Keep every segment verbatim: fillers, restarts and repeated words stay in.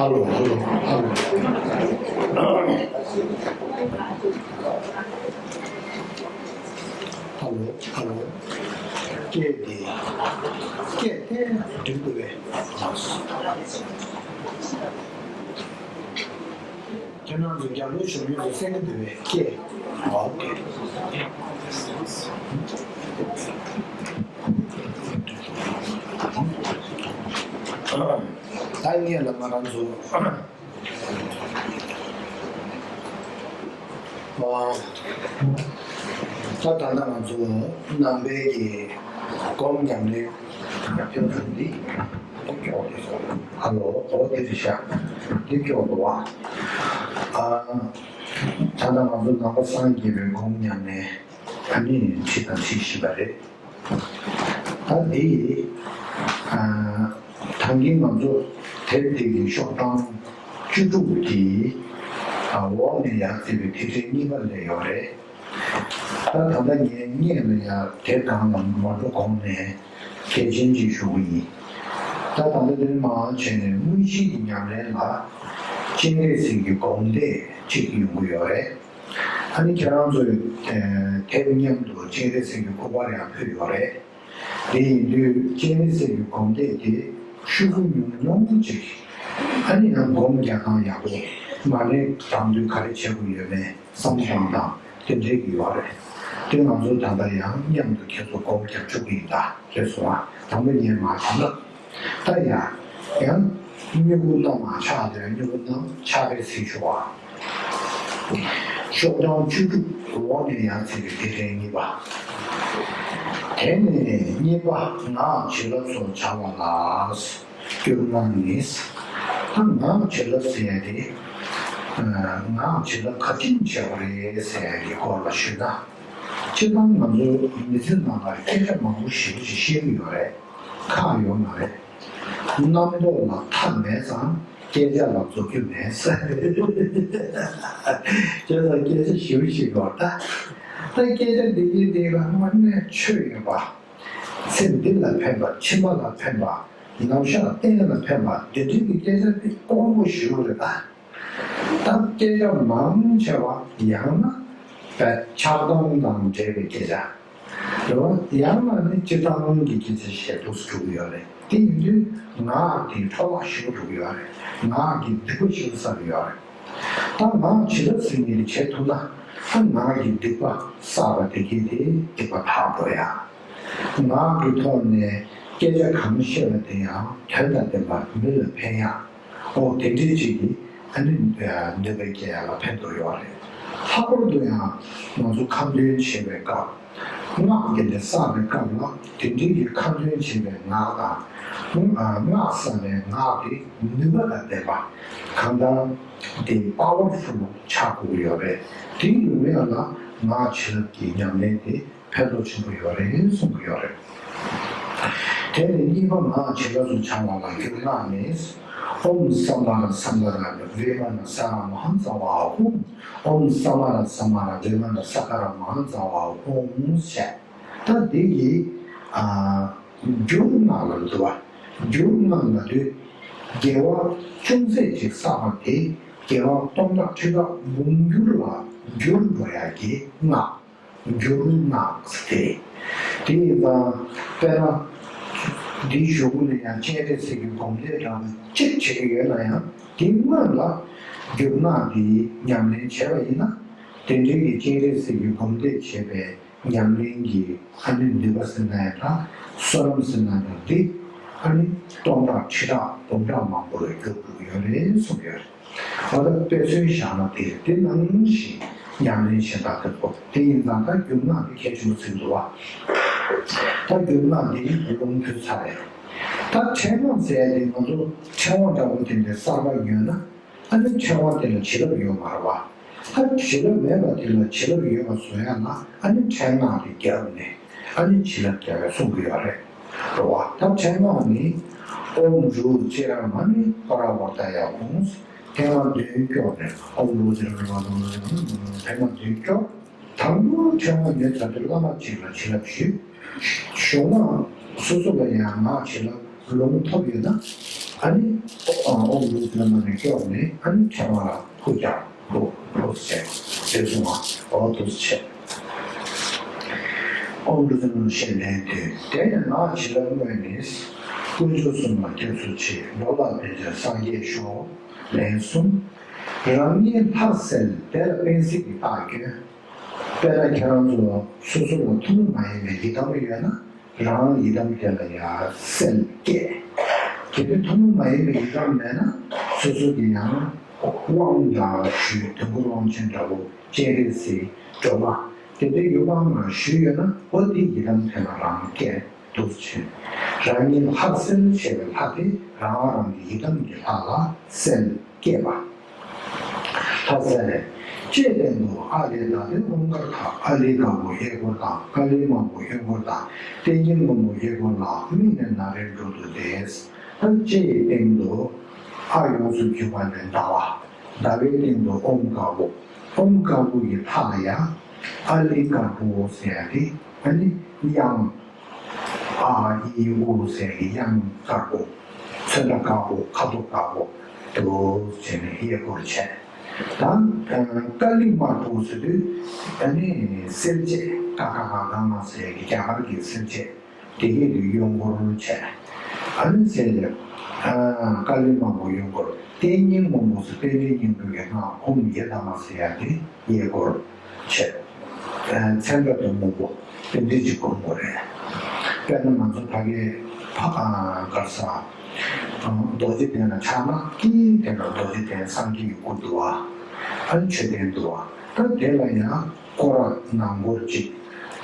ཧ་ལོ། ཧ་ལོ། ཧ་ལོ། ཧ་ལོ། ཧ་ལོ། སྐད་དེ། སྐད་དེ་འདྲི་དགོས་པས། ཁྱེད་རང་ཚོ་རྒྱབ་ལོགས་བཞུགས་མཁན་ཚོ་གསན་གྱི་འདུག་པས། སྐད། ཨོ་ཁེ། ད་ངས་ལབ་ང་རང་ཚོ། ཨ། ད་ད་ལྟ་ང་ཚོ་ནང་པའི་གི་སྒོམ་ཉམས་ལེན་ཕྱོགས་སྒྲིག་འདི་སྐྱོར་དེ་སོང་། ཧ་ལོ། འོ་དེ་རེད་ཤག་འདི་སྐྱོར་འདུག་བ། ཨ། ད་ལྟ་ང་ཚོ་ནང་པ་སངས་རྒྱས་པའི་སྒོམ་ཉམས་ལེན་ཨ་ནི་ཁྲིད་དང་ཁྲིད་བཞིན་པ་རེད། ད་འདི། ཨ། ད་གིན་ང་ཚོ་དེབ་འདི་གི་ཤོག་གྲངས་བཅུ་དྲུག་གི། ཨ། འོག་ནས་ཡར་བརྩིས་པའི་དེབ་ཕྲེང་གཉིས་པ་ལས་ཡོད་རེད། ད་ད་ལྟ་ངས་སྔོན་ལ་ཡང་དེབ་གང་ལ་མ་འགྲོ་གོང་ནས་གལ་ཆེན་ཅིག་ཞུ་གི་ཡིན། ད་ད་ལྟ་འདིར་མར་བྱས་ནས་དངོས་གཞི་གི་ཉམས་ལེན་ལ་སྤྱན་རས་གཟིགས་ཀྱི་སྒོམ་བཟླས་གཅིག་ཡོང་གི་ཡོད་རེད། ཨ་ནི་ཁྱེད་རང་ཚོས་དེབ་མཉམ་དུ་སྤྱན་རས་གཟིགས་ཀྱི་སྐུ་པར་ཡང་ཕུལ་ཡོད་རེད། དེ་ཡིན་དུས་སྤྱན་རས་གཟིགས་ཀྱི་སྒོམ་བཟླས་དེ་ཤོག་གུ་ཉུང་ཉུང་ཅིག་ཨ་ནི་ཡང་སྒོམ་རྒྱག་སྟངས་ཡག་པོ། མ་ཎི་བགྲང་དུས་ག་རེ་བྱེད་དགོས་ཡོད་མེད་བསམ་སྟངས་དང་དེ་འདྲའི་གི་ཡོད་རེད། དེ་ང་ཚོ་ད་ལྟ་ཡང་མཉམ་དུ་ཁྱེད་ཚོ་སྒོམ་རྒྱབ་བཅུག་གི་ཡིན། ད་རེད་སོང་ང་། དང་པོ་ཉན་མ་བྱུང་ན། ད་ཡང་། ཡང་། སྨྱུ་གུ་སྣ་མང་ཆགས་དེ་སྨྱུ་གུ་སྣ་མང་ཆགས་པའི་ཚིག་ཞུ་བ། ཤོག་གྲངས་བཅུ་དྲུག་འོག་ནས་ཡར་བརྩིས་པའི་དེབ་ཕྲེང་གཉིས་པ། དེ་ནས་གཉིས་པ་ངག་བྱིན་རླབས་སོགས་བྱ་བ་ལ། སྒྱུ་མ་ནི། ད་ངག་བྱིན་རླབས་ཟེར་ཡ་དེ། ངག་བྱིན་རླབས་ག་དྲིན་ཆེ་བ་རེད་ཟེར་ཡ་གི་སྐོར་ལ་ཞུས་ན། སྤྱིར་བཏང་ང་ཚོའི་མི་ཚེ་ནང་ལ་སྐད་ཆ་མང་པོ་ཞེ་པོ་ཅིག་བཤད་ཀྱི་ཡོད་རེད། ཁག་ཡོད་མ་རེད། རྣམ་རྟོག་ལ་མཐའ་མེད་ཙང་སྐད་ཆ་ལ་རྫོགས་རྒྱུ་མེད་ཟེར། བྱས་ཙང་སྐད་ཆ་ཞེ་པོ་ཞིག་ཡོད་ད། ད་སྐད་ཆ་འདི་གའི་སྟེང་ལ་དངོས་གནས་ཆོས་ཡོད་པ། ཚེ་འདི་ལ་ཕན་པ། ཕྱི་མ་ལ་ཕན་པ། ནམ་ཞག་གཏན་ལ་ཕན་པ་འདི་འདྲའི་གི་སྐད་ཆ་འདི་དཀོན་པོ་ཞེ་པོ་རེད་ད། ད་སྐད་ཆ་མང་ཆེ་བ་ཡང་ན་བས་ཆགས་སྡང་དང་འབྲེལ་བའི་སྐད་ཆ་རེད་བ། ཡང་ན་ནི་སྤྱིར་བཏང་གི་སྐད་ཆ་བཤད་འདུག་སེ་འགྲོ་གི་ཡོད་རེད། དེ་ཡིན་དུས་ངག་གི་འཕྲོ་བརླག་ཞེ་པོ་འགྲོ་གི་ཡོད་རེད། ངག་གི་སྡིག་པ་ཞེ་པོ་བསགས་ཀྱི་ཡོད་རེད། ད་ངག་བྱིན་རླབས་ཟེར་མཁན་དེ་བྱེད་ཐུབ་ན། ད་ངག་གི་སྡིག་པ་བསགས་པ་དེ་གས་དེ་སྡིག་པ་དག་འགྲོ་ཡ། ངག་གི་ཐོག་ནས་སྐད་ཆ་གང་བཤད་པ་དེ་ཡང་དོན་དང་ལྡན་པ་མི་ལ་ཕན་ཡ། ཨོ་དེ་འདྲའི་ཅིག་གིས་ཨ་ནི་ནུས་པ་སྐྱེ་ཡ་ལ་ཕན་ཐོགས་ཡོད་རེད། ལྷག་པར་དུ་ཡང་ང་ཚོ་ཁ་འདོན་བྱེད་པའི་སྐབས། སྔགས་དེ་འདྲ་བསགས་པའི་སྐབས་ལ་དེ་འདྲའི་གི་ཁ་འདོན་བྱེད་པའི་ངག་དང་། སྔགས་བསགས་པའི་ངག་དེ་ནུས་པ་དང་ལྡན་པ། གང་ལྟར་དེ་པ་ཝར་ཕུལ་ཆགས་དགོས་ཀྱི་ཡོད་རེད། དེ་ཡོང་ཡ་ལ་ངག་བྱིན་རླབས་ཀྱི་ཉམས་ལེན་དེ་ཕན་ཐོགས་ཆེན་པོ་ཡོད་རེད་གསུང་གི་ཡོད་རེད། དེ་ནས་གཉིས་པ་ངག་བྱིན་རླབས་སུ་སྦྱང་བ་ལ་སྒྱུར་སྔགས་ནི། ཨོཾ་ས་མ་ར་ས་མ་ར་བི་མ་ཎ་ས་ར་མ་ཧཱ་ཙ་བ་ཧཱུྃ། ཨོཾ་ས་མ་ར་ས་མ་ར་བི་མ་ཎ་ས་ཀ་ར་མ་ཧཱ་ཙ་བ་ཧཱུྃ་ཞེས། ད་འདི་ཡི། ཨ། སྒྱུར་སྔགས་ལ་འདུ་བ། སྒྱུར་སྔགས་ལ་འདུས། དགེ་བ་ཅུང་ཟད་ཅིག་བསགས་པ་དེ་དགེ་བ་སྟོང་ཕྲག་ཁྲི་ཕྲག་འབུམ་འགྱུར་ལ་འགྱུར་འགྲོ་ཡ་གི་སྔགས། སྒྱུར་སྔགས་ཟེར་ཏེ། དེ་ཡིན་ཙང་དཔེར་ན། འདིའི་གཞུག་གུ་ལ་ཡང་སྤྱན་རས་གཟིགས་ཀྱི་སྒོམ་བཟླས་འདྲ་བོ་གཅིག་བྱེད་ཀྱི་ཡོད་ན་ཡང་དེའི་སྔོན་ལ་སྒྱུར་སྔགས་འདི་ཉམས་ལེན་བྱས་པ་ཡིན་ན། དེ་འདྲའི་གི་སྤྱན་རས་གཟིགས་ཀྱི་སྒོམ་བཟླས་བྱས་པའི་ཉམས་ལེན་གྱི་ཨ་ནི་ནུས་པ་ཟེར་ན་ཡང་འདྲ། བསོད་ནམས་ཟེར་ན་ཡང་འདྲ། འདི་ཨ་ནི་སྟོང་ཕྲག་ཁྲི་ཕྲག་འབུམ་ཕྲག་མང་པོ་ལ་འགྱུར་འགྲོ་གི་ཡོད་རེད་གསུངས་ཡོད་རེད། འོ་ད་དཔེ་མཚོན་བཞག་ན་དེ་དེ་ནང་བཞིན་ཉམས་ལེན་གཞན་དག་དེ་ཚོ་དེ་ཡིན་ཙང་ད་སྒྱུར་སྔགས་དེ་གལ་ཆེན་པོ་ཟིན་འདུག་བ། ད་སྒྱུར་སྔགས་འདི་ལུང་ཕུལ་ཚར་རེད། ད་ཕྲེང་སྔགས་ཟེར་ཡ་དེ་ང་ཚོ་ཕྲེང་བ་འདྲ་བོ་དེ་འདྲའི་གསར་པ་ཉོས་ན། ཨ་ནི་ཕྲེང་བ་དེ་ལ་བྱིན་རླབས་ཡོད་མ་རེད་བ། ད་བྱིན་རླབས་མེད་པ་དེ་ལ་བྱིན་རླབས་ཡོད་པ་བཟོ་ཡ་ན་ཨ་ནི་ཕྲེང་སྔགས་དེ་བརྒྱབ་ནས་ཨ་ནི་བྱིན་རླབས་རྒྱག་པའི་གསུང་གི་ཡོད་རེད། རེད་བ། ད་ཕྲེང་སྔགས་ནི། ཨོཾ་རུ་ཙི་ར་མ་ཎི་པ་ར་བར་ཏ་ཡ་ཧཱུྃ། ཐེངས་མ་བདུན་སྐྱོར་ནས་ཨོཾ་རུ་ཙི་ར་མ་ཎི་པ་ར་བར་ཏ་ཡ་ཧཱུྃ། ཐེངས་མ་བདུན་སྐྱོར། དང་པོ་ཕྲེང་བ་ཉོས་ཚར་དུས་བླ་མ་གཅིག་ལ་བྱིན་རླབས་ཞུས། གཞུག་མ་སོ་སོ་ལ་ཡང་ངག་བྱིན་རླབས་ ལུང་ཐོབ་ཡོད་ན། ཨ་ནི་ཨོ་ཨོ་ལུགས་ལ་མ་ནས་སྐྱོར་ནས། ཨ་ནི་ཕྲེང་བ་ལ་ཕུ་རྒྱག་ཕུ་ཕུ་བྱས། དེ་སོང་བ་ཨོ་དུ་བྱས། ཨོ་ལུགས་ལ་མ་ཞེས་ལན་དུ། དེ་ཡང་ང་བྱིན་རླབས་དངོས་ནི། དཀོན་མཆོག་གསུམ་ལ་སྐྱབས་སུ་མཆི། འགྲོ་ལ་ཕན་ཕྱིར་སངས་རྒྱས་ཤོག་ལན་གསུམ། རང་ཉིད་ལྷར་གསལ། དེ་ལ་བེང་སི་གི་རྟགས་སྐྱོན། དཔེར་ན་ཁྱེད་རང་ཚོ་སོ་སོ་ལ་ཐུན་མོང་མ་ཡིན་པའི་ཡི་དམ་ཡོད་ན། རང་ཡི་དམ་དེ་ལ་ཡང་གསལ་སྐྱེ། གལ་ཏེ་ཐུན་མོང་མ་ཡིན་པའི་ཡི་དམ་མེད་ན། སོ་སོ་གི་ཡང་དབང་འདྲ་ཞུས། དོན་གོ་དབང་ཆེན་འདྲ་བོ། སྤྱན་རས་གཟིགས། སྒྲོལ་མ། དེ་འདྲའི་ཡུལ་དབང་ལ་ཞུས་ཡོད་ན། འོ་དེ་ཡི་དམ་དེ་ལ་རང་སྐྱེ། འདུག་ཕྱིན། རང་ཉིད་ལྷར་གསལ་ཞེས་པའི་ལྷ་དེ་རང་དབང་རང་གི་ཡི་དམ་གྱི་ལྷ་ལ་གསལ་སྐྱེས་པ། ལྷ་གསལ་ལས། ལྕེའི་སྟེང་དུ་ཨ་ལས། ད་དེ་ཨོཾ་ཀར་ཐ། ཨ་ལི་དཀར་པོ་གཡས་སྐོར་དང་། ཀ་ལི་དམར་པོ་གཡོན་སྐོར་དང་། ཏིང་ངེ་སྔོན་པོ་གཡས་སྐོར་ལ། མིག་ནས་ན་རེ་འགྲོ་འདུག་སྟེ། ལྕེའི་སྟེང་དུ་ཨ་ཡོངས་སུ་གྱུར་པ་ནས་ཟླ་བ། ཟླ་བའི་སྟེང་དུ་ཨོཾ་དཀར་པོ། ཨོཾ་དཀར་པོ་ཡི་མཐའ་ལ་ཡང་ཨ་ལི་དཀར་པོ་ཟེར་ཡ་དེ། ཨ་ནི་དབྱངས། ཨ་ཨི་ཨུ་ཟེར་གྱི་དབྱངས་དཀར་པོ། ཚོན་ཁྲ་དཀར་པོ། ཁ་དོག་དཀར་པོ་དུ་བྱས་ནས་གཡས་སྐོར་བྱས། ད་ཀ་ལི་དམར་པོ་ཟེར་དུས། ཨ་ནི་གསལ་བྱེད་ཀ་ཁ་ག་ག་ང་ཟེར་གྱི་རྒྱ་གར་གྱི་གསལ་བྱེད་དེ་གྱད་དུ་གཡོན་སྐོར་བྱས། ཨ་ནི་ཟེར་ཏེ། ཀ་ལི་དམར་པོ་གཡོན་སྐོར། ཏིང་ངེ་སྔོན་པོ་ཟེར། རྟེན་འབྲེལ་སྙིང་པོའི་སྔགས་ཨོཾ་ཡེ་དྷརྨཱ་ཟེར་ཡ་དེ་གཡས་སྐོར་བྱས། མཚན་རྟགས་དེ་སྔོན་པོ་དེ་འདྲ་ཅིག་སྒོམ་དགོས་རེད། དཔེར་ན་ང་ཚོ་ཕ་གིའི་ཕ་གར་ས་རྡོ་རྗེ་གདན་ལ་ཆགས་ན། དཀྱིལ་དེ་ལ་རྡོ་རྗེ་གདན་སངས་རྒྱས་ཀྱི་སྐུ་འདུག་བ། ཨ་ནི་མཆོད་རྟེན་འདུག་བ། ད་དེ་ལ་ཡང་སྐོར་ར་ནང་སྐོར་གཅིག་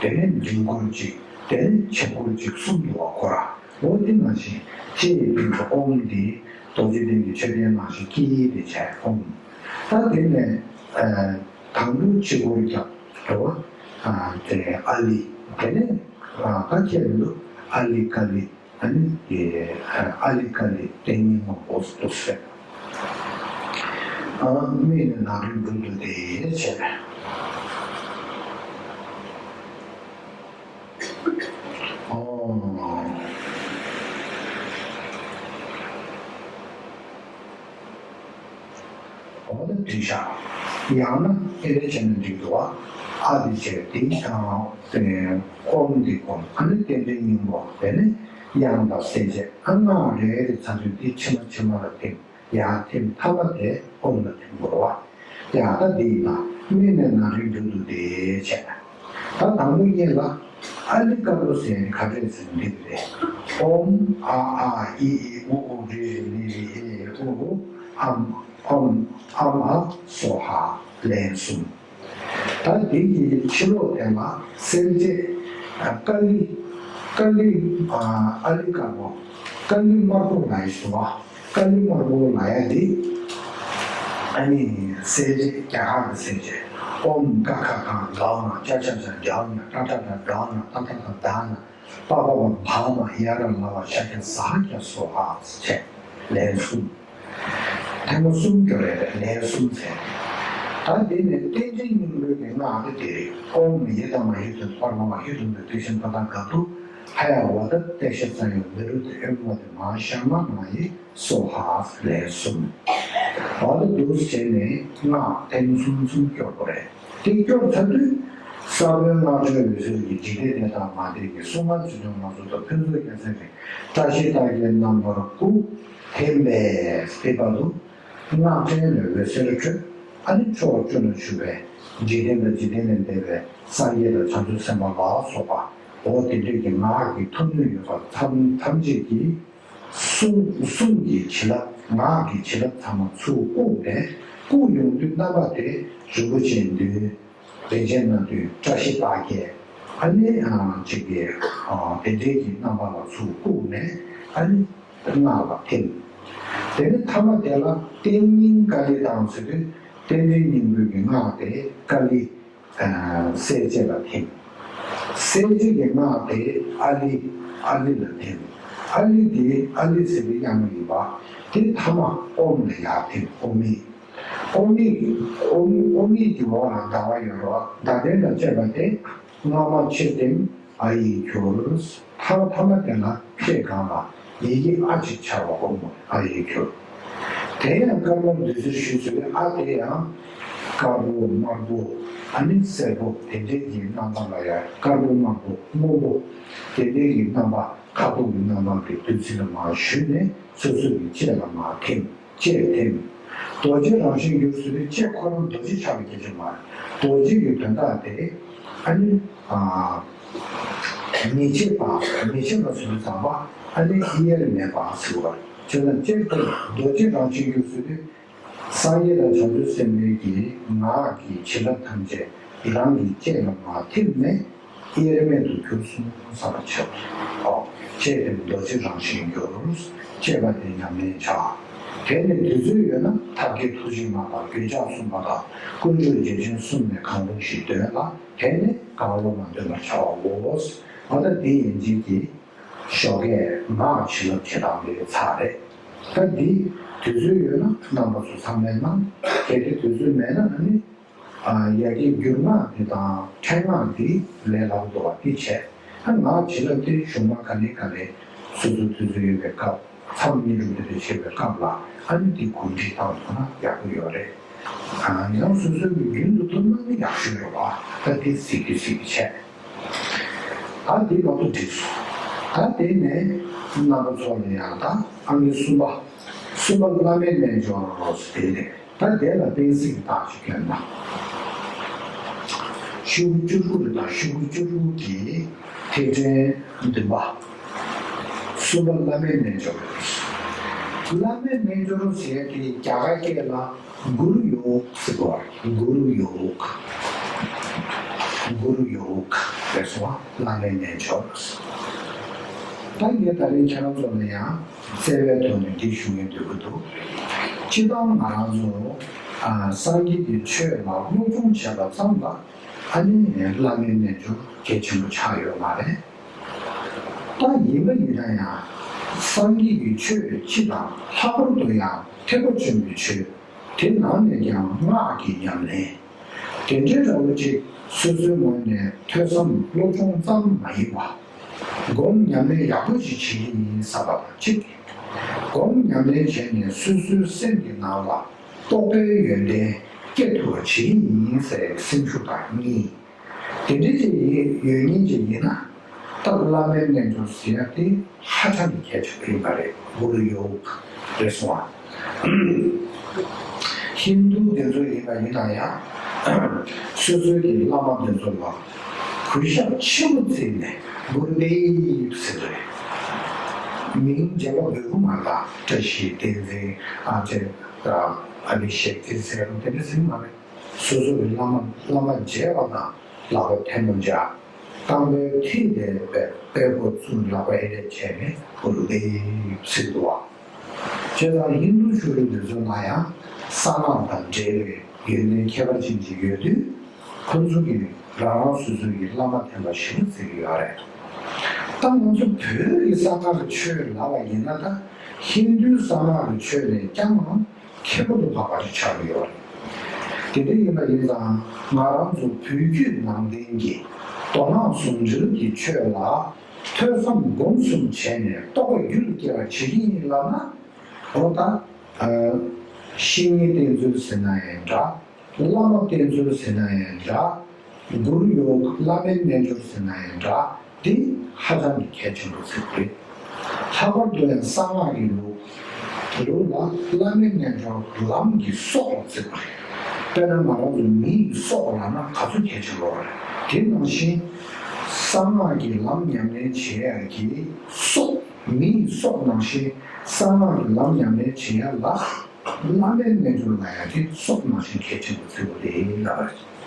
དེ་ནས་འབྲིང་སྐོར་གཅིག་དེ་ནས་ཕྱི་སྐོར་གཅིག་གསུམ་འདུག་བ། སྐོར་ར། འོ་དེ་ནང་བཞིན་ལྕེ་ཡི་སྟེང་དུ་ཨོཾ་འདི་རྡོ་རྗེ་གདན་གྱི་མཆོད་རྟེན་ནང་བཞིན་དཀྱིལ་དེ་བྱས་ཨོཾ། ད་དེ་ནས་དང་པོ་ཕྱི་སྐོར་རྒྱབ་འགྲོ་བ། དེ་ཨ་ལི། དེ་ནས་ད་ཁྱད་མི་འདུག་ཨ་ལི་ཀ་ལི། ཨ་ནི་ཨ་ལི་ཀ་ལི། ཏིང་ངེ་སྔོན་པོ་དུ་བྱས། མིག་ནས་ན་རེ་འགྲོ་འདུག་སྟེ་བྱས། ཨོ། འོ་ན་འགྲིག་ཤག་ཡང་ན་དེ་འདྲ་བྱས་ན་འགྲིག་འདུག་བ། ཨ་དེ་བྱས་དེ་ཨོཾ་འདི་སྒོམ། ཨ་ནི་རྟེན་འབྲེལ་སྙིང་པོ། དེ་ནས་དབྱངས་དང་གསལ་བྱེད། ཨ་སྔགས་རེ་རེ་ཚར་དུས་དེ་ཕྱི་མ་ཕྱི་མ་ལ་ཐིམ། ཡར་ཐིམ། ཐ་མ་དེ་ཨོཾ་ལ་ཐིམ་དགོས་རེད་བ། ཡ་ད་འདི་ཡིན་ན། མིག་ནས་ན་རེ་འགྲོ་འདུག་སྟེ་བྱས། ད་དང་པོ་གཉིས་ལ་ཨ་ལི་དཀར་པོ་ཟེར་ནས་ག་རེ་ཟེར་འདི་རེད། ཨོཾ་ཨ་ཨཱཿ་ཨི་ཨི་ཨུ་ཨུ་རི་རི་མི་རི་ཨེ་ཨེ་ཨུ་ཨུ་ཨཾ་ཨོཾ་ཨཾ་ཨཱཿ་སྭཱ་ཧཱ་ལན་གསུམ། ད་འདི་གི་ཕྱི་ལོགས་དེ་ལ་གསལ་བྱེད་ཀ་ལི། ཀ་ལི་ཨ་ལི་དཀར་པོ། ཀ་ལི་དམར་པོ་ལ་ཡི་སྭཱ་ཧཱ། ཀ་ལི་དམར་པོ་ལ་ཡ་དེ། ཨ་ནི་གསལ་བྱེད་རྒྱ་གར་གྱི་གསལ་བྱེད། ཨོཾ་ཀ་ཁ་ག་ག་མ། ཅ་ཆ་ཇ་ཇ་ན། ཏ་ཏ་ཏ་ཌ་ན། ཏ་ཏ་ཏ་དྷ་ན། པ་པ་བ་བྷ་མ། ཡ་ར་ལ་བ་ཤ་ཀྱ་ཟ་ཧ་ཀྱ་སྭཱ་ཧཱ་བྱས། ལན་གསུམ། ཐེངས་མ་གསུམ་སྐྱོར་རེད། ལན་གསུམ་ཟེར། ད་འདི་ནས་རྟེན་འབྲེལ་སྙིང་པོའི་གི་སྔགས་དེ་དེ་རེད། ཨོཾ་ཡེ་དྷརྨཱ་ཧེ་ཏུ་པར་མ་བ་ཧེ་ཏུ་ནྡུ་ཏེ་ཤམ་བྷ་ཏ་ག་ཏུ་ཧ་ཡ་ཝ་ད་ཏེ་ཤ་ཙ་ཡོ་ནི་རུ་ཏེ་ཨེ་མ་ཏེ་མ་ཤ་མ་ན་ཡེ་སྭཱ་ཧཱ་ལན་གསུམ། འོ་དེ་འདུག་བྱས་ནས་སྔགས་ཐེངས་གསུམ་གསུམ་སྐྱོར་དགོས་རེད། དེ་སྐྱོར་ཚར་དུས་ས་བོན་སྔགས་བྲལ་འོད་ཟེར་གྱི་འཇིག་རྟེན་འདས་དང་མ་འདས་ཀྱི་གསུང་ངག་ཆོས་སྐྱོང་ལ་སོགས་པ་ཕུན་ཚོགས་རྒྱལ་མཚན་གྱི་བཀྲ་ཤིས་རྟགས་བརྒྱད་རྣམ་པར་བཀུག་ཐིམ་པས་དེ་བར་དུ་སྔགས་ཕྲེང་ནས་འོད་ཟེར་འཕྲོས། ཨ་ནི་ཕྱོགས་བཅུ་ན་བཞུགས་པའི་འཇིག་རྟེན་དང་འཇིག་རྟེན་ལས་འདས་པའི་སངས་རྒྱས་དང་བྱང་ཆུབ་སེམས་དཔའ་ལ་སོགས་པ། འོ་དེ་འདྲས་ཀྱི་ངག་གི་ཐུགས་སྣང་ཡོད་པ་ཐམས་ཐམས་ཅད་ཀྱིས། གསུང་གསུང་གི་བྱིན་རླབས། ངག་གི་བྱིན་རླབས་ཚང་མ་ཚུར་བཀུག་ནས། བཀུག་ཡོང་དུས་རྣམ་པ་དེ་རིན་པོ་ཆེའི་མདུན། རིན་ཆེན་སྣ་བདུན། བཀྲ་ཤིས་རྟགས་བརྒྱད། ཨ་ནི་ཨ་ཅིག་གི་ཨ་དེ་འདྲའི་གི་རྣམ་པ་ལ་ཚུར་བཀུག་ནས། ཨ་ནི་སྔགས་ལ་ཐིམ། དེ་ནས་ཐ་མ་དེ་ལ་རྟེན་སྙིང་ཀ་ལི་དང་ཟེར་དུས། རྟེན་འབྲེལ་སྙིང་པོའི་གི་སྔགས་དེ་ཀ་ལི། གསལ་བྱེད་ལ་ཐིམ། གསལ་བྱེད་ཀྱི་སྔགས་དེ་ཨ་ལི། ཨ་ལི་ལ་ཐིམ། ཨ་ལི་དེ་ཨ་ལི་ཟེར་བའི་དབྱངས་ཡིན་པ། དེ་ཐ་མ་ཨོཾ་ལ་ཡར་ཐིམ། ཨོཾ་ཨི། ཨོཾ་ཨི། ཨོཾ་ཨོཾ་ཨི་གི་འོག་ལ་ཟླ་བ་ཡོད་རེད་བ། ཟླ་གདན་ལ་བཅས་པ་དེ་སྔ་མ་ཕྱིར་ཐིམ། ཨ་ཡིག་གྱུར། ཐ་ཐ་མ་དེ་ལ་ལྕེ་སྒང་ལ་ ཡི་གེ་ཨ་ཅིག་ཆགས་པ་སྒོམ་དགོས། ཨ་ཡིག་གྱུར། དེ་ཡང་དཀར་མོ་འདུས་ཚུལ་ཞུས་ཚུལ་ཨ་དེ་ཡང་དཀར་པོ་དམར་པོ་ཨ་ནི་སེར་པོ་དེ་འདྲའི་གི་རྣམ་པ་ལ་ཡང་དཀར་པོ་དམར་པོ་སྔོན་པོ་དེ་འདྲའི་གི་རྣམ་པ་ཁ་དོག་གི་རྣམ་པ་གི་འདུས་ཚུལ་ལ་མར་ཞུས་ནས་སོ་སོ་གི་ལྕེ་ལ་མར་ཐིམ། ལྕེ་ཐིམ། རྡོ་རྗེ་རང་བཞིན་གྱུར་ཟེར་དུས་ལྕེ་ཁོ་རང་རྡོ་རྗེ་ཆགས་པའི་སྐད་ཆ་མ་རེད། རྡོ་རྗེ་གི་དོན་དག་དེ་ཨ་ནི་ཨ་མི་བྱེད་པ་མི་བྱེད་པ་ཟེར་དུས་ཙམ་པ་ཨ་ནི་དབྱེར་མེད་པ་ཟེར་བ་རེད། བྱས་ཙང་ལྕེ་ཁོ་རང་རྡོ་རྗེ་རང་བཞིན་གྱུར་ཟེར་དུས་སངས་རྒྱས་དང་བྱང་ཆུབ་སེམས་དཔའི་གི་ངག་གི་བྱིན་རླབས་ཐམས་ཅད་རང་གི་ལྕེ་ལ་མར་ཐིམ་ནས། དབྱེར་མེད་དུ་གྱུར་སོང་བསམ་པ་བྱེད་པ། ཨོ། ལྕེ་དེ་རྡོ་རྗེ་རང་བཞིན་གྱུར། ལྕེ་པ་དེ་ཉམས་ལེན་བྱ། དེ་ནས་དུས་ཚོད་ཡོད་ན་ཐབས་མཁས་ཐུགས་རྗེ་ཆེན་པོ་དང་རྒྱུན་ཆགས་གསུམ་པ་དང་ཀུན་སྤྱོད་རྗེ་ཆེན་གསུམ་ནས་གང་རུང་ཞིག་འདོན་ལ་དེ་ནས་གང་རུང་མ་འདོན་པར་བྱའོ། ཨ་ད་དེ་ཡན་ཆད་ཀྱི་ཞོགས་ཀས་ངག་བྱིན་རླབས་བྱེད་སྟངས་དེ་ཚར་རེད། ད་འདི་དུས་ཚོད་ཡོད་ན་རྣམ་པ་ཚོ་ཚང་མས་གནང་། གལ་ཏེ་དུས་ཚོད་མེད་ན་ཨ་ནི། ཡ་གི་བསྒྱུར་ངག་འདི་དང་ཕྲེང་ངག་འདི་ལས་སླ་པོ་འདུག་པ་འདི་བྱས། ད་ངག་བྱིན་རླབས་འདི་གཞུང་མ་ག་ལེ་ག་ལེ་སོ་སོ་དུས་ཚོད་ཡོད་པའི་སྐབས་མཚམས་བསྙེན་སྒྲུབ་འདི་འདྲ་བྱེད་པའི་སྐབས་ལ་ཨ་ནི་འདི་གོམས་འདྲིས་བཏང་ཐུབ་ན་ཡག་པོ་ཡོད་རེད། ཡང་སོ་སོའི་རྒྱུན་དུ་ཐུབ་ན་ནི་ཡག་ཤོས་རེད་པ། ད་འདི་གཟིགས་ཀྱི་གཟིགས་ཀྱི་བྱས། ད་འདི་མ་གཏོགས་འགྲིག་སོང་། ད་དེ་ནས་རྣམ་པ་ཚོ་ལ་ཡང་ད་ཨང་ཀི་གསུམ་པ། གསུམ་པ་བླ་མའི་རྣལ་འབྱོར་རོ་ཟེར་དེ་རེད། ད་དེ་ལ་བསྟན་སྲིད་ཀྱི་རྟགས་ཅིག་བསྟན་ན། ཤོག་བུ་བཅུ་དྲུག་རེད། ད་ཤོག་བུ་བཅུ་དྲུག་གི་ཐིག་ཕྲེང་བདུན་པ། གསུམ་པ་བླ་མའི་རྣལ་འབྱོར། བླ་མའི་རྣལ་འབྱོར་ཟེར་ཡ་དེ་རྒྱ་གར་སྐད་ལ་གུ་རུ་ཡོག་ཟེར་བ། གུ་རུ་ཡོག་གུ་རུ་ཡོག་རེད་སོང་བ། བླ་མའི་རྣལ་འབྱོར། ད་ངས་ད་རིང་ཁྱེད་རང་ཚོ་ལ་ཡང་བརྩེ་བའི་ཐོག་ནས་འདི་ཞུ་ཡིན་འདོད་ཀྱི་འདུག་སྤྱིར་བཏང་ང་རང་ཚོ་ཨ་སངས་རྒྱས་ཀྱི་ཆོས་ལ་སློབ་སྦྱོང་བྱས་པ་ཙམ་ལ་ཨ་ནི་བླ་མའི་རྣལ་འབྱོར་གལ་ཆེན་པོ་ཆགས་ཡོད་མ་རེད། ད་ཡིན་པ་ཡིན་ན་ཡང་སངས་རྒྱས་ཀྱི་ཆོས་སྤྱི་དང་ལྷག་པར་དུ་ཡང་ཐེག་པ་ཆེན་པོའི་ཆོས། དེ་ནང་ནས་ཀྱང་སྔགས་ཀྱི་ཉམས་ལེན། དེ་འདྲའི་འདྲ་བོ་ཅིག་སོ་སོའི་ངོས་ནས་ཐོས་བསམ་སློབ་སྦྱོང་ཙམ་མ་ཡིན་པ། སྒོམ་ཉམས་ལེན་ཡག་པོ་ཞིག་བྱེད་ཀྱི་ཡིན་བསམ་པ་དང་གཅིག་སྒོམ་ཉམས་ལེན་བྱས་ནས་སོ་སོའི་སེམས་ཀྱི་ནང་ལ་རྟོགས་པའི་ཡོན་ཏན་སྐྱེ་ཐུབ་པ་བྱེད་ཀྱི་ཡིན་ཟེར་བའི་སེམས་ཤུགས་དང་གཉིས། དེ་འདྲའི་ཅིག་ཡོད་མཁན་ཅིག་ཡིན་ན། ད་བླ་མའི་རྣལ་འབྱོར་ཟེར་ཡ་དེ་ཧ་ཅང་གི་གལ་ཆེན་པོ་ཡིན་པ་རེད། གུ་རུ་ཡོག་རེད་སོང་བ། ཧིན་དུ་དེ་ཚོ་ཡིན་པ་ཡིན་ན་ཡང་སོ་སོའི་གི་བླ་མ་དེ་ཚོ་ལ་གུས་ཞབས་ཆེན་པོ་བརྩིས་ནས་གུ་རུ་དེབ་ཟེར་རེད། མིང་རྒྱན་པ་འབོད་ཀྱི་མ་རེད། ད་བཀྲ་ཤིས་བསྟན་འཛིན་ཨ་ཅེ་ཨ་ནི་ཤེག་ཙི་ཟེར་རུང་དེ་འདྲ་ཟེར་གྱི་མ་རེད། སོ་སོ་གི་བླ་མ་བླ་མ་མཇལ་བ་དང་ལག་པ་ཐལ་མོ་སྦྱར། རྐང་པའི་མཐིལ་དེ་པད་པད་ཀོ་བཙུགས། ལག་པ་ཨེ་རེད་བྱས་ནས་གུ་རུ་དེབ་ཟེར་འདུག་བ། བྱས་ཙང་ཧིན་དུ་ཆོས་ལུགས་འདི་ཚོ་ནང་ཡང་གསང་སྔགས་དང་འབྲེལ་བའི་ཡོན་ཏན་ཁྱད་པར་ཅན་ཅིག་ཡོད་དུས། ཁོང་ཚོ་གིས་རང་རང་སོ་སོའི་གི་བླ་མ་དེ་ལ་ཞེ་པོ་བརྩི་གི་ཡོད་རེད། ད་ང་ཚོ་བོད་ཀྱི་གསང་སྔགས་ཀྱི་ཆོས་ལབ་པ་ཡིན་ན། ད་ཧིན་དུའི་གསང་སྔགས་ཀྱི་ཆོས་ནས་ཀྱང་ཁྱད་པར་དུ་འཕགས་པ་ཞིག་ཆགས་ཀྱི་ཡོད་རེད། དེ་འདྲ་ཡིན་པ་ཡིན་ཙང་ང་རང་ཚོ་བོད་བརྒྱུད་ནང་བསྟན་གྱི་མདོ་སྔགས་ཟུང་འབྲེལ་གྱི་ཆོས་ལ་ཐོས་བསམ་སྒོམ་གསུམ་བྱས་ནས་རྟོགས་པ་རྒྱུད་ལ་སྐྱེ་བར་བྱེད་ཀྱི་ཡིན་ལབ་ན། འོ་ད། བཤེས་གཉེན་བསྟེན་ཚུལ་ཟེར་ན་ཡང་འདྲ། བླ་མ་བསྟེན་ཚུལ་ཟེར་ན་ཡང་འདྲ། གུ་རུ་ཡོག་བླ་མའི་རྣལ་འབྱོར་ཟེར་ན་ཡང་འདྲ། འདི་ཧ་ཅང་གི་གལ་ཆེན་པོ་ཟེར་གྱི་རེད། ལྷག་པར་དུ་ཡང་གསང་སྔགས་ཀྱི་ལུགས་ལུགས་ལ་བླ་མའི་རྣལ་འབྱོར་ལམ་གྱི་སྲོག་ལ་བརྩི་བ་རེད། དཔེར་ན་ང་རང་ཚོ་མི་ཡི་སྲོག་ལབ་ན་ག་ཚོད་གལ་ཆེན་པོ་རེད། དེ་ནང་བཞིན་གསང་སྔགས་ཀྱི་ལམ་ཉམས་ལེན་བྱེད་ཡག་གི་སྲོག་མིའི་སྲོག་ནང་བཞིན་གསང་སྔགས་ཀྱི་ལམ་ཉམས་ལེན་བྱེད་ཡ་ལ་བླ་མའི་རྣལ་འབྱོར་ལ་ཡང་དེ་སྲོག་ནང་བཞིན་གལ་ཆེན་པོ་བརྩི་དགོས་རེད་ལབ་པ་རེད། བྱས་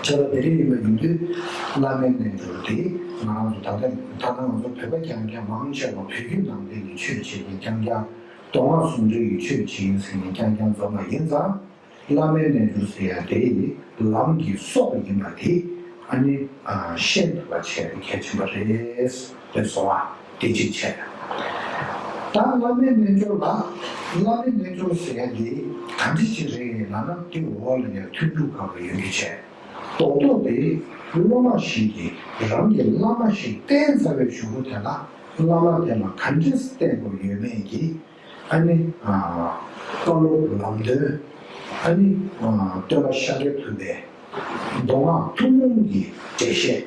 ཙང་དེ་འདྲ་ཡིན་པ་ཡིན་དུས་བླ་མའི་རྣལ་འབྱོར་དེ་ང་རང་ཚོ་ད་ལྟ་ད་ལྟ་ང་ཚོ་བོད་པ་རྐྱང་རྐྱང་མང་ཆེ་བ་བོད་བརྒྱུད་ནང་བསྟན་གྱི་ཆོས་བྱེད་མཁན་རྐྱང་རྐྱང་མདོ་སྔགས་ཟུང་འབྲེལ་གྱི་ཆོས་བྱེད་མཁན་ཟེར་མཁན་རྐྱང་རྐྱང་འཛོམས་པ་ཡིན་ཙང་། བླ་མའི་རྣལ་འབྱོར་ཟེར་ཡ་དེ་ལམ་གྱི་སྲོག་ཡིན་པ་དེ་ཨ་ནི་ཤེས་ཐུབ་པ་བྱས་ཏེ་གལ་ཆེན་པོ་རེད། རེད་སོང་བ་དེ་གཅིག་བྱས། ད་བླ་མའི་རྣལ་འབྱོར་ལ་བླ་མའི་རྣལ་འབྱོར་ཟེར་ཡ་དེ་ག་འདྲ་ཅིག་རེད་ལབ་ན། དེ་འོག་ལ་ཡ་ཐུང་ཐུང་ཁ་པོ་ཡོད་རྒྱུ་བྱས། རྡོག་རྡོག་དེ་སློབ་མ་ཞིག་གིས་རང་གི་བླ་མ་ཞིག་བསྟེན་ཚར་བའི་གཞུག་གུ་དེ་ལ། བླ་མ་དེ་ལ་ག་འདྲས་བསྟེན་དགོས་ཡོད་མེད་ཀྱི་ཨ་ནི་བཀའ་སློབ་ལམ་སྟོན། ཨ་ནི་སྟོན་པ་ཤཱཀྱ་ཐུབ་པའི་མདོ་སྔགས་ཐུན་མོང་གི་འགྲེལ་བཤད།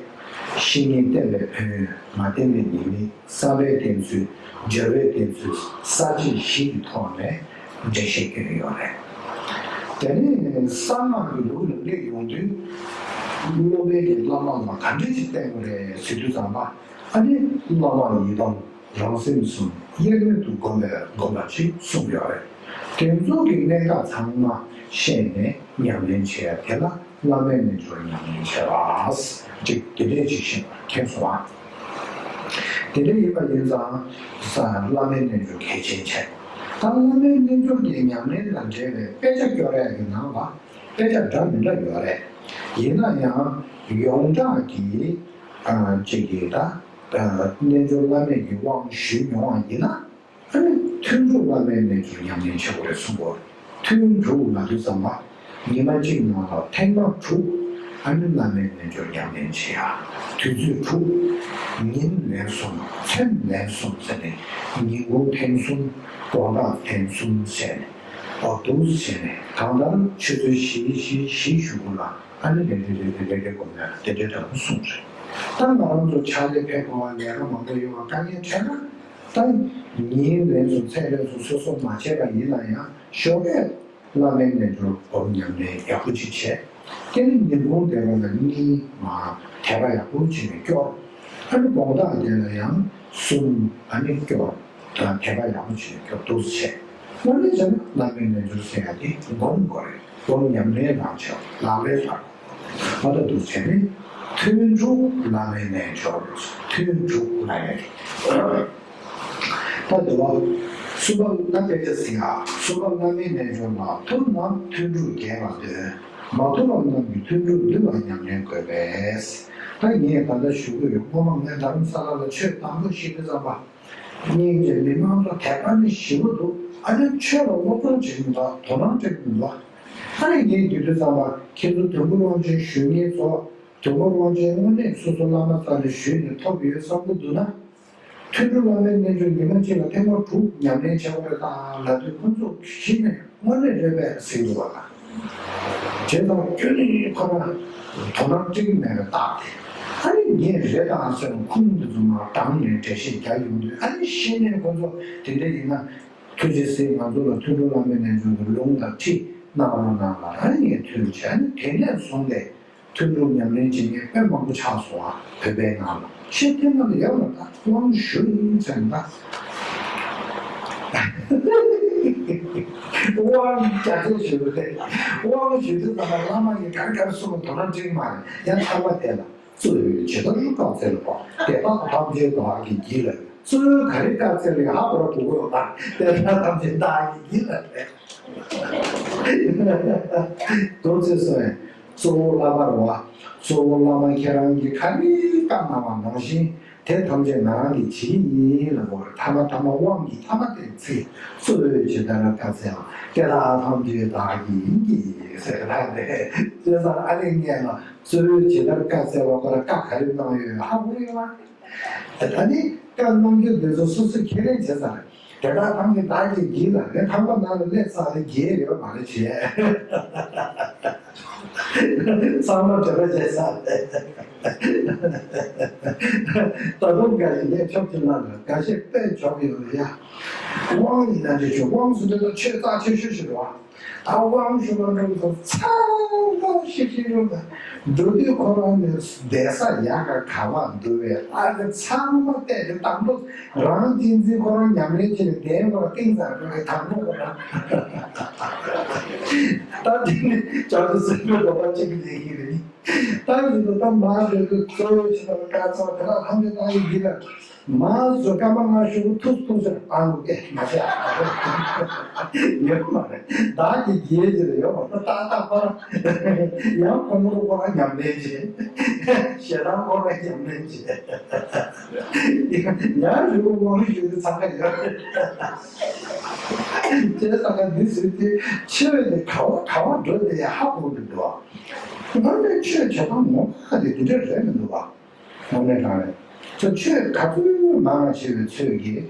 བཤེས་གཉེན་བསྟེན་པའི་ཕན་ཡོན། མ་བསྟེན་པའི་ཉེས་དམིགས། བསམ་པའི་བསྟེན་ཚུལ། སྦྱོར་བའི་བསྟེན་ཚུལ། ས་བཅད་བཞི་གི་ཐོག་ནས་འགྲེལ་བཤད་སྐྱོན་ཡོད་རེད། དེ་ནས་གསང་སྔགས་ཀྱི་ལུགས་ལ་སླེབས་ཡོང་དུས། སློབ་དཔོན་གྱིས་བླ་མ་ལ་ག་འདྲས་ཅིག་བསྟེན་དགོས་རེད་ཟེར་དུས་ཙམ་པ། ཨ་ནི་བླ་མ་ཡི་དམ་རང་སེམས་གསུམ་དབྱེར་མེད་དུ་བསྒོམ་པའི་སྒོམ་པ་ཅིག་གསུངས་ཡོད་རེད། དེ་ཚོ་གི་གནད་འགག་ཚང་མ་ཤེས་ནས་ཉམས་ལེན་བྱེད་ཡ་དེ་ལ་བླ་མའི་རྣལ་འབྱོར་ཉམས་ལེན་བྱེད་པ། ཅིག་དེ་འདྲས་ཅིག་ཤེས་པ་མཁྱེན་སོང་ཨ། དེ་འདྲས་ཡིན་པ་ཡིན་ཙང་ས་བླ་མའི་རྣལ་འབྱོར་གལ་ཆེན་ཆེ། ད་བླ་མའི་རྣལ་འབྱོར་གྱི་ཉམས་ལེན་དང་འབྲེལ་བའི་དཔེ་ཆ་སྐྱོར་ཡ་གི་ནང་ལ་དཔེ་ཆ་འདྲ་མི་འདྲ་ཡོད་རེད། ཡིན་ན་ཡང་ཡོངས་གྲགས་ཀྱི་ཨ་ཅིག་གིས་ད། རྣལ་འབྱོར་བླ་མེད་ཀྱི་དབང་ཞུས་མྱོང་བ་ཡིན་ན། ཨ་ནི་ཐུན་དྲུག་བླ་མའི་རྣལ་འབྱོར་ཉམས་ལེན་བྱེད་དགོས་རེད་གསུངས་པ། ཐུན་དྲུག་ལབ་དུས་ཙམ་པ། ཉི་མ་གཅིག་ནང་ལ་ཐེངས་མ་དྲུག་ཨ་ནི་བླ་མའི་རྣལ་འབྱོར་ཉམས་ལེན་བྱེད་ཡ། དུས་ཚོད་དྲུག་ཉིན་ལན་གསུམ། མཚན་ལན་གསུམ་ཟེར་ནས་ཉིན་གུང་ཐེངས་གསུམ། དགོང་དག་ཐེངས་གསུམ་བྱས་ནས། འོ་འདུག་སེ་བྱས་ནས་གང་ལྟར་ཆུ་ཚོད་བཞི་བཞི་བཞི་ཞུ་གུ་ལ་ཨ་ནི་རེ་རེ་རེ་རེ་རེ་རེ་སྒོམ་ཡ་དེ་འདྲའི་འདྲ་པོ་གསུངས་རེད། ད་ང་རང་ཚོ་ཕྱག་ལས་ཕེབས་དགོས་པ་ལས་ཀ་མང་པོ་ཡོད་པ་དཀའ་ངལ་འཕྲད་ན། ད་ཉིན་རེ་ཚོ་ཚེ་རེ་ཚོ་སོ་སོ་མ་བྱས་པ་ཡིན་ན་ཡང་ཞོགས་ཀས་བླ་མའི་རྣལ་འབྱོར་སྒོམ་ཉམས་ལེན་ཡག་པོ་ཅིག་བྱས། དེ་ནི་ཉིན་གུང་དེ་བ་ལ་གཉིས་མ་དད་པ་ཡག་པོ་བྱས་ནས་སྐྱོར། ཨ་ནི་དགོང་དག་དེ་ལ་ཡང་གསུམ་ཨ་ནི་སྐྱོར། དང་དད་པ་ཡག་པོ་བྱས་ནས་སྐྱོར་འདུག་སེ་བྱས། དངོས་གནས་བྱས་ན་བླ་མའི་རྣལ་འབྱོར་ཟེར་ཡ་དེ་སྒོམ་དགོས་རེད། སྒོམ་ཉམས་ལེན་རང་བྱས་ལག་ལེན་བསྟར། ཨ་ད་འདུག་བྱས་ནས་ཐུན་དྲུག་བླ་མའི་རྣལ་འབྱོར། ཐུན་དྲུག་བླ་མའི། ད་དེ་བ། གསུམ་པ་ལ་དཔེ་ཆ་གཟིགས་ཨ། གསུམ་པ་བླ་མའི་རྣལ་འབྱོར་ལ་ཐུབ་རྣམས་ཐུན་དྲུག་རྒྱས་པར་འདོད། མ་ཐུབ་པ་རྣམས་ཀྱིས་ཐུན་དྲུག་བསྡུས་པ་ཉམས་ལེན་དགོས་པས། ད་ངས་ད་ལྟ་ཞུ་གི་ཡོད། སྔོན་མ་ངས་རྡ་རམ་ས་ལ་ལ་ཆོས་དང་པོ་ཤེས་དུས་ཙམ་པ། སྙིང་རྗེ་མི་མང་ཚོ་དད་པ་ནི་ཞེ་པོ་འདུག་ཨ་ནི་ཆོས་ལ་སློབ་སྦྱོང་བྱེད་ཀྱི་མི་འདུག་དོ་སྣང་སྤྲད་ཀྱི་མི་འདུག་ཨ་ནི་ངས་དེ་དུས་ཙམ་པ་ཁྱེད་ཚོ་དུས་འཁོར་དབང་ཆེན་ཞུ་མཁན་ཚོ་དུས་འཁོར་དབང་ཆེན་དངོས་གནས་སོ་སོ་བླ་མ་རྩ་ནས་ཞུས་ནས་ཐོབ་ཡོད་བསམ་གྱི་འདུག་ན། ཐུན་དྲུག་བླ་མའི་རྣལ་འབྱོར་ཉི་མ་གཅིག་ལ་ཐེངས་མ་དྲུག་ཉམས་ལེན་བྱེད་དགོས་རེད་དང་ལབ་དུས་ཁོང་ཚོ་གཞི་ནས་དངོས་གནས་རེད་པས་ཟེར་གྱི་འདུག་བ་དང་། བྱས་ཙང་ཁྱོད་ནི་ཁོ་རང་དོ་སྣང་སྤྲད་ཀྱི་མེད་པའི་རྟགས་དེ། ཨ་ནི་ངས་རེད་དང་ཟེར་ནས་ཁུངས་འདི་ཚོ་མར་དྲངས་ནས་འགྲེལ་བཤད་རྒྱག་ཡོང་དུས་ཨ་ནི་གཞི་ནས་ཁོང་ཚོ་དེ་འདྲ་ཡིན་ན་ཐུགས་རྗེ་གཟིགས་ང་ཚོ་ལ་ཐུན་དྲུག་བླ་མའི་རྣལ་འབྱོར་གྱི་ལུང་དང་ཁྲིད་གནང་རོགས་གནང་ལ་ཨ་ནི་ངས་ཐུགས་རྗེ་ཆེ། ཨ་ནི་དེ་ནས་བཟུང་སྟེ། ཐུན་དྲུག་ཉམས་ལེན་བྱེད་མཁན་དཔེ་མང་པོ་ཆགས་སོང་ཨ། བོད་པའི་ནང་ལ་ཤེས་ཐེངས་མ་ལ་ཡོད་ལ་ད་དབང་ཞུ་ཡིན་ཟེར་ན་ད། དབང་རྒྱ་ཆེ་ཞུ་རེད། དབང་ཞུ་དུས་ད་ལྟ་བླ་མ་ཡིས་ག་རེ་ག་རེ་གསུངས་དོ་སྣང་སྤྲད་མ་རེད། ཡང་ཚང་མ་དེ་ལ་གཙོས་ཇི་ལྟར་བཀའ་སྩལ་པ། དེ་དག་ཐམས་ཅད་བདག་གིས་བགྱིས་ལ། གཙོས་ག་རེ་བཀའ་སྩལ་ལ་ཧ་གོ་ར་གོ་གོ་ཡོད་ན་དེ་དག་ཐམས་ཅད་བདག་གིས་བགྱིས་ལ་རེད། དོ་ཚིགས་སོ་ཡང་། གཙོ་བོ་བླ་མ་རེད་བ། གཙོ་བོ་བླ་མ་ཁྱེད་རང་གིས་ག་རེ་བཀའ་གནང་བ་ནང་བཞིན་དེ་ཐམས་ཅད་ང་རང་གིས་བྱེད་ཡིན་ལབ་དགོས་རེད། ཐ་མ་ཐ་མ་དབང་གི་ཐ་མ་དེ་ཚིག་གཙོ་བོས་ཇི་ལྟར་བཀའ་སྩལ་པ། དེ་དག་ཐམས་ཅད་བདག་གིས་ཡིན་གྱི་ཟེར་ད་དེ་བྱས་ཙང་ཨ་ནི་ངས་ལ་གཙོ་བོས་ཇི་ལྟར་བཀའ་སྩལ་པ་ཁོ་ལ་བཀའ་ག་རེ་གནང་ཡོད་ཧ་གོ་ཡོད་བ། ད་ནི་བཀའ་གནང་རྒྱུ་འདི་ཚོ་སོ་སོས་ཁས་ལེན་བྱས་ཚར། དེ་དག་ཐམས་ཅད་བདག་གིས་བགྱིས་ལ་ངས་ཐང་པ་ནང་ལ་སླེབས་ཚར་རེད་བགྱིས་ཡོད་མ་རེད་བྱས། ཚང་མ་འབྲེལ་བ་བྱས་ཚར་རེད། ད་དུང་འགའ་ཞིག་ངས་ཕྱོགས་གཅིག་ལ་འགའ་ཞིག་དཔེ་འཇོག་གི་ཡོད་རེད་ཡ། དབང་ཡིན་ན་འདྲི་ཆོག་དབང་ཟེར་དུས་ད་ཆོས་རྩ་ཆེ་ཤོས་ཤིག་རེད་བ། ད་དབང་ཞུ་བ་འགྲོ་ཚོ་ཚང་མ་ཤིག་ཤིག་རུ་ལ་འགྲོ་དུས་ཁོ་རང་ནི་བསྡད་ས་ཡག་ག་ག་བ་འདུག་བས་ཨ་ནི་ཚང་མ་བལྟས་ཏེ་དང་པོ་རང་གཅེས་འཛིན་ཁོ་རང་ཉམས་ལེན་བྱས་ནས་བསྡད་ཁོ་རང་གཏིང་ཟབ་འགྲོ་བའི་དང་པོ་ཁོ་རང་ད་དེ་ནི་བྱ་དུ་སེམས་པའི་ལོ་པ་གཅིག་ལས་ཀྱི་རེད། ད་ཡིན་དུ་ད་མ་བཟོད་དུ་གཙོ་བོའི་ཆེད་དུ་དཀའ་ཚེགས་དེ་དག་ཐམས་ཅད་བཏང་ཡི་འདི་ལ། མ་བཟོད་སྐར་མ་ལྔ་བཞི་ཐུག་ཐུག་ཟེར་བཏང་དགོས་ཀྱི་མ་བྱས། ཡོད་མ་རེད། བདག་གིས་རྒྱལ་ཟེར་ཡོད་མ་རེད། ཏག་ཏག་ཁོ་རང་ཡང་ཁོང་ཁྲོ་ཁོ་རང་ཉམས་ལེན་བྱེད། ཞེ་སྡང་ཁོ་རང་ཉམས་ལེན་བྱེད། ཡང་རི་བོ་དབང་ཞུ་དེ་འཚང་ཁ་ཡོད་རེད། བྱས་ཙང་ཀ་འདི་ཟེར་དེ་ཆེ་བས་དེ་ག་བ་ག་བ་འགྲོ་དེ་ཡང་ཧ་གོ་མི་འདུག་དངོས་གནས་ཆོས་བྱེད་སྟངས་ངོ་མ་དེ་དེ་འདྲ་རེད་མི་འདུག་དངོས་གནས་དྲང་རེད། ཚོ་ཆོས་ག་ཚོད་མང་བ་བྱས་པའི་ཚོད་ཀྱིས།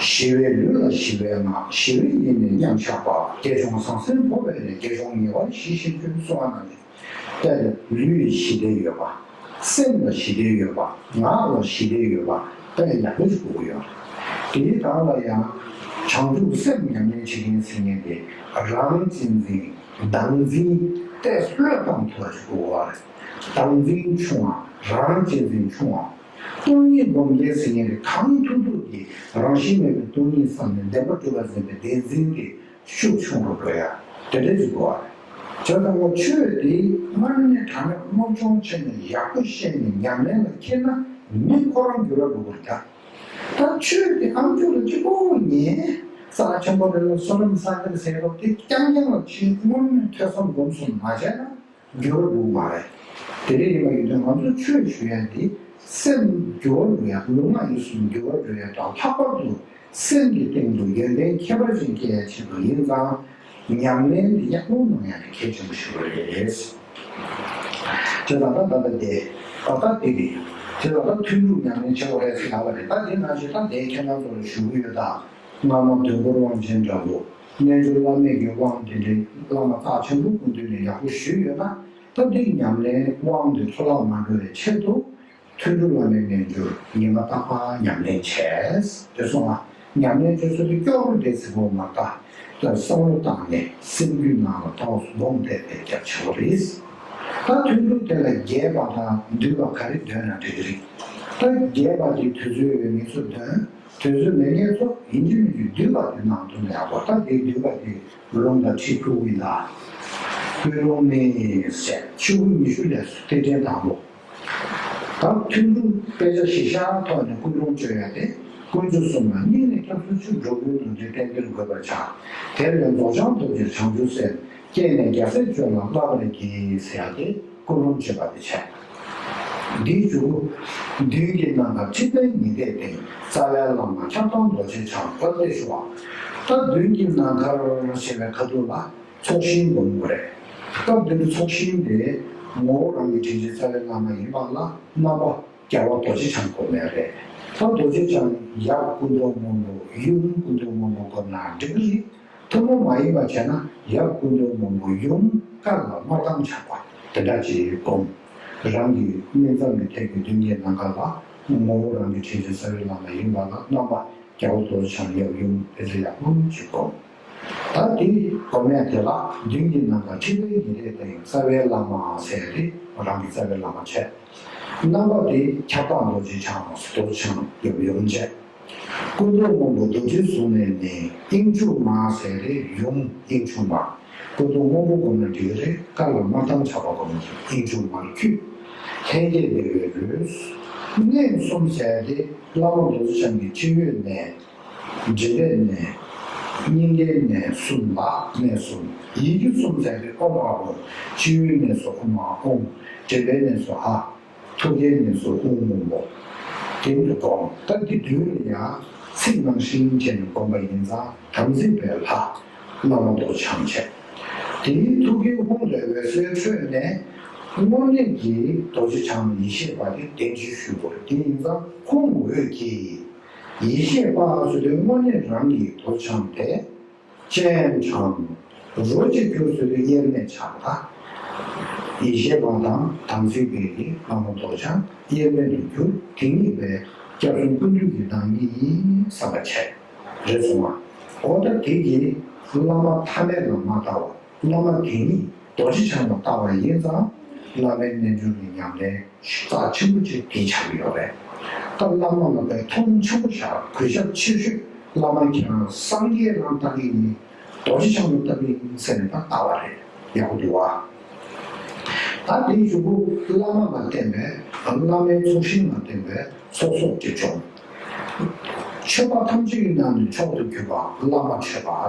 ཞི་བའི་ལུས་ལ་ཞི་བའི་སྔགས། ཞི་བའི་ཡིད་ནི་མཉམ་བཞག་པ། དགེ་སྦྱོང་ཟང་ཟིང་འཕོ་བའི་ལས། དགེ་སྦྱོང་ཉེ་བར་ཞི་ཞེས་བརྗོད། གསུང་བ་ནང་བཞིན། དཔེ་ལ་ལུས་ཞི་བདེ་ཡོད་པ། སེམས་ལ་ཞི་བདེ་ཡོད་པ། ངག་ལ་ཞི་བདེ་ཡོད་པ། དཔེ་ཡག་པོ་ཞིག་དགོས་ཀྱི་ཡོད་རེད། དེའི་སྒང་ལ་ཡང་བྱང་ཆུབ་སེམས་ཉམས་ལེན་བྱེད་མཁན་ཟེར་མཁན་དེ་རང་གཅེས་འཛིན། བདག་འཛིན། ཏོག་ཙམ་བློས་བཏང་ཐུབ་པ་ཞིག་དགོས་པ་རེད། བདག་འཛིན་ཆུང་བ། རང་གཅེས་འཛིན་ཆུང་བ། སྟོང་ཉིད་སྒོམ་མཁན་ཟེར་མཁན་དེ་གང་ཐུབ་ཐུབ་ཀྱིས་རང་བཞིན་མེད་པའི་སྟོང་ཉིད་བསམ་ནས་བདེན་པར་གྲུབ་པ་འཛིན་པའི་བདེན་འཛིན་དེ་ཤུགས་ཆུང་རུ་འགྲོ་ཡ། དེ་འདྲ་ཅིག་དགོས་པ་རེད། བྱས་ཙང་ཆོས་དེ་དངོས་གནས་དྲང་གནས་སློབ་སྦྱོང་བྱས་ནས་ཡག་པོ་ཤེས་ནས་ཉམས་ལེན་ལ་འཁྱེར་ན་མི་ཁོ་རང་འགྱུར་བ་འགྲོ་གི་རེད་ད། ད་ཆོས་དེ་ཨ་མཆོག་ལ་གཅིག་པོ་ཉན། རྩ་ཆེན་པོ་རེད་ལ་བསོད་ནམས་བསགས་ཀྱི་རེད་ཟེར་སྐབས་དེ་རྐྱང་རྐྱང་ལ་ཕྱིན། དངོས་གནས་ཐོས་བསམ་སྒོམ་གསུམ་མ་བྱས་ན་འགྱུར་བ་འགྲོ་གི་མ་རེད། དེ་འདྲ་ཡིན་པ་ཡིན་དུས་ང་ཚོ་ཆོས་ཞུ་ཡ་འདི་སེམས་འགྱུར་བ་འགྲོ་ཡ། ལུས་ངག་ཡིད་གསུམ་འགྱུར་བ་འགྲོ་ཡ་དང་། ལྷག་པར་དུ་སེམས་ཀྱི་སྟེང་དུ་ཡོན་ཏན་ཁྱད་པར་ཅན་སྐྱེ་ཡ་ཆེད་དུ་ཡིན་ཙང་། ཉམས་ལེན་འདི་ཡག་པོ་གནང་ཡ་དེ་གལ་ཆེན་པོ་ཞིག་རེད། དེ་ལ་ད་ད་ལྟ་དེ་ད་ལྟ་དེ་རེད། དེ་ལ་ད་ཐུན་དྲུག་ཉམས་ལེན་བྱེད་དགོས་རེད་ཟེར་ལབ་པ་རེད། ད་དེ་ནང་བཞིན་ད་དེ་ཁྱེད་རང་ཚོ་ལ་ཞུ་གི་ཡོད་ད། སྔ་མ་དུས་འཁོར་དབང་ཆེན་འདྲ་བོ། རྣལ་འབྱོར་བླ་མེད་ཀྱི་དབང་དེ་འདྲའི་བླ་མ་རྩ་ཆེན་པོ་སྐུ་མདུན་ནས་ཡག་པོ་ཞུས་ཡོད་ན། ད་འདི་ཉམས་ལེན་དབང་དེ་འཕྲོ་བརླག་མ་འགྲོ་བའི་ཆེད་དུ། ཐུན་དྲུག་བླ་མའི་རྣལ་འབྱོར་ཉི་མ་རྟག་པར་ཉམས་ལེན་བྱས། དེ་སོང་ཙང་ཉམས་ལེན་བྱེད་ཚུལ་དེ་སྐྱོ་པོ་བསྡད་ཚེ་བོ་མ་ལྟ། ད་བསམ་བློ་བཏང་ནས་སེམས་རྒྱུད་ནང་ལ་ཏོག་ཙམ་སྒོམ་བསྡད་པའི་རྒྱབ་ཆེ་བོ་རེད། ད་ཐུན་དྲུག་དེ་ལ་རྒྱས་པ་དང་བསྡུས་པ་ག་རེ་འདོན་ན་འགྲིག་གི་རེད། ད་རྒྱས་པ་དེ་དུས་ཚོད་ཡོད་མཁན་ཚོ་འདོན། དུས་ཚོད་མེད་མཁན་ཚོ་ཡིན་གཅིག་མིན་གཅིག་བསྡུས་པ་དེ་གནང་ཐུབ་ན་ཡག་པོ། ད་དེ་བསྡུས་པ་དེ་ལུང་དང་ཁྲིད་ཕུལ་གྱི་ཡིན་ད། ཀུན་སློང་ནི་ཟེར་ཆུ་བོ་ཉི་ཤུ་ལས་སུ་གཏེར་ཕྲན་དང་པོ། ད་ཐུན་དྲུག་དཔེ་ཆ་གཞི་བཞག་ཐོག་ནས་ཀུན་སློང་བཅོས་ཡ་དེ་དཀོན་མཆོག་གསུམ་ལ་སྙིང་ནས་སྐྱབས་སུ་མཆི། འགྲོ་ཀུན་དོན་དུ་གཏན་འཁེལ་དགོས་པར་བྱ། དེ་ལས་རྫོགས་བྱང་སྟོབས་ཀྱིས་བྱང་ཆུབ་སེམས། སྐྱེས་ནས་རྒྱལ་སྲས་སྤྱོད་ལ་བསླབ་པར་བགྱི་ཟེར་ཡ་དེ་ཀུན་སློང་བཅོས་པ་དེ་བྱས། འདིའི་མཇུག་མདུན་གྱི་ནམ་མཁར་ཁྲི་པའི་ཉི་ཟླས་བསྟན། རྩ་བའི་བླ་མ་ཁྱབ་བདག་རྡོ་རྗེ་འཆང་། ཨོ་དེ་ཞུ་བ། ད་མདུན་གྱི་ནམ་མཁར་ཞེས་པའི་ཁ་ཐུག་ལ་ཚོགས་ཞིང་སྒོམ་དགོས་རེད། སྐབས་འདིར་ཚོགས་ཞིང་དེ་ངོ་བོ་རང་གི་དྲིན་ཅན་རྩ་བའི་བླ་མ་ཡིན་པ་ལ་རྣམ་པ་རྒྱལ་བ་རྡོ་རྗེ་འཆང་སྒོམ་ཡ་རེད། ད་རྡོ་རྗེ་འཆང་ཡབ་སྐུ་མདོག་སྔོན་པོ་ཡུམ་སྐུ་མདོག་སྔོན་པོ་སྒོམ་ན་འགྲིག་གི་རེད། ཐུན་མོང་མ་ཡིན་པ་བྱས་ན་ཡབ་སྐུ་མདོག་སྔོན་པོ་ཡུམ་དཀར་ལ་དམར་མདངས་ཆགས་པ་དེ་འདྲ་ཅིག་སྒོམ། རང་གི་སྨིན་མཚམས་ཀྱི་ཐད་ཀྱི་མདུན་གྱི་ནམ་མཁའ་ལ་ངོ་བོ་རང་གི་དྲིན་ཅན་རྩ་བའི་བླ་མ་ཡིན་པ་ལ་རྣམ་པ་རྒྱལ་བ་རྡོ་རྗེ་འཆང་ཡབ་ཡུམ་དེ་ཚོ་ཡག་པོ་ཅིག་སྒོམ། ད་དེ་སྒོམ་ཡ་དེ་ལ་མདུན་གྱི་ནམ་མཁར་ཁྲི་པའི་ཉི་ཟླས་བསྟན། རྩ་བའི་བླ་མ་ཟེར་ཏེ་རང་གི་རྩ་བའི་བླ་མ་བྱས། རྣམ་པ་དེ་ཁྱབ་བདག་རྡོ་རྗེ་འཆང་། རྡོ་རྗེ་འཆང་ཡབ་ཡུམ་བྱས། སྐུ་མདོག་སྔོན་པོ་རྡོ་རྗེ་གཟུགས་ནས་ནི། དབྱིངས་ཕྱུག་མ་ཟེར་ཏེ་ཡུམ་དབྱིངས་ཕྱུག་མ། སྐུ་མདོག་སྔོན་པོ་སྒོམ་ན་འགྲིག་གི་རེད། དཀར་ལ་དམར་མདངས་ཆགས་པ་སྒོམ་གྱི་དབྱིངས་ཕྱུག་མར་འཁྱུད། ལྷན་སྐྱེས་བདེ་བའི་རོས། གནས་གསུམ་ཟེར་ཏེ་བླ་མ་རྡོ་རྗེ་འཆང་གི་སྤྱི་བོ་ནས། མགྲིན་པའི་གནས། སྙིང་གའི་གནས་གསུམ་ལ་གནས་གསུམ། ཡི་གེ་གསུམ་ཟེར་ཏེ་ཨོཾ་ཨཱཿཧཱུྃ། སྤྱི་བོའི་གནས་སུ་ཨོཾ་ཨཱཿཧཱུྃ། མགྲིན་པའི་གནས་སུ་ཨཱཿ། ཐུགས་ཀའི་གནས་སུ་ཧཱུྃ་སྔོན་པོ། དེ་འདྲ་སྒོམ། ད་འདི་མདུན་ལ་ཡང་ཚིག་ནང་བཞིན་བྱས་ནས་སྒོམ་པ་ཡིན་ཙང་དམ་ཚིག་པའི་ལྷ་བླ་མ་རྡོ་རྗེ་འཆང་བྱས། དེའི་ཐུགས་ཀའི་ཧཱུྃ་ལས་འོད་ཟེར་འཕྲོས་ནས་དངོས་གནས་ཀྱི་རྡོ་རྗེ་འཆང་ཡེ་ཤེས་པ་དེ་བདེན་བཞི་ཞུ་དགོས། དེ་ཡིན་ཙང་ཧཱུྃ་འོད་ཀྱིས་ཡེ་ཤེས་པ་ཟེར་དུས་དངོས་གནས་རང་གི་རྡོ་རྗེ་འཆང་དེ་སྤྱན་དྲངས། རོ་གཅིག་གྱུར་ཟེར་དུས་དབྱེར་མེད་ཆགས་པ། ཡེ་ཤེས་པ་དང་དམ་ཚིག་པའི་གི་བླ་མ་རྡོ་རྗེ་འཆང་དབྱེར་མེད་དུ་གྱུར། དེ་ཉིད་པའི་སྐྱབས་གསུམ་ཀུན་འདུས་ཀྱི་བདག་ཉིད་ཡིན་བསམ་པ་བྱས། རེད་སོང་ང་། འོ་ད་དེ་གིས་བླ་མ་ཐ་མལ་ལ་མ་ལྟ་བ། བླ་མ་དེ་ཉིད་རྡོ་རྗེ་འཆང་ལ་ལྟ་བ་ཡིན་ཙང་། བླ་མའི་རྣལ་འབྱོར་གྱི་ཉམས་ལེན་རྩ་ཆེན་པོ་ཅིག་དེ་ཆགས་ཀྱི་ཡོད་རེད། ད་བླ་མ་ལ་དཔེ་མཐོང་ཆེན་པོ་བཞག། གུས་ཞབས་ཆེ་ཤོས་བླ་མ་ཁྱེད་རང་སངས་རྒྱས་རང་ལྟ་གི་ཡིན། རྡོ་རྗེ་འཆང་ལ་ལྟ་གི་ཡིན་ཟེར་ནས་ད་ལྟ་བ་རེད། ཡག་པོ་འདུག་བ། ད་དེའི་གཞུག་གུ་བླ་མ་ལ་བརྟེན་པའི་བླ་མའི་ཚོགས་ཞིང་ལ་བརྟེན་པའི་ཚོགས་གསོག་སྒྲིབ་སྦྱོང་། མཆོད་པ་ཐམས་ཅད་ཀྱི་ནང་ནས་མཆོག་ཏུ་གྱུར་པ་བླ་མ་མཆོད་པ།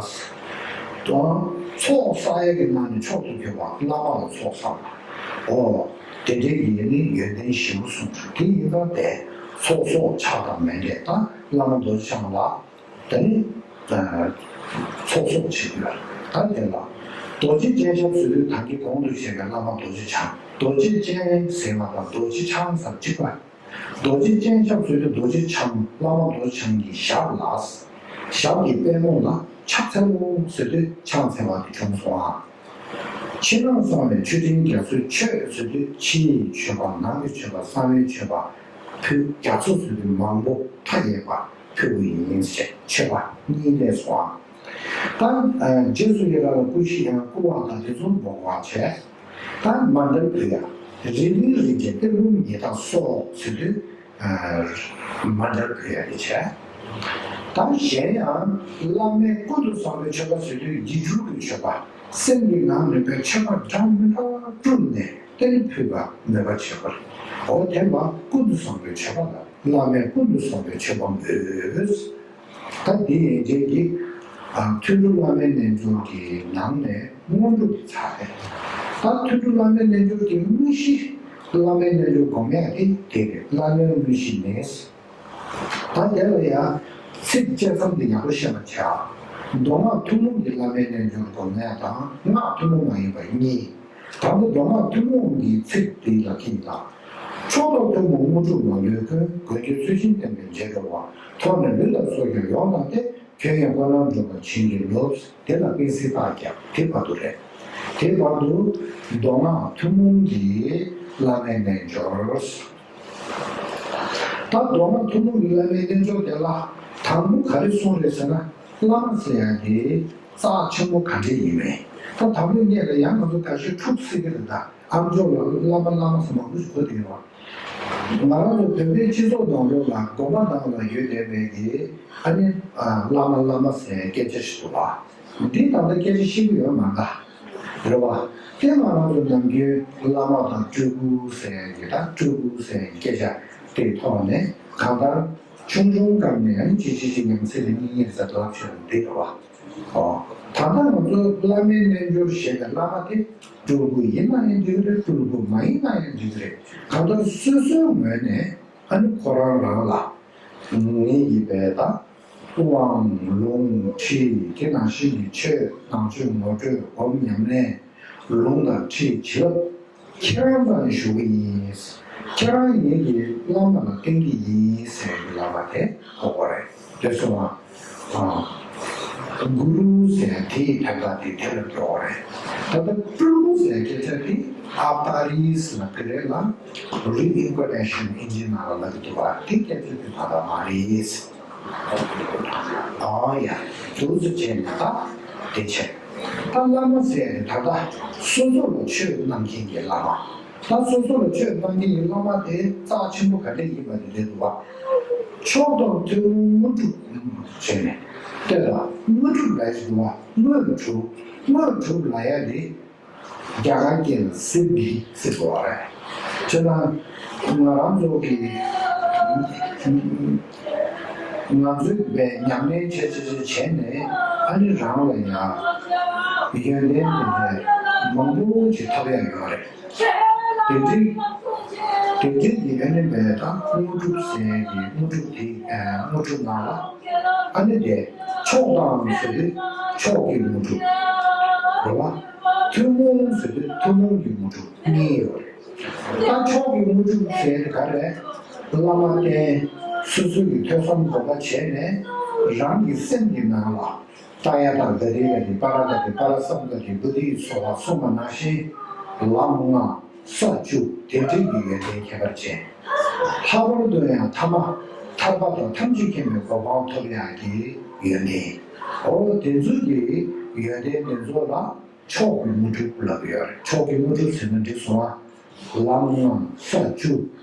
དང་ཚོགས་བསགས་ཡས་ཀྱི་ནང་ནས་མཆོག་ཏུ་གྱུར་པ་བླ་མ་ལ་ཚོགས་བསགས་པ། འོ། དེ་འདྲའི་གི་ཡེ་ནས་ཡོན་ཏན་ཞེ་པོ་གསུངས་སོང་། དེ་ཡིན་ཙང་དེ་ཚོགས་གསོག་ཕྱག་དང་མཎྜལ་དང་བླ་མ་རྡོ་རྗེ་འཆང་ལ་དེ་ནི་ཚོགས་གསོག་བྱེད་དགོས། ད་དེ་ལ་རྡོ་རྗེ་སྤྱན་ཆབ་ཟེར་དུས་ད་གིན་གོང་དུ་བཤད་པའི་བླ་མ་རྡོ་རྗེ་འཆང་། རྡོ་རྗེ་སྤྱན་ཟེར་བ་དང་རྡོ་རྗེ་འཆང་ཟེར་གཅིག་པ། རྡོ་རྗེ་སྤྱན་ཆབ་ཟེར་དུས་རྡོ་རྗེ་འཆང་བླ་མ་རྡོ་རྗེ་འཆང་གི་ཞབས་ལ། ཞབས་ཀྱི་པད་མོ་ལ་ཕྱག་འཚལ་ལོ་ཟེར་དུས་ཕྱག་འཚལ་བ་དེ་བྱུང་སོང་ཨ། ཕྱི་ནང་གསང་བའི་མཆོད་སྤྲིན་རྒྱ་མཚོའི་མཆོད་ཟེར་དུས་ཕྱིའི་མཆོད་པ་ནང་གི་མཆོད་པ་གསང་བའི་མཆོད་པ་ཕུལ། རྒྱ་མཚོ་ཟེར་དུས་མང་པོ་མཐའ་ཡས་པ་ཕུལ་བ་ཡིན་ཞེས་མཆོད་པ་གཉིས་སླེབས་སོང་ཨ། ད་རྗེས་སུ་ཡི་རང་ལ་སྐུ་ཕྱི་ཡང་སྐུ་དབང་དང་དེ་ཚོ་འབོག་པ་བྱས། ད་མཎྜལ་ཕུལ་ཡ། རི་ལིའི་རི་རྒྱལ་གཏེར་ལུང་ཉི་ཟླ་སོགས་ཟེར་དུས་མཎྜལ་ཕུལ་ཡ་དེ་བྱས། ད་གཞན་ཡང་བླ་མའི་ཀུན་ཏུ་བཟང་པོའི་མཆོད་པ་ཟེར་དུས་ཡིག་འབྲུ་གི་མཆོད་པ་སེམས་ཀྱི་ནང་ནས་པའི་མཆོད་པ་འདྲ་མི་འདྲ་བསྒྲུབས་ནས་གཏན་ཕུལ་བ་མོས་པ་བྱེད་པར། འོ་དེ་ལ་ཀུན་ཏུ་བཟང་པོའི་མཆོད་པ་ལ་བླ་མའི་ཀུན་ཏུ་བཟང་པོའི་མཆོད་པ་མོས། ད་འདི་ཡན་ཆད་ཀྱི་ཨ་ཐུན་དྲུག་བླ་མའི་རྣལ་འབྱོར་གྱི་ནང་ནས་དངོས་གྲུབ་ཀྱི་ཚར་རེད། ད་ཐུན་དྲུག་བླ་མའི་རྣལ་འབྱོར་གྱི་དངོས་གཞི་བླ་མའི་རྣལ་འབྱོར་སྒོམ་ཡག་དེ་དེ་རེད། བླ་མའི་དངོས་གཞི་ནི། ད་དེ་ལ་ཡང་ཚིག་བཅད་མཚམས་དེ་ཡག་པོ་ཤེས་པར་བྱ། མདོ་སྔགས་ཐུན་མོང་གི་བླ་མའི་རྣལ་འབྱོར་སྒོམ་ཡག་དང་སྔགས་ཐུན་མོང་མ་ཡིན་པ་གཉིས། དང་པོ་མདོ་སྔགས་ཐུན་མོང་གི་ཚིག་དེ་ལ་ཁྱིམ་དང་། ཕྱོགས་རྟོག་ཐུན་མོང་དངོས་གྲུབ་ལ་ལུས་ཀུན། མགོན་ཁྱོད་ཚུལ་བཞིན་བསྟེན་པས་རྗེས་འགྲོ་བ། ཐོབ་ནས་ལུས་ལ་སྲོག་ཀྱང་ཡོངས་བླངས་ཏེ། ཁྱོད་ཡང་ཁོ་ནར་འགྲོ་བར་བྱིན་གྱིས་རློབས། དེ་ལ་ཀུན་གཟིགས་རྟགས་བརྒྱད་དེ་བར་དུ་རེད། དེ་བར་དུ་མདོ་སྔགས་ཐུན་མོང་གི་བླ་མའི་རྣལ་འབྱོར། ད་མདོ་སྔགས་ཐུན་མོང་གི་བླ་མའི་རྣལ་འབྱོར་དེ་ལ་དང་པོ་ག་རེ་གསུངས་རེད་ཟེར་ན། བླ་མ་ཟེར་ཡག་དེ་རྩ་ཆེན་པོ་ག་འདྲ་ཡིན་མིན། ད་དང་པོ་ངེད་ལ་ཡང་ང་ཚོ་དགའ་ཤོས་ཕྲུག་ཟེར་གི་རེད། ད་ཨམ་ཅོག་ལ་བླ་མ་བླ་མ་ཟེར་མང་པོ་ཞིག་གོ་བསྡད་ཡོད་རེད། ང་རང་ཚོ་བོད་པའི་སྤྱི་ཚོགས་ནང་ལོགས་ལ་དགོན་པ་ནང་ལ་ཡོད་བསྡད་པའི་གི་ཨ་ནི་བླ་མ་བླ་མ་ཟེར་སྐད་ཆ་ཞིག་འདུག་བ། འདི་ད་ལྟ་སྐད་ཆ་བཤད་གི་ཡོད་མ་ག་རེད་བ། དེ་ང་རང་ཚོ་ནམ་རྒྱུན་བླ་མ་དང་སྤྲུལ་སྐུ་ཟེར་གི་ད་སྤྲུལ་སྐུ་ཟེར་གི་སྐད་ཆ་དེ་ཐོག་ནས་གང་ལྟར་ཆུང་ཆུང་སྐབས་ནས་ཨ་ནི་ཅི་ཅི་ཅི་ཉམས་ཚེ་ལ་གཉིས་གཉིས་ཟེར་ལབ་ཆོག་འདི་རེད་བ། ཨོ། ད་ལྟ་ང་ཚོ་བླ་མའི་རྣལ་འབྱོར་ཞེས་པའི་བླ་མ་དེ་སྤྲུལ་སྐུ་ཡིན་ན་ཡང་འགྲིག་གི་རེད། སྤྲུལ་སྐུ་མ་ཡིན་ན་ཡང་འགྲིག་གི་རེད། གང་ལྟར་སོ་སོའི་ངོས་ནས་ཨ་ནི་ཁོ་རང་རང་ལ་ངེད་ཀྱི་བས་ད་དབང་ལུང་ཁྲིད་དེ་ནང་བཞིན་གྱི་ཆོས་ནང་ཆོས་ངོ་སྤྲོད་སྒོམ་ཉམས་ལེན་ལུང་དང་ཁྲིད་བྱིན་རླབས། ཁྱེད་རང་རྩ་ནས་ཞུ་གི་ཡིན། ཁྱེད་རང་ངེད་ཀྱི་བླ་མ་ལ་བསྟེན་གྱི་ཡིན་ཟེར་གྱི་ལབ་པ་དེ་གོ་དགོས་རེད། དེ་སོང་བ། གུ་རུ་ཟེར་དེའི་དོན་དག་དེ་དེ་ལ་འགྲོ་བ་རེད། ད་ལྟ་སྤྲུལ་སྐུ་ཟེར་སྐད་ཆ་དེ་ཨ་པ་རི་སི་ལ་བོད་ལ་རི་ཨིན་ཀར་ནེ་ཤན་ཨིན་ཇི་ནང་ལ་ལབ་ཀྱི་འདུག་བ། དེ་སྐད་ཆ་དེ་ད་ལྟ་མ་རེད། ཨ་ཡ། འདུག་སེ་བྱས་ནས་ད་དེ་བྱས། ད་བླ་མ་ཟེར་ནས་ད་ལྟ་སོ་སོ་ལ་ཆོས་གནང་མཁན་གྱི་བླ་མ། ད་སོ་སོ་ལ་ཆོས་གནང་མཁན་གྱི་བླ་མ་དེ་རྩ་ཆེན་པོ་ག་འདྲ་ཡིན་པ་དེ་རེད་འདུག་བ། མཆོག་དང་ཐུན་མོང་དངོས་གྲུབ་བྱས་ནས་ལྟོས་དང་དངོས་གྲུབ་ལ་ཡི་འདུག་བ། དངོས་གྲུབ་དངོས་གྲུབ་ལ་ཡ་དེ། རྒྱ་གར་སྐད་ལ་སིདྡྷི་ཟེར་གོ་བ་རེད། བྱས་ན་ང་རང་ཚོ་གི་ང་ཚོའི་བའི་ཉམས་ལེན་བྱས་བྱས་བྱས་བྱས་ནས་ཨ་ནི་རང་ལ་ཡང་ཡོན་ཏན་དེ་འདྲ་མང་པོ་ཞིག་ཐོབ་ཡ་ཡོད་རེད། དེ་འདྲའི་དེ་འདྲའི་ཡི་ཨ་ནི་བའི་ད་དངོས་གྲུབ་ཟེར་གི་དངོས་གྲུབ་དེ་དངོས་གྲུབ་ནང་ལ་ཨ་ནི་དེ་མཆོག་དང་ཟེར་དུས་མཆོག་གི་དངོས་གྲུབ་རེད་བ། ཐུན་མོང་ཟེར་དུས་ཐུན་མོང་གི་དངོས་གྲུབ་གཉིས་ཡོད་རེད། ད་མཆོག་གི་དངོས་གྲུབ་ཟེར་དེ་ག་རེ་རེད། བླ་མ་བསྟེན། སོ་སོ་ཡི་ཐོས་བསམ་སྒོམ་པ་བྱས་ནས་རང་གི་སེམས་ཀྱི་ནང་ལ་ཏདྱ་ཐཱ་ག་ཏེ་ཡ་ཏི་པ་ར་ཏ་ཏི་པ་ར་སཾ་ཏ་ཏི་བོ་དྷི་སྭཱ་ཧཱ་གསུངས་པ་ནང་བཞིན་ལམ་ལྔ་ས་བཅུ་དེ་འདྲའི་གི་ཡོན་ཏན་ཁྱད་པར་ཅན། ལྷག་པར་དུ་ཡང་ཐ་མ་ཐར་པ་དང་ཐམས་ཅད་མཁྱེན་པའི་གོ་འཕང་ཐོབ་ཡག་གི་ཡོན་ཏན། འོ་དེ་ཚོ་གི་ཡོན་ཏན་དེ་ཚོ་ལ་མཆོག་གི་དངོས་གྲུབ་ལབ་ཀྱི་ཡོད་རེད། མཆོག་གི་དངོས་གྲུབ་ཟེར་ན་འགྲིག་སོང་ཨ། ལམ་ལྔ་ས་བཅུ་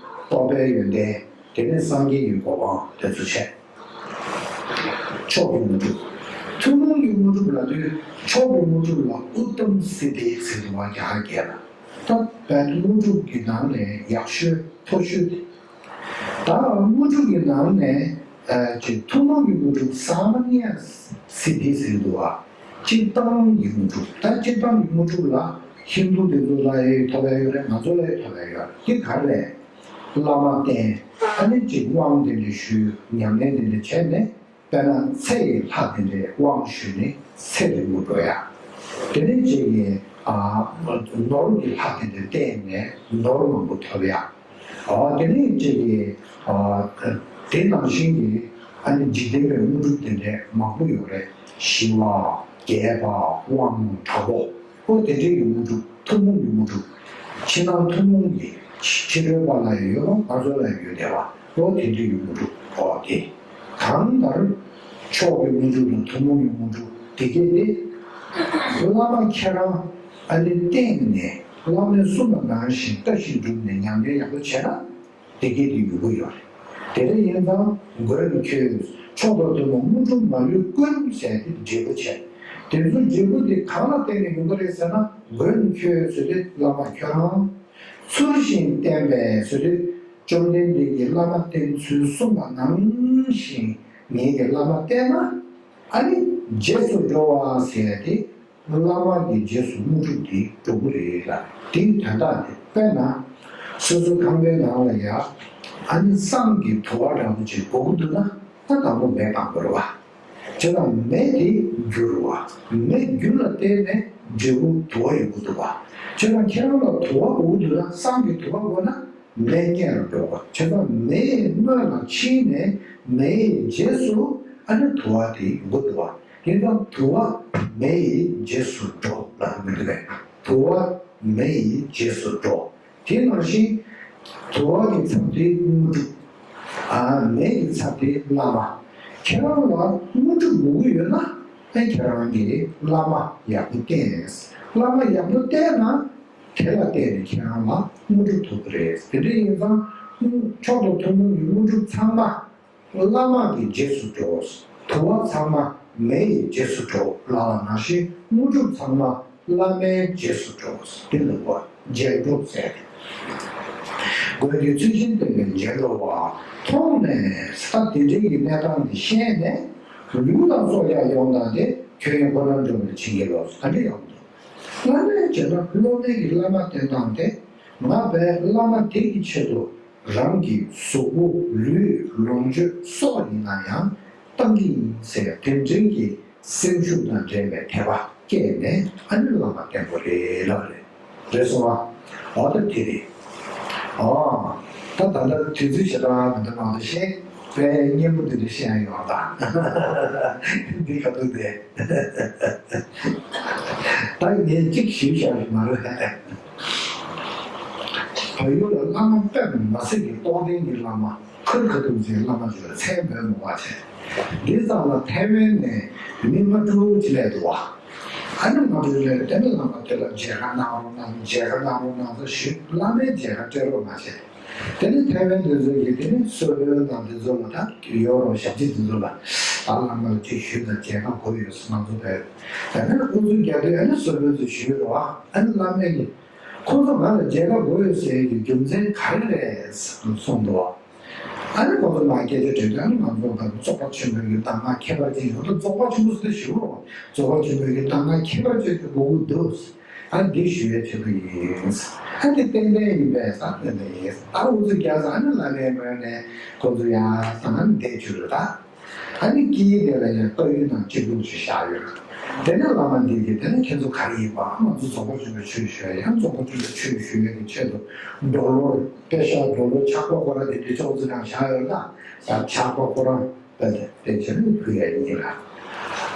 རྟོགས་པའི་ཡོན་ཏན། དེ་ནས་སངས་རྒྱས་ཀྱི་གོ་འཕང་དེ་ཚོ་བྱས། མཆོག་གི་དངོས་གྲུབ། ཐུན་མོང་གི་དངོས་གྲུབ་ལབ་དུས་མཆོག་གི་དངོས་གྲུབ་ལ་ཨུ་ཏམ་སིདྡྷི་ཟེར་འདུག་བ། རྒྱ་གར་སྐད་ལ། ད་བོད་དངོས་གྲུབ་ཀྱི་ནང་ནས་ཡག་ཤོས་མཐོ་ཤོས་དེ། ད་དངོས་གྲུབ་ཀྱི་ནང་ནས་ཨ་ཅིག་ཐུན་མོང་གི་དངོས་གྲུབ་ས་མ་ཎི་ཡ་སིདྡྷི་ཟེར་འདུག་བ། སྤྱིར་བཏང་གི་དངོས་གྲུབ། ད་སྤྱིར་བཏང་གི་དངོས་གྲུབ་ལ་ཧིན་དུ་དེ་ཚོ་ལ་ཡང་ཐོབ་ཡ་ཡོད་རེད། ང་ཚོ་ལ་ཡང་ཐོབ་ཡ་ཡོད་རེད། དེ་ག་རེ་རེད། བླ་མ་བསྟེན། ཨ་ནི་ཅིག་དབང་དེ་འདྲ་ཞུས། ཉམས་ལེན་དེ་འདྲ་བྱས་ནས་དཔེར་ན་ཚེ་ཡི་ལྷ་དེ་འདྲའི་དབང་ཞུས་ནས་ཚེ་རིང་པོ་འགྲོ་ཡ། དེ་ནས་ཅིག་གི་ཨ་ནོར་གྱི་ལྷ་དེ་འདྲ་བསྟེན་ནས་ནོར་མང་པོ་ཐོབ་ཡ། ཨ་དེ་ནས་ཅིག་གི་ཨ་དེ་ནང་བཞིན་གྱི་ཨ་ནི་འཇིག་རྟེན་པའི་དངོས་གྲུབ་དེ་འདྲའི་མང་པོ་ཡོད་རེད། ཞི་བ། རྒྱས་པ། དབང་དྲག་པོ། ཨོ་དེ་འདྲའི་ཡོད་དངོས་གྲུབ། ཐུན་མོང་གི་དངོས་གྲུབ། ཕྱི་ནང་ཐུན་མོང་གི་ཕྱི་རོལ་པ་ལ་ཡོད་པ་ང་ཚོ་ལ་ཡོད་བསྡད་པ་ཨོ་དེ་འདྲའི་ཡོད་དངོས་གྲུབ་ཨོ་དེ། གང་ལྟར་མཆོག་གི་དངོས་གྲུབ་དང་ཐུན་མོང་གི་དངོས་གྲུབ་དེ་གས་དེ། བླ་མ་ཁྱེད་རང་ཨ་ནི་བསྟེན་ནས་བླ་མས་གསུངས་པ་ནང་བཞིན་བཀྲ་ཤིས་སྒྲུབ་ནས་ཉམས་ལེན་ཡག་པོ་བྱས་ན་དེ་གས་དེ་ཡོང་གི་ཡོད་རེད། དེ་འདྲ་ཡིན་ཙང་མགོན་ཁྱོད་མཆོག་དང་ཐུན་མོང་དངོས་གྲུབ་མ་ལུས་ཀུན་ཟེར་དེ་འབྲས་བུ་བྱས། དེ་ཚོ་འབྲས་བུ་དེ་གང་ལ་བརྟེན་ནས་ཡོང་གི་རེད་ཟེར་ན་མགོན་ཁྱོད་ཟེར་དུས་བླ་མ་ཁྱོད་རང་། ཚུལ་བཞིན་བསྟེན་པས་ཟེར་དུས་བཅོམ་ལྡན་འདས་ཀྱིས་བླ་མ་བསྟེན་ཚུལ་གསུངས་པ་ནང་བཞིན་ངེད་ཀྱི་བླ་མ་བསྟེན་ན་ཨ་ནི་རྗེས་སུ་འགྲོ་བ་ཟེར་ཏེ་བླ་མ་གི་རྗེས་སུ་དངོས་གྲུབ་དེ་འགྲོ་གི་རེད་ལ། དེའི་དོན་དག་དེ་དཔེར་ན་སོ་སོ་ཁང་པའི་ནང་ལ་ཡ་ཨ་ནི་བསང་གི་དུ་བ་འདྲ་པོ་ཅིག་དགོས་ཀྱི་འདུག་ན་ད་དང་པོ་མེ་སྤང་དགོས་རེད་བ། བྱས་ཙང་མེ་དེ་རྒྱུ་རེད་བ། མེ་རྒྱུ་ལ་བརྟེན་ནས་འབྲས་བུ་དུ་བ་ཡོང་གི་འདུག་བ། བྱས་ཙང་ཁྱེད་རང་ལ་དུ་བ་དགོས་ཀྱི་འདུག་ན་བསང་གི་དུ་བ་དགོས་ན་མེ་རྙེད་ལ་འགྲོ་དགོས། བྱས་ཙང་མེ་ཡི་སྔོན་ལ་ཕྱིན་ནས་མེ་ཡི་རྗེས་སུ་ཨ་ནི་དུ་བ་དེ་ཡོང་གི་འདུག་བ། ཡིན་ཙང་དུ་བ་མེ་ཡི་རྗེས་སུ་འགྲོ་ལབ་ཀྱི་མི་འདུག་གས། དུ་བ་མེ་ཡི་རྗེས་སུ་འགྲོ། དེ་ནང་བཞིན་དུ་བ་གི་ཚབ་དེ་དངོས་གྲུབ། ཨ་མེ་གི་ཚབ་དེ་བླ་མ། ཁྱེད་རང་ལ་དངོས་གྲུབ་དགོས་ཀྱི་ཡོད་ན་ཨེ་ཁྱེད་རང་གིས་བླ་མ་ཡག་པོ་བསྟེན། བླ་མ་ཡག་པོ་བསྟེན་ན་དེ་ལ་བརྟེན་ནས་ཁྱེད་རང་ལ་དངོས་གྲུབ་ཐོབ་ཀྱི་རེད། དེ་འདྲ་ཡིན་ཙང་མཆོག་དང་ཐུན་མོང་གི་དངོས་གྲུབ་ཚང་མ། བླ་མ་གི་རྗེས་སུ་འགྲོ། དུ་བ་ཚང་མ་མེ་ཡི་རྗེས་སུ་འགྲོ་ལབ་པ་ནང་བཞིན་དངོས་གྲུབ་ཚང་མ་བླ་མའི་རྗེས་སུ་འགྲོ། དེ་ལ་གོ་རྗེས་འགྲོ་ཟེར། མགོན་གྱི་ཚུལ་བཞིན་བསྟེན་པའི་རྗེས་འགྲོ་བ། མཐོང་ནས་ས་དེ་འདྲའི་གི་གནས་སྟངས་འདི་ཤེས་ནས་ལུས་དང་སྲོག་ཀྱང་ཡོངས་བཏང་སྟེ་ཁྱོད་ཡང་ཁོ་ན་འགྲོ་བའི་བྱིན་གྱིས་རློབས། ག་འདྲ་ཡོང་འདུག་བླ་མའི་རྗེས་ལ་སློབ་མའི་གི་བླ་མ་བསྟེན་སྟངས་དེ་ང་བས་བླ་མ་དེ་གི་ཆེད་དུ། རང་གི་གཟུགས་པོ་ལུས་ལོངས་སྤྱོད་སྲོག་ཡིན་ན་ཡང་བཏང་གི་ཡིན་ཟེར་དེ་འདྲའི་གི་སེམས་ཤུགས་དང་འབྲེལ་བའི་དད་པ་སྐྱེས་ནས་ཨ་ནི་བླ་མ་བསྟེན་དགོས་རེད་ལབ་རེད། རེད་སོང་བ། འོ་ད་དེ་རེད། ཨོ། ད་ད་ལྟ་དུས་ཚོད་ཞེ་དྲག་མི་འདུག་མང་དུ་བཤད་པའི་སྙན་པོ་འདི་འདྲ་བཤད་ཡ་ཡོང་ད། འདི་ག་དུས་དེ། ད་ངས་གཅིག་ཞུས་བཞག་གི་མ་རེད། བལ་ཡུལ་ལ་བླ་མ་དཔེ་མ་སྲིད་ཀྱི་རྟོགས་ལྡན་གྱི་བླ་མ་ཁུར་ཁ་ཐུག་ཅིག་བླ་མ་ཞིག་ལ་མཚན་འབོད་མི་བ་བྱས། འདི་ཙམ་ལ་ཐའེ་ཝན་ནས་མི་ལྔ་དྲུག་ཅིག་སླེབས་འདུག་བ། ཨ་ནི་ལྔ་དྲུག་སླེབས་དེ་ནས་བླ་མ་དེ་ལ་མཇལ་ཁ་གནང་རོགས་གནང་མཇལ་ཁ་གནང་རོགས་གནང་ཟེར་ཞུས། བླ་མས་མཇལ་ཁ་སྤྲད་རོགས་མ་བྱས། དེ་ནས་ཐའེ་ཝན་དེ་ཚོ་ཡིས་དེ་ནས་གསོལ་དཔོན་དང་དེ་ཚོ་ལ་ད་ཡོད་རོགས་ཞབས་ཕྱི་དེ་ཚོ་ལ་ད་བླ་མ་ལ་ཅིག་ཞུས་དང་མཇལ་ཁ་དགོས་ཡོད་ཟེར་ང་ཚོ་བས། དེ་ནས་ཨུ་ཚུགས་རྒྱག་དུས་ཨ་ནི་གསོལ་དཔོན་ཚོས་ཞུས་རོགས་ཨ་ནི་བླ་མས་ནི། ཁོང་ཚོ་ང་ལ་མཇལ་ཁ་དགོས་ཡོད་ཟེར་གྱི་རྒྱུ་མཚན་ག་རེ་རེད་གསུངས་འདུག་ཨ་ནི་ཁོང་ཚོ་ང་སྐད་ཆ་དྲིས་དུས་ཨ་ནི་ང་ཚོ་ད་རྩོག་པ་ཆེན་པོའི་གི་གདམས་ངག་ཁྱད་པར་ཅན་ཡོད་དོ། རྩོག་པ་ཆེན་པོ་ཟེར་ཞུ་རོགས། རྩོག་པ་ཆེན་པོའི་གི་གདམས་ངག་ཁྱད་པར་ཅན་དེ་དགོས་ཀྱི་འདུག་ཨ་ནི་འདི་ཞུ་ཡའི་ཆེད་དུ་ཡིན། ཨ་ནི་ཏན་ཏན་ཡིན་པས་ད་ཏན་ཏན་ཡིན། ད་ཨུ་ཚུགས་རྒྱག་ས་ཨ་ནི་བླ་མའི་ངོས་ནས་ཁོང་ཚོ་ཡ་ད་ང་འདས་ཆུ་རུ་ད། ཨ་ནི་དཀྱིལ་དེ་ལ་ཡང་བཀའ་ཡིག་དང་སྤྱི་སྒོར་ཞིག་བཞག་ཡོད། དེ་ནས་བླ་མ་འདི་གིས་དེ་ནས་ཁྱེད་ཚོ་ག་རེ་ཡིན་པ། ཨ་ང་ཚོ་རྫོགས་པ་ཆེན་པོའི་ཆོས་ཞུ་ཡ་ཡང་རྫོགས་པ་ཆེན་པོའི་ཆོས་ཞུ་ཡ་གི་ཆེད་དུ་ཌོ་ལར་པེ་ཤ་ཌོ་ལར་ཆག་པ་ཁོ་ར་དེ་འདྲ་ཅོག་ཙེ་ནང་བཞག་ཡོད་ན་ཡང་ཆག་པ་ཁོ་རང་དཔེ་དེ་དཔེ་བྱས་ནས་ཕུལ་ཡ་ཡིན་ལ།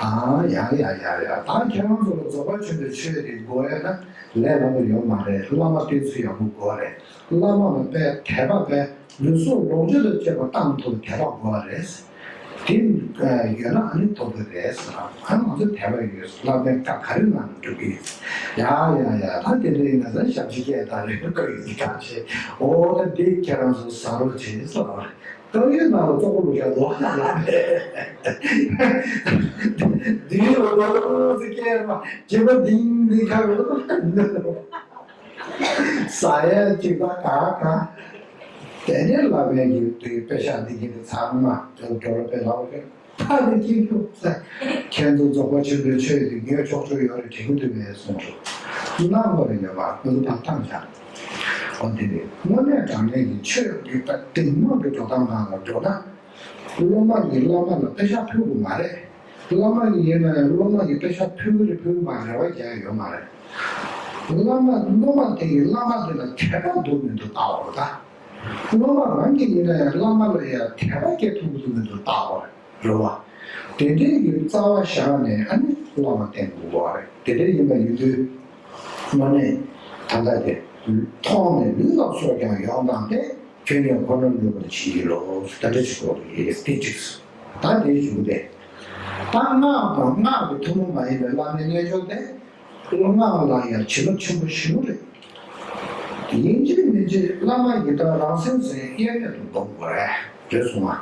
ཨ་ཡ་ཡ་ཡ་ཡ། ད་ཁྱེད་རང་ཚོ་ལ་རྫོགས་པ་ཆེན་པོའི་ཆོས་དེ་དགོས་ཡ་ན་ལས་སླ་པོ་ཡོད་མ་རེད། བླ་མ་བསྟེན་ཚུལ་ཡག་པོ་དགོས་རེད། བླ་མ་ལ་དཔེ་དད་པ་དཔེ་ལུས་སྲོག་ལོངས་སྤྱོད་དང་བཅས་པ་བཏང་ཐུབ་དད་པ་དགོས་པ་རེད། དེ་ཡོད་ན་ཨ་ནི་ཐོབ་ཀྱི་རེད་ཟེར། ཨ་ང་ཚོ་དད་པ་ཡོད། བླ་མའི་བཀའ་ག་རེ་གནང་ན་འགྲུབ་ཀྱི་ཡོད། ཡ་ཡ་ཡ། ད་དེ་འདྲ་ཡིན་ན་ས་ཞབས་ཕྱི་སྐད་བཏང་རེད། བཀའ་ཡོད་ཀྱི་གང་བྱེད། འོ་ད་འདི་ཁྱེད་རང་ཚོ་ཟ་རོགས་བྱེད་ཟེར། བཀའ་ཡོད་ནང་ལ་ཙོག་པོ་ལུག་ཤ་ལོག་ན་ལ་རེད། འདིའི་ལོ་ལོ་ཚེ་སྐད་མ་བྱེད་པ་འདིང་འདི་ཁ་རོ། ཟ་ཡ་གཅིག་པ་ག་ག། དེ་ནས་བླ་མའི་གི་དུས་དཔེ་ཤག་འདི་གི་ཚང་མ་དུ་འགྲོ་ར་པའི་ལའོ་རེད། ཕ་ནི་སྐྱིད་ཤོག་ཟེར། ཁྱེད་ཚོ་རྫོགས་པ་ཆེན་པོའི་ཆོས་འདི་ངས་ཆོག་ཆོག་ཡོད་རེད་དྲན་གི་འདུག་པས་གསུངས་སོ། གནང་བ་རེད་ཡོད་པ་ང་ཚོ་ཕར་བཏང་བཞག་འོ་དེ་རེད། དངོས་གནས་དྲང་གནས་ཀྱི་ཆོས་འདི་ད་གཏིང་མོ་གི་འགྲོ་སྟངས་སྒང་ལ་འགྲོ་ན། སློབ་མ་གིས་བླ་མ་ལ་དཔེ་ཤག་ཕུལ་དགོས་མ་རེད། བླ་མ་གིས་ཡིན་ན་ཡང་སློབ་མ་གིས་དཔེ་ཤག་ཕུལ་གི་རེད་ཕུལ་གི་མ་རེད་རེ་བ་རྒྱག་ཡ་ཡོད་མ་རེད། བླ་མ་སློབ་མ་དེ་གིས་བླ་མ་དེ་ལ་དད་པ་འདུག་མི་འདུག་ལྟ་བ་རེད་ད། སློབ་མ་རང་གིས་ཡིན་ན་ཡང་བླ་མ་ལ་ཡང་དད་པ་སྐྱེ་ཐུབ་ཀྱི་མི་འདུག་བརྟག་པར་རེད་བ། དེ་འདྲའི་གི་རྩ་བ་བཞག་ནས་ཨ་ནི་བླ་མ་བསྟེན་དགོས་པ་རེད། དེ་འདྲ་ཡིན་པ་ཡིན་དུས་དངོས་གནས་ད་ལྟ་དེ་མཐོང་ནས་ལུས་ལ་སོགས་ཀྱང་ཡོང་དང་སྟེ། ཁྱོད་ཉིད་ཁོ་ནར་འགྲུབ་པར་བྱིན་གྱིས་རློབས། ད་འདྲ་ཞིག་དགོས་ཀྱི་རེད། དེ་གཅིག་ད་དེའི་གཞུག་དེ། ད་སྔགས་དང་སྔགས་ཀྱི་ཐུན་མོང་མ་ཡིན་པའི་བླ་མའི་རྣལ་འབྱོར་དེ། སྔགས་ལ་ཡང་བྱིན་རླབས་ཆེན་པོ་ཞེ་པོ་རེད། ཡིན་གཅིག་མིན་གཅིག་བླ་མ་ཡི་དམ་རང་སེམས་ཟེར་དབྱེར་མེད་དུ་སྒོམ་དགོས་རེད། རེད་སོང་ང་།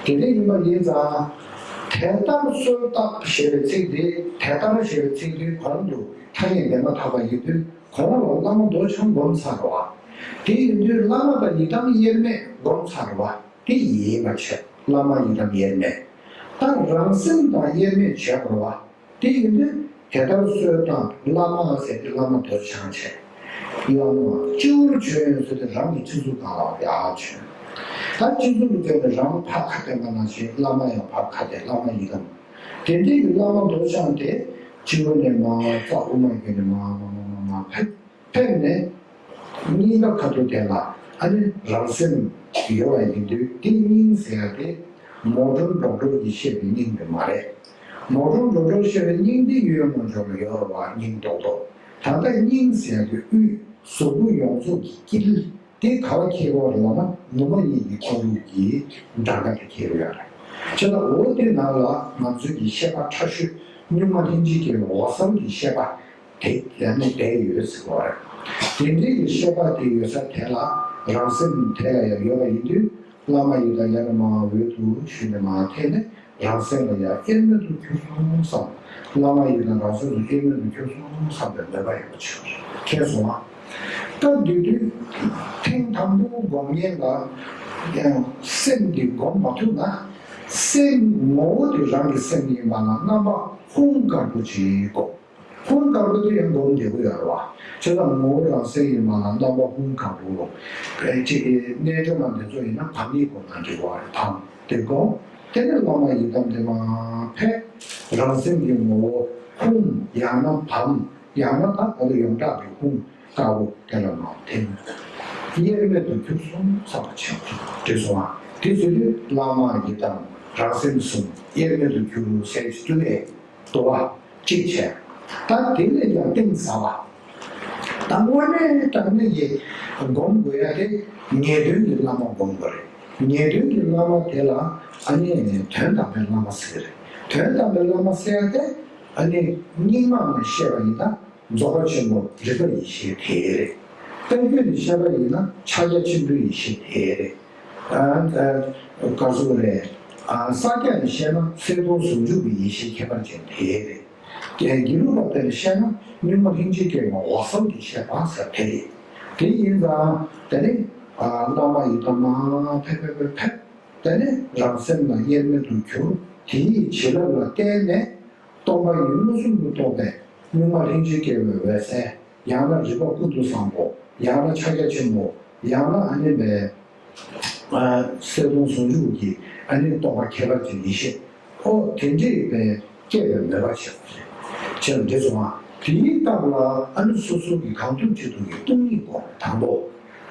དེ་འདྲ་ཡིན་པ་ཡིན་ཙང་། དེ་ལྟར་གསོལ་བཏབ་ཞེས་པའི་ཚིག་འདི། དེ་ལྟར་ཞེས་པའི་ཚིག་འདི་གོ་རིམ་དུ་ཐ་སྙད་འདོན་པ་ཐོབ་པ་ཡིན་དུས། གོང་ལ་བླ་མ་མདོ་ཆུང་སྒོམ་ཚར་བ། དེ་ཡིན་དུས་བླ་མ་དང་ཡི་དམ་དབྱེར་མེད་སྒོམ་ཚར་བ། དེ་ཡིན་པ་བྱས། བླ་མ་ཡི་དམ་དབྱེར་མེད། ད་རང་སེམས་དང་དབྱེར་མེད་བྱས་པ་རེད་བ། དེ་ཡིན་དུས་དེ་ལྟར་གསོལ་བཏབ། བླ་མ་ཟེར་དུས་བླ་མ་མདོ་ཆུང་བྱས། བླ་མ་སྤྱི་བོར་བྱོན་ཟེར་དུས་རང་གི་སྤྱི་གཙུག་སྒང་ལ་ཡར་བྱོན། ད་སྤྱི་གཙུག་ལ་བྱོན་ནས་རང་ཕར་ཁ་བསྟན་པ་ནང་བཞིན་བླ་མ་ཡང་ཕར་ཁ་བསྟན། བླ་མ་ཡི་དམ། དེ་འདྲའི་གི་བླ་མ་མདོ་ཆུང་དེ་སྤྱི་བོ་ནས་མར་རྩ་དབུ་མ་བརྒྱུད་ནས་མར་མར་མར་མར་མར་ཕེབས། ཕེབས་ནས་སྙིང་ག་ཁ་ཐུག་དེ་ལ་ཨ་ནི་རང་སེམས་ཡོད་པ་ཡིན་དུས། དེ་སྙིང་ཟེར་ཡ་དེ་མོ་གྲོ་འབྲོག་གྲོ་གིས་བཤད་པའི་སྙིང་དེ་མ་རེད། མོ་གྲོ་འབྲོག་གྲོ་བཤད་པའི་སྙིང་དེ་ཡོད་མ་འཇོག་ལ་ཡོད་རེད་བ། སྙིང་ཏོག་ཏོག་ད་ལྟ་སྙིང་ཟེར་ཡ་དེ་དབུས་གཟུགས་པོ་ཡོངས་རྫོགས་ཀྱི་དཀྱིལ་དེ་ག་བ་འཁེལ་བ་རེད་ལབ་ན། ནུ་མ་གཉིས་ཀྱི་ཁོར་ཡུག་གི་འགྲམ་ཁ་དེ་འཁེལ་ཡོད་རེད། བྱས་ཙང་འོ་དེ་ནང་ལ་ང་ཚོའི་གི་ཤེས་པ་ཕྲ་ཤོས་གཉུག་མ་ལྷན་ཅིག་སྐྱེས་པའི་འོད་གསལ་གྱི་ཤེས་པ། དེ་ཡང་ནི་བསྡད་ཡོད་ཟེར་བ་རེད། དེ་འདྲའི་གི་ཤེས་པ་དེ་ཡོད་ས་དེ་ལ་རང་སེམས་དེ་ལ་ཡང་ཡོད་པ་ཡིན་དུས། བླ་མ་ཡི་དམ་ཡར་ནས་མར་འོད་དུ་ཞུ་ནས་མར་འཐེན་ནས་རང་སེམས་ལ་ཡང་དབྱེར་མེད་དུ་གྱུར་སོང་བསམ། བླ་མ་ཡི་དམ་རང་སེམས་སུ་དབྱེར་མེད་དུ་གྱུར་སོང་བསམ་པའི་མོས་པ་ཡོད་པ་བྱེད་དགོས། མཁྱེན་སོང་ང་། སྐབས་དེ་དུས་ཐེངས་དང་པོ་སྒོམ་མཁན་ལ་ཡང་སེམས་དེ་སྒོམ་མ་ཐུབ་ན། སེམས་ངོ་བོ་དེ་རང་གི་སེམས་ཡིན་པ་ལ་རྣམ་པ་ཧཱུྃ་དཀར་པོ་ཅིག་སྒོམ། ཧཱུྃ་དཀར་པོ་དེ་ཡང་སྒོམ་བདེ་པོ་ཡོད་རེད་བ། བྱས་ཙང་ངོ་བོ་རང་སེམས་ཡིན་པ་ལ་རྣམ་པ་ཧཱུྃ་དཀར་པོ། གཅིག་གི་རྣལ་འབྱོར་མ་འདི་ཚོ་ཡིན་ན་བམ་ཡིག་སྒོམ་ན་འགྲིག་པ་རེད། བམ་དེ་སྒོམ། དེ་ནས་བླ་མ་ཡི་དམ་དེ་མར་ཕེབས། རང་སེམས་ཀྱི་ངོ་བོ་ཧཱུྃ། ཡང་ན་བམ། ཡང་ན་ད་ད་ལྟ་ཡོངས་གྲགས་ཀྱི་ཧཱུྃ་དཀར་པོ་དེ་ལ་མར་འཐེན། དབྱེར་མེད་དུ་གྱུར་སོང་བསམ་པ་བྱེད། འགྲིག་སོང་ང་། དེ་ཟེར་དུས་བླ་མ་ཡི་དམ་རང་སེམས་གསུམ་དབྱེར་མེད་དུ་གྱུར་ཟེར་གྱི་འདུག་གས། དུ་བ་གཅིག་བྱས། ད་དེ་ལས་ཀྱང་གཏིང་ཟབ་པ། ད་དངོས་གནས་དྲང་གནས་ཀྱི་སྒོམ་དགོས་ཡ་དེ་ངེས་དོན་གྱི་བླ་མ་སྒོམ་དགོས་རེད། ངེས་དོན་གྱི་བླ་མ་དེ་ལ་ཨ་ནི་དོན་དམ་པའི་བླ་མ་ཟེར་གྱི་རེད། དོན་དམ་པའི་བླ་མ་ཟེར་ཡ་དེ་ཨ་ནི་རྙིང་མ་ནས་བཤད་པ་ཡིན་ན་རྫོགས་པ་ཆེན་པོ་རིག་པ་ཡེ་ཤེས་དེ་རེད། དཔལ་རྒྱུད་ནས་བཤད་པ་ཡིན་ན་ཕྱག་རྒྱ་ཆེན་པོའི་ཡེ་ཤེས་དེ་རེད། ཨ་ཨ་ག་ཟེར་རེད། ཨ་ས་སྐྱ་ནས་བཤད་ན་གསལ་སྟོང་ཟུང་འཇུག་གི་ཡེ་ཤེས་ཁྱད་པར་ཅན་དེ་རེད། དགེ་ལུགས་པ་དེ་ནས་བཤད་ན་གཉུག་མ་ལྷན་ཅིག་སྐྱེས་པའི་འོད་གསལ་གྱི་བཤད་པ་ཟེར་དེ་རེད། དེ་ཡིན་ཙང་དེ་ནི་ཨ་བླ་མ་ཡི་དམ་མར་ཕེབས་ཕེབས་ཕེབས་ཕེབས། དེ་ནི་རང་སེམས་ལ་དབྱེར་མེད་དུ་གྱུར། དེ་ཡི་བྱིན་རླབས་ལ་བརྟེན་ནས་སྟོང་པ་ཉིད་མངོན་སུམ་དུ་རྟོགས་པའི་གཉུག་མ་ལྷན་ཅིག་སྐྱེས་པའི་འོད་གསལ། ཡང་ན་རིག་པ་ཀུན་ཏུ་བཟང་པོ། ཡང་ན་ཕྱག་རྒྱ་ཆེན་པོ། ཡང་ན་ཨ་ནི་བའི་གསལ་སྟོང་ཟུང་འཇུག་གི་ཨ་ནི་རྟོགས་པ་ཁྱད་པར་ཅན་ཡེ་ཤེས། ཨོ་དེ་འདྲའི་བའི་སྐྱེས་པའི་མོས་པ་བྱེད་པ་རེད། བྱས་ན་འགྲིག་སོང་ང་། དེའི་སྟབས་ལ་ཨ་ནི་སོ་སོ་གི་གང་ཐུབ་ཅི་ཐུབ་ཀྱིས་སྟོང་ཉིད་སྒོམ། དང་པོ།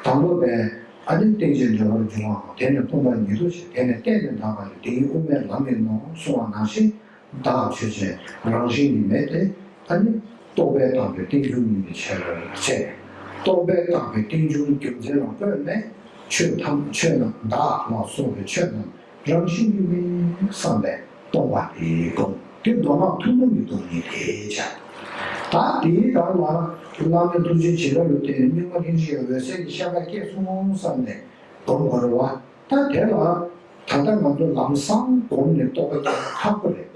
དང་པོ་བས་ཨ་ནི་རྟེན་ཅིང་འབྲེལ་བར་འབྱུང་བའམ། དེ་ནི་སྟོང་པ་ཉིད་དོ་ཞེས། དེ་ནི་གཏན་ནས་འདག་པ་ལས། དེ་ཉིད་དབུ་མའི་ལམ་ཡིན་ནོ་གསུངས་པ་ནང་བཞིན། བདག་ཆོས་ཅན། རང་བཞིན་ཉིད་མེད་དེ། ཨ་ནི་རྟོག་པས་བཏགས་པའི་རྟེན་འབྱུང་ཉིད་ཀྱི་ཕྱིར་བྱས། རྟོག་པས་བཏགས་པའི་རྟེན་འབྱུང་རྒྱུ་མཚན་ལ་བཀོད་ནས་ཆོས་ཐམས་ཆོས་རྣམས། བདག་ལ་སོགས་པའི་ཆོས་རྣམས་རང་བཞིན་ཉིད་མིན་བསམ་པས་སྟོང་པ་དེ་སྒོམ། དེ་མདོ་སྔགས་ཐུན་མོང་གི་སྟོང་ཉིད་དེ་བྱ། ད་དེའི་བར་ལ་བླ་མའི་ཐུགས་རྗེའི་བྱིན་རླབས་ལ་བརྟེན་ནས་གཉུག་མ་ལྷན་ཅིག་གི་འོད་གསལ་གྱི་ཤེས་པ་སྐྱེས་སོང་བསམ་ནས་སྒོམ་དགོས་རེད་བ། ད་དེ་ལ་ད་ལྟ་ང་ཚོ་ལམ་སང་སྒོམ་ནས་རྟོགས་པ་སྐྱེ་ན་ཁག་པོ་རེད།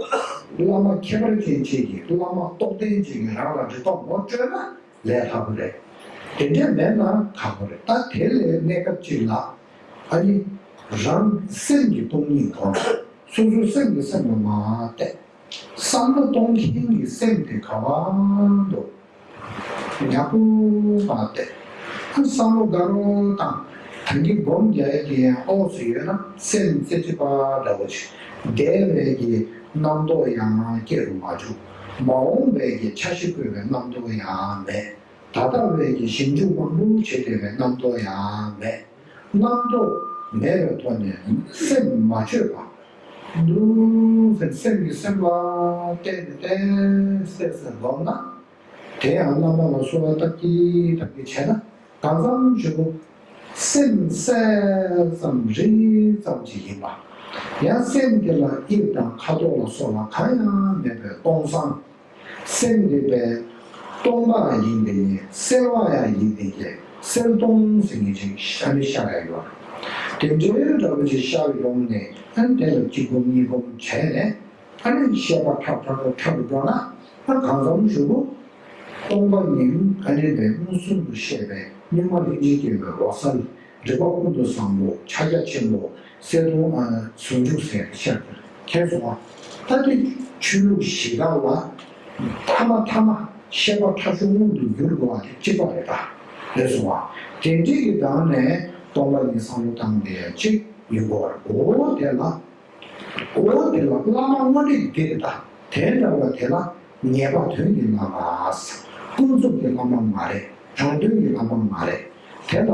བླ་མ་ཁྱད་པར་ཅན་ཅིག་གིས། བླ་མ་རྟོགས་ལྡན་ཅིག་གིས་རང་ལ་རིག་པ་ངོ་སྤྲོད་ན་ལས་སླ་པོ་རེད། དེ་འདྲ་མེད་ན་ཁག་པོ་རེད། ད་དེ་ལས་གནས་སྐབས་ཅིག་ལ་ཨ་ནི་རང་སེམས་ཀྱི་སྟོང་ཉིད་སྒོམ། སོ་སོའི་སེམས་ཀྱི་སེམས་ལ་མ་བལྟས། བསམ་བློ་གཏོང་མཁན་གྱི་སེམས་དེ་ག་བ་འདུག་ཡག་པོ་བལྟས། བསམ་བློ་དགའ་རོགས་བཏང་། ད་གིན་སྒོམ་རྒྱག་ཡ་དེ་ཡང་ཨོ་ཙི་ཡོད་ན་སེམས་རྩེ་གཅིག་པ་འདྲ་བོ་ཞིག་བདེ་བའི་གི་རྣམ་རྟོག་ཡང་སྐྱེ་རུ་མ་བཅུག་མ་འོངས་པའི་གི་འཆར་གཞི་བཀོད་པའི་རྣམ་རྟོག་ཡང་མེད། ད་ལྟ་བའི་གི་ཞིབ་འཇུག་མང་པོ་བྱེད་བསྡད་པའི་རྣམ་རྟོག་ཡང་མེད། རྣམ་རྟོག་མེད་པའི་ཐོག་ནས་སེམས་མ་བཅོས་པ། འདུག་ཟེར་སེམས་ཀྱིས་སེམས་ལ་བལྟས་ཏེ་བལྟས་སད་སད་འདོར་ན། དེ་ཡང་རྣམ་པ་ལ་གསོལ་བ་བཏབ་ཀྱིན་བཏབ་ཀྱིན་བྱས་ན། གང་འཚམ་ཞུ་སེམས་གསལ་ཙམ་རིག་ཙམ་ཅིག་ཡིན་པ། ཡང་སེམས་དེ་ལ་དབྱིབས་དང་ཁ་དོག་ལ་སོགས་པ་གང་ཡང་མེད་པའི་སྟོང་སང་། སེམས་དེ་པས་སྟོང་པ་ཡིན་པས་ནི་གསལ་བ་ཡང་ཡིན་པས་ཀྱི་གསལ་སྟོང་ཟེར་མཁན་ཅིག་ཤ་ནི་ཤར་ཡ་ཡོད། དེ་འདྲའི་འདྲ་བོ་ཅིག་ཤར་ཡོང་ནས་ཨ་ནི་དེ་ལ་གཅིག་སྒོམ་གཉིས་སྒོམ་བྱས་ནས། ཨ་ནི་བཤད་པ་ཁྲབ་ཁྲབ་ཁྲབ་ཁྲབ་ཏུ་འགྲོ་ན། ཨ་གང་འཚམ་ཞུ་གོ། སྟོང་པ་ཉིད་ཨ་ནི་པའི་མངོན་སུམ་དུ་བཤད་པའི་གཉུག་མ་ལྷན་ཅིག་སྐྱེས་པའི་འོད་གསལ། རིག་པ་ཀུན་ཏུ་བཟང་པོ། ཕྱག་རྒྱ་ཆེན་པོ། གསལ་སྟོང་ཨ་ཟུང་འཇུག་ཟེར་ཤར་དུ་ཁྱེར་སོང་བ། ད་དེ་ཆོས་ལུགས་བཞི་ཀ་ལ་ཐ་མ་ཐ་མ་བཤད་པ་ཁྲབ་ཤོ་མངོན་དུ་འགྱུར་དགོས་པ་དེ་གཅིག་པ་རེད་ད། རེད་སོང་བ། དེ་འདྲའི་གི་སྒང་ནས་སྟོང་པ་ཉིད་བསམ་བློ་བཏང་བསྡད་ཡ་གཅིག་ཡིན་དགོས་པ་རེད། འོ་དེ་ལ། འོ་དེ་ལ་བླ་མ་དངོས་གནས་འདི་རེད་ད། དེ་འདྲ་བ་དེ་ལ་ངེས་པ་དོན་གྱི་བླ་མ་ཟེར། ཀུན་རྫོབ་ཀྱི་བླ་མ་མ་རེད། རང་དོན་གྱི་བླ་མ་མ་རེད། དེ་ལ་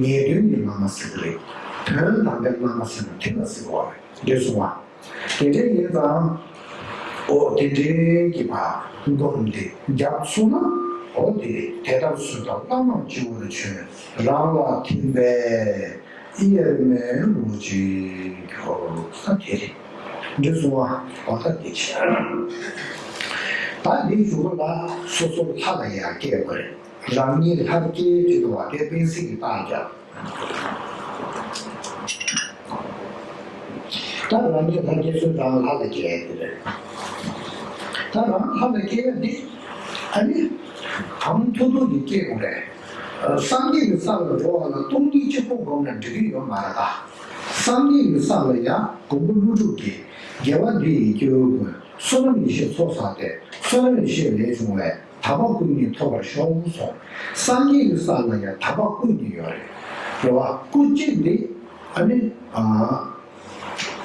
ངེས་དོན་གྱི་བླ་མ་ཟེར་གྱི་རེད། དོན་དམ་པའི་བླ་མ་ཟེར་ན་དེ་ལ་ཟེར་བ་རེད། འདི་གསུང་བ། དེ་འདྲ་ཡིན་ཙང་། འོ་དེ་འདྲའི་གི་བ་སྒོམ་དེ་རྒྱབ་སོང་ན། འོ་དེ་དེ་ལྟར་གསུངས་པ་བླ་མ་སྤྱི་བོར་བྱོན། རང་ལ་ཐིམ་པས། དབྱེར་མེད་རོ་གཅིག་གྱུར། ས་དེ་རེད། འདི་གསུང་བ་འོ་ད་དེ་བྱས། ད་འདིའི་མཇུག་ལ་སོ་སོར་ལྷ་ལ་ཡང་སྐྱེ་དགོས་རེད། རང་ཉིད་ལྷར་སྐྱེ་ཅེས་པ་དེ་བེང་སི་གི་རྟགས་རྒྱབ། ད་རང་ཉིད་ལྷར་སྐྱེ་ཚུལ་རང་ལྷ་ལ་སྐྱེ་དེ་རེད། ད་རང་ལྷ་ལ་སྐྱེ་ཡ་འདི་ཨ་ནི་གང་ཐུབ་ཐུབ་ཀྱིས་སྐྱེ་དགོས་རེད། སངས་རྒྱས་ཀྱི་ས་ལ་འགྲོ་བ་ལ་སྟོང་ཉིད་གཅིག་པོ་བསྒོམས་ན་འགྲིག་གི་ཡོད་མ་རེད་ད། སངས་རྒྱས་ཀྱི་ས་ལ་ཡང་མགོན་པོ་ཀླུ་སྒྲུབ་ཀྱིས་དགེ་བ་འདི་ཡིས་སྐྱེ་བོ་ཀུན། བསོད་ནམས་ཡེ་ཤེས་ཚོགས་བསགས་ཏེ། བསོད་ནམས་ཡེ་ཤེས་ལས་བྱུང་བའི། དག་པ་ཀུན་གྱིས་ཐོབ་པར་ཤོག་གསུངས། སངས་རྒྱས་ཀྱི་ས་ལ་ཡང་དག་པ་ཀུན་གྱིས་ཡོད་རེད། རེད་བ། སྐུ་གཅིག་འདི་ཨ་ནི་ཨ།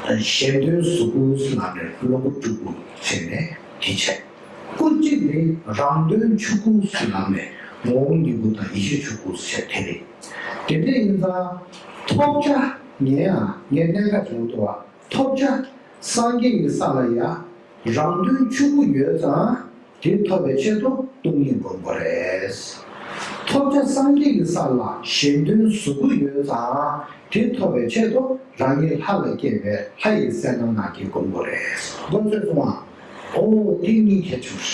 གཞན་དོན་གཟུགས་སྐུ་ཟེར་ལབ་ནས་བློ་སྐུ་སྤྲུལ་སྐུ་ཟེར་ནས་དེ་བྱས། སྐུ་གཅིག་ནི་རང་དོན་ཆོས་སྐུ་ཟེར་ལབ་ནས་ངོ་བོ་ཉིད་སྐུ་དང་ཡེ་ཤེས་ཆོས་སྐུ་ཟེར་དེ་རེད། དེ་འདྲ་ཡིན་ཙང་ཐོབ་བྱ། ངས་ཡང་ངས་གནད་འགག་བྱུང་འདུག་བ། ཐོབ་བྱ། སངས་རྒྱས་ཀྱི་ས་ལ་ཡང་རང་དོན་ཆོས་སྐུ་ཡོད་ཙང་། དེ་ཐོབ་པའི་ཆེད་དུ་སྟོང་ཉིད་སྒོམ་དགོས་རེད། ཐོབ་བྱ་སངས་རྒྱས་ཀྱི་ས་ལ་གཞན་དོན་གཟུགས་སྐུ་ཡོད་ཙང་། དེ་ཐོབ་པའི་ཆེད་དུ་རང་ཉིད་ལྷ་ལ་སྐྱེས་པའི་ལྷ་ཡི་གསལ་སྣང་ངང་གིས་སྒོམ་དགོས་རེད། མགོ་ཚོས་སོང་ང་། ཨོ་དེ་གཉིས་ཁྱད་ཆོས་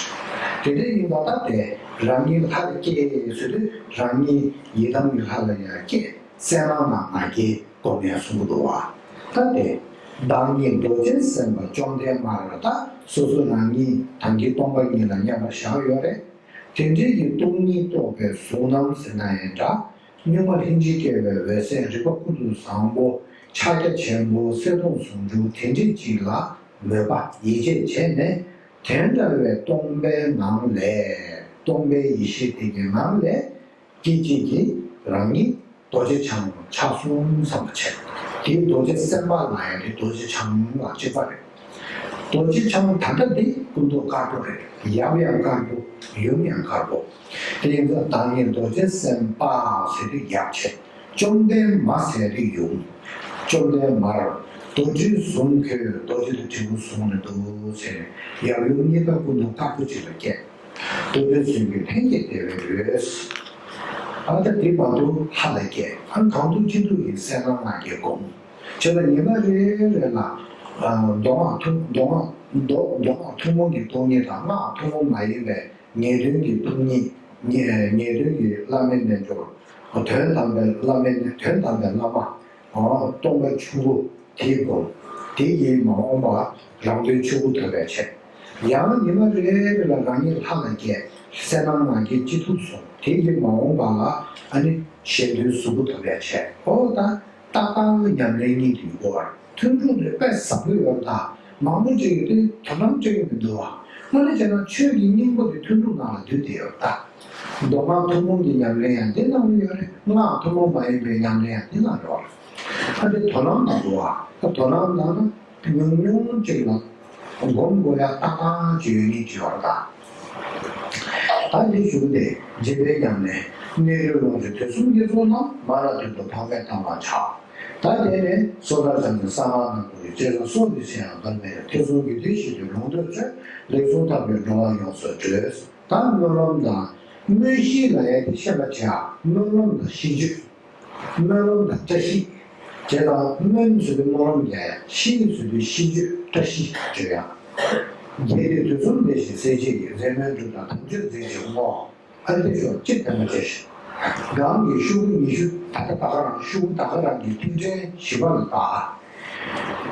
རེད། དེ་འདྲ་ཡིན་པ་ད་དེ་རང་ཉིད་ལྷ་ལ་སྐྱེས་ཟེར་དུས་རང་ཉིད་ཡི་དམ་གྱི་ལྷ་ལ་ཡང་སྐྱེས། གསལ་སྣང་ངང་ངེས་སྒོམ་ཡང་གསུང་གི་འདུག་བ། ད་དེ། བདག་ཉིད་རྡོ་རྗེ་སེམས་དཔའ་བཅོམ་ལྡན་འདས་མར་ད་སོ་སོ་རང་ཉིད་དམ་གྱི་སྟོང་པ་ཉིད་ལ་མཉམ་པར་བཞག་ཡོད་རེད། དེ་འདྲའི་གི་སྟོང་ཉིད་རྟོགས་པའི་གཟུགས་རྣམས་ཟེར་ན་ཡང་འདྲ། གཉུག་མ་ལྷན་ཅིག་སྐྱེས་པའི་འོད་གསལ་རིག་པ་ཀུན་ཏུ་བཟང་པོ་ཕྱག་རྒྱ་ཆེན་པོ་གསལ་སྟོང་ཟུང་འཇུག་དེ་འདྲའི་ཅིག་ལ་མོས་པ་ཡིད་ཆེས་བྱས་ནས་དེ་འདྲ་བའི་སྟོང་པའི་ངང་ལས་སྟོང་པའི་ཡེ་ཤེས་དེ་གི་ངང་ལས། སྐད་ཅིག་གིས་རང་ཉིད་རྡོ་རྗེ་འཆང་ཆགས་སོང་བསམ་པ་བྱས། དེའི་རྡོ་རྗེ་སེམས་དཔའ་ལ་ཡང་དེ་རྡོ་རྗེ་འཆང་ལ་གཅིག་པ་རེད། རྡོ་རྗེ་འཆང་ད་ལྟ་འདི་ཀུན་ཏུ་དཀར་པོ་རེད། ཡབ་ཡང་དཀར་པོ། ཡུམ་ཡང་དཀར་པོ། དེ་ཡིན་ཙང་བདག་ཉིད་རྡོ་རྗེ་སེམས་དཔའ་ཟེར་དུས་ཡབ་བྱས། བཅོམ་ལྡན་མ་ཟེར་དུས་ཡུམ། བཅོམ་ལྡན་མར་རྡོ་རྗེ་བཟུང་ཁྱོད་རྡོ་རྗེ་དང་དྲིལ་བུ་བཟུང་ནས་འདུག་ཟེར་ནས་ཡབ་ཡུམ་གཉིས་ཀ་ཀུན་ཏུ་དཀར་པོ་ཅིག་ལ་སྐྱེས། རྡོ་རྗེ་བཟུང་གི་ལྷན་སྐྱེས་བདེ་བའི་འོད། ཨ་ད་དེ་མ་གཏོགས་ལྷ་ལ་སྐྱེས། ཨ་གང་ཐུབ་ཅི་ཐུབ་ཀྱིས་གསལ་སྣང་ངང་གིས་བསྒོམ། བྱས་ཙང་ཉི་མ་རེ་རེ་ལ་ཨ་མདོ་སྔགས་ཐུན་མདོ་སྔགས་མདོ་མདོ་སྔགས་ཐུན་མོང་གི་སྟོང་ཉིད་དང་སྔགས་ཐུན་མོང་མ་ཡིན་པའི་ངེས་དོན་གྱི་སྟོང་ཉིད། ངེས་ངེས་དོན་གྱི་བླ་མའི་རྣལ་འབྱོར། དོན་དམ་པའི་བླ་མའི་དོན་དམ་པའི་བླ་མ། སྟོང་པ་ཆུང་ངུ་དེའི་སྒོམ། དེ་ཡིས་མ་འོངས་པ་རང་དོན་ཆོས་སྐུ་ཐོབ་པའི་ཆེད། ཡང་ཉི་མ་རེ་རེ་ལ་རང་ཉིད་ལྷ་ལ་སྐྱེས། གསལ་སྣང་ངང་གིས་ཅི་ཐུབ་གསུངས། དེ་ཡིས་མ་འོངས་པ་ལ་ཨ་ནི་གཞན་དོན་གཟུགས་སྐུ་ཐོབ་པའི་ཆེད། ཨོ་ད་ཏག་ཏག་ཉམས་ལེན་གཉིས་དེ་ཡོད་རེད། ཐུན་དྲུག་དེ་དཔེ་ཟབ་པོ་ཡོད་རེད་ད། མང་པོ་ཅིག་གིས་དེ་དོ་སྣང་སྤྲད་ཀྱི་མི་འདུག་བ། དངོས་གནས་བྱས་ན་ཆོས་ཀྱི་སྙིང་པོ་དེ་ཐུན་དྲུག་ནང་ལ་འདུས་བསྡད་ཡོད་རེད་ད། མདོ་སྔགས་ཐུན་མོང་གི་ཉམས་ལེན་ཡང་འདི་ནང་ལ་ཡོད་རེད། སྔགས་ཐུན་མོང་མ་ཡིན་པའི་ཉམས་ལེན་ཡང་འདི་ནང་ཡོད་རེད། ཨ་འདི་དོ་སྣང་གནང་དགོས་བ། ད་དོ་སྣང་གནང་ན་ཉུང་ཉུང་ཅིག་ལ་སྒོམ་དགོས་ཡ་ཏག་ཏག་ཅིག་ཡོད་ཉིད་ཅིག་ཡོད་རེད་ད། ད་འདི་བཞུགས་ཏེ་འཇིགས་པའི་ཉམས་ལེན་གནས་ལུས་ལོངས་སྤྱོད་དུས་གསུམ་གྱི་ཚོགས་རྣམས་མ་ར་དོན་དུ་འཕགས་མས་གཏང་བར་བྱ། ད་དེ་ནས་སོ་ཐར་བྱང་ཆུབ་གསང་སྔགས་རྣམས་ཀུན་གྱི་བཅས་སམ་སྲོག་འདི་ཆེ་ཡང་འབར་མེད་ཐེ་ཚོམ་གྱིས་དེ་ཞི་སྟེ་ལུང་སྟོན་མཛོད། ལེགས་གསུངས་ཐབས་ཀྱིས་འགྲོ་བ་ཡོངས་སུ་སྒྲོལ། ད་སྨོན་ལམ་དང་སྨོན་ཤིང་ལ་ཡང་དེ་ཤེས་པར་བྱ། སྨོན་ལམ་དང་ཤིས་བརྗོད། སྨོན་ལམ་དང་བཀྲ་ཤིས། བྱས་ཙང་སྨོན་ཟེར་དུས་སྨོན་ལམ་རྒྱག་ཡ། ཤིས་ཟེར་དུས་ཤིས་བརྗོད་བཀྲ་ཤིས་བརྗོད་ཡ། རྒྱས་ཏེ་དུས་གསུམ་བདེ་ཞིང་གསལ་བྱེད་ཀྱི། མཛད་སྨོན་སྒྲུབ་དང་དམ་ཆོས་མཛད་ཅིང་བསྔོ། ཨ་ནི་ཤོག་གཅིག་དེ་མ་བྱས་ཤིང་། གང་གི་ཤོག་གུ་ཉི་ཤུ་ད་ལྟ་ད་ག་རང་ཤོག་གུ་ད་ག་རང་གི་ཐིག་ཕྲེང་བཞི་པ་ལ་བལྟ།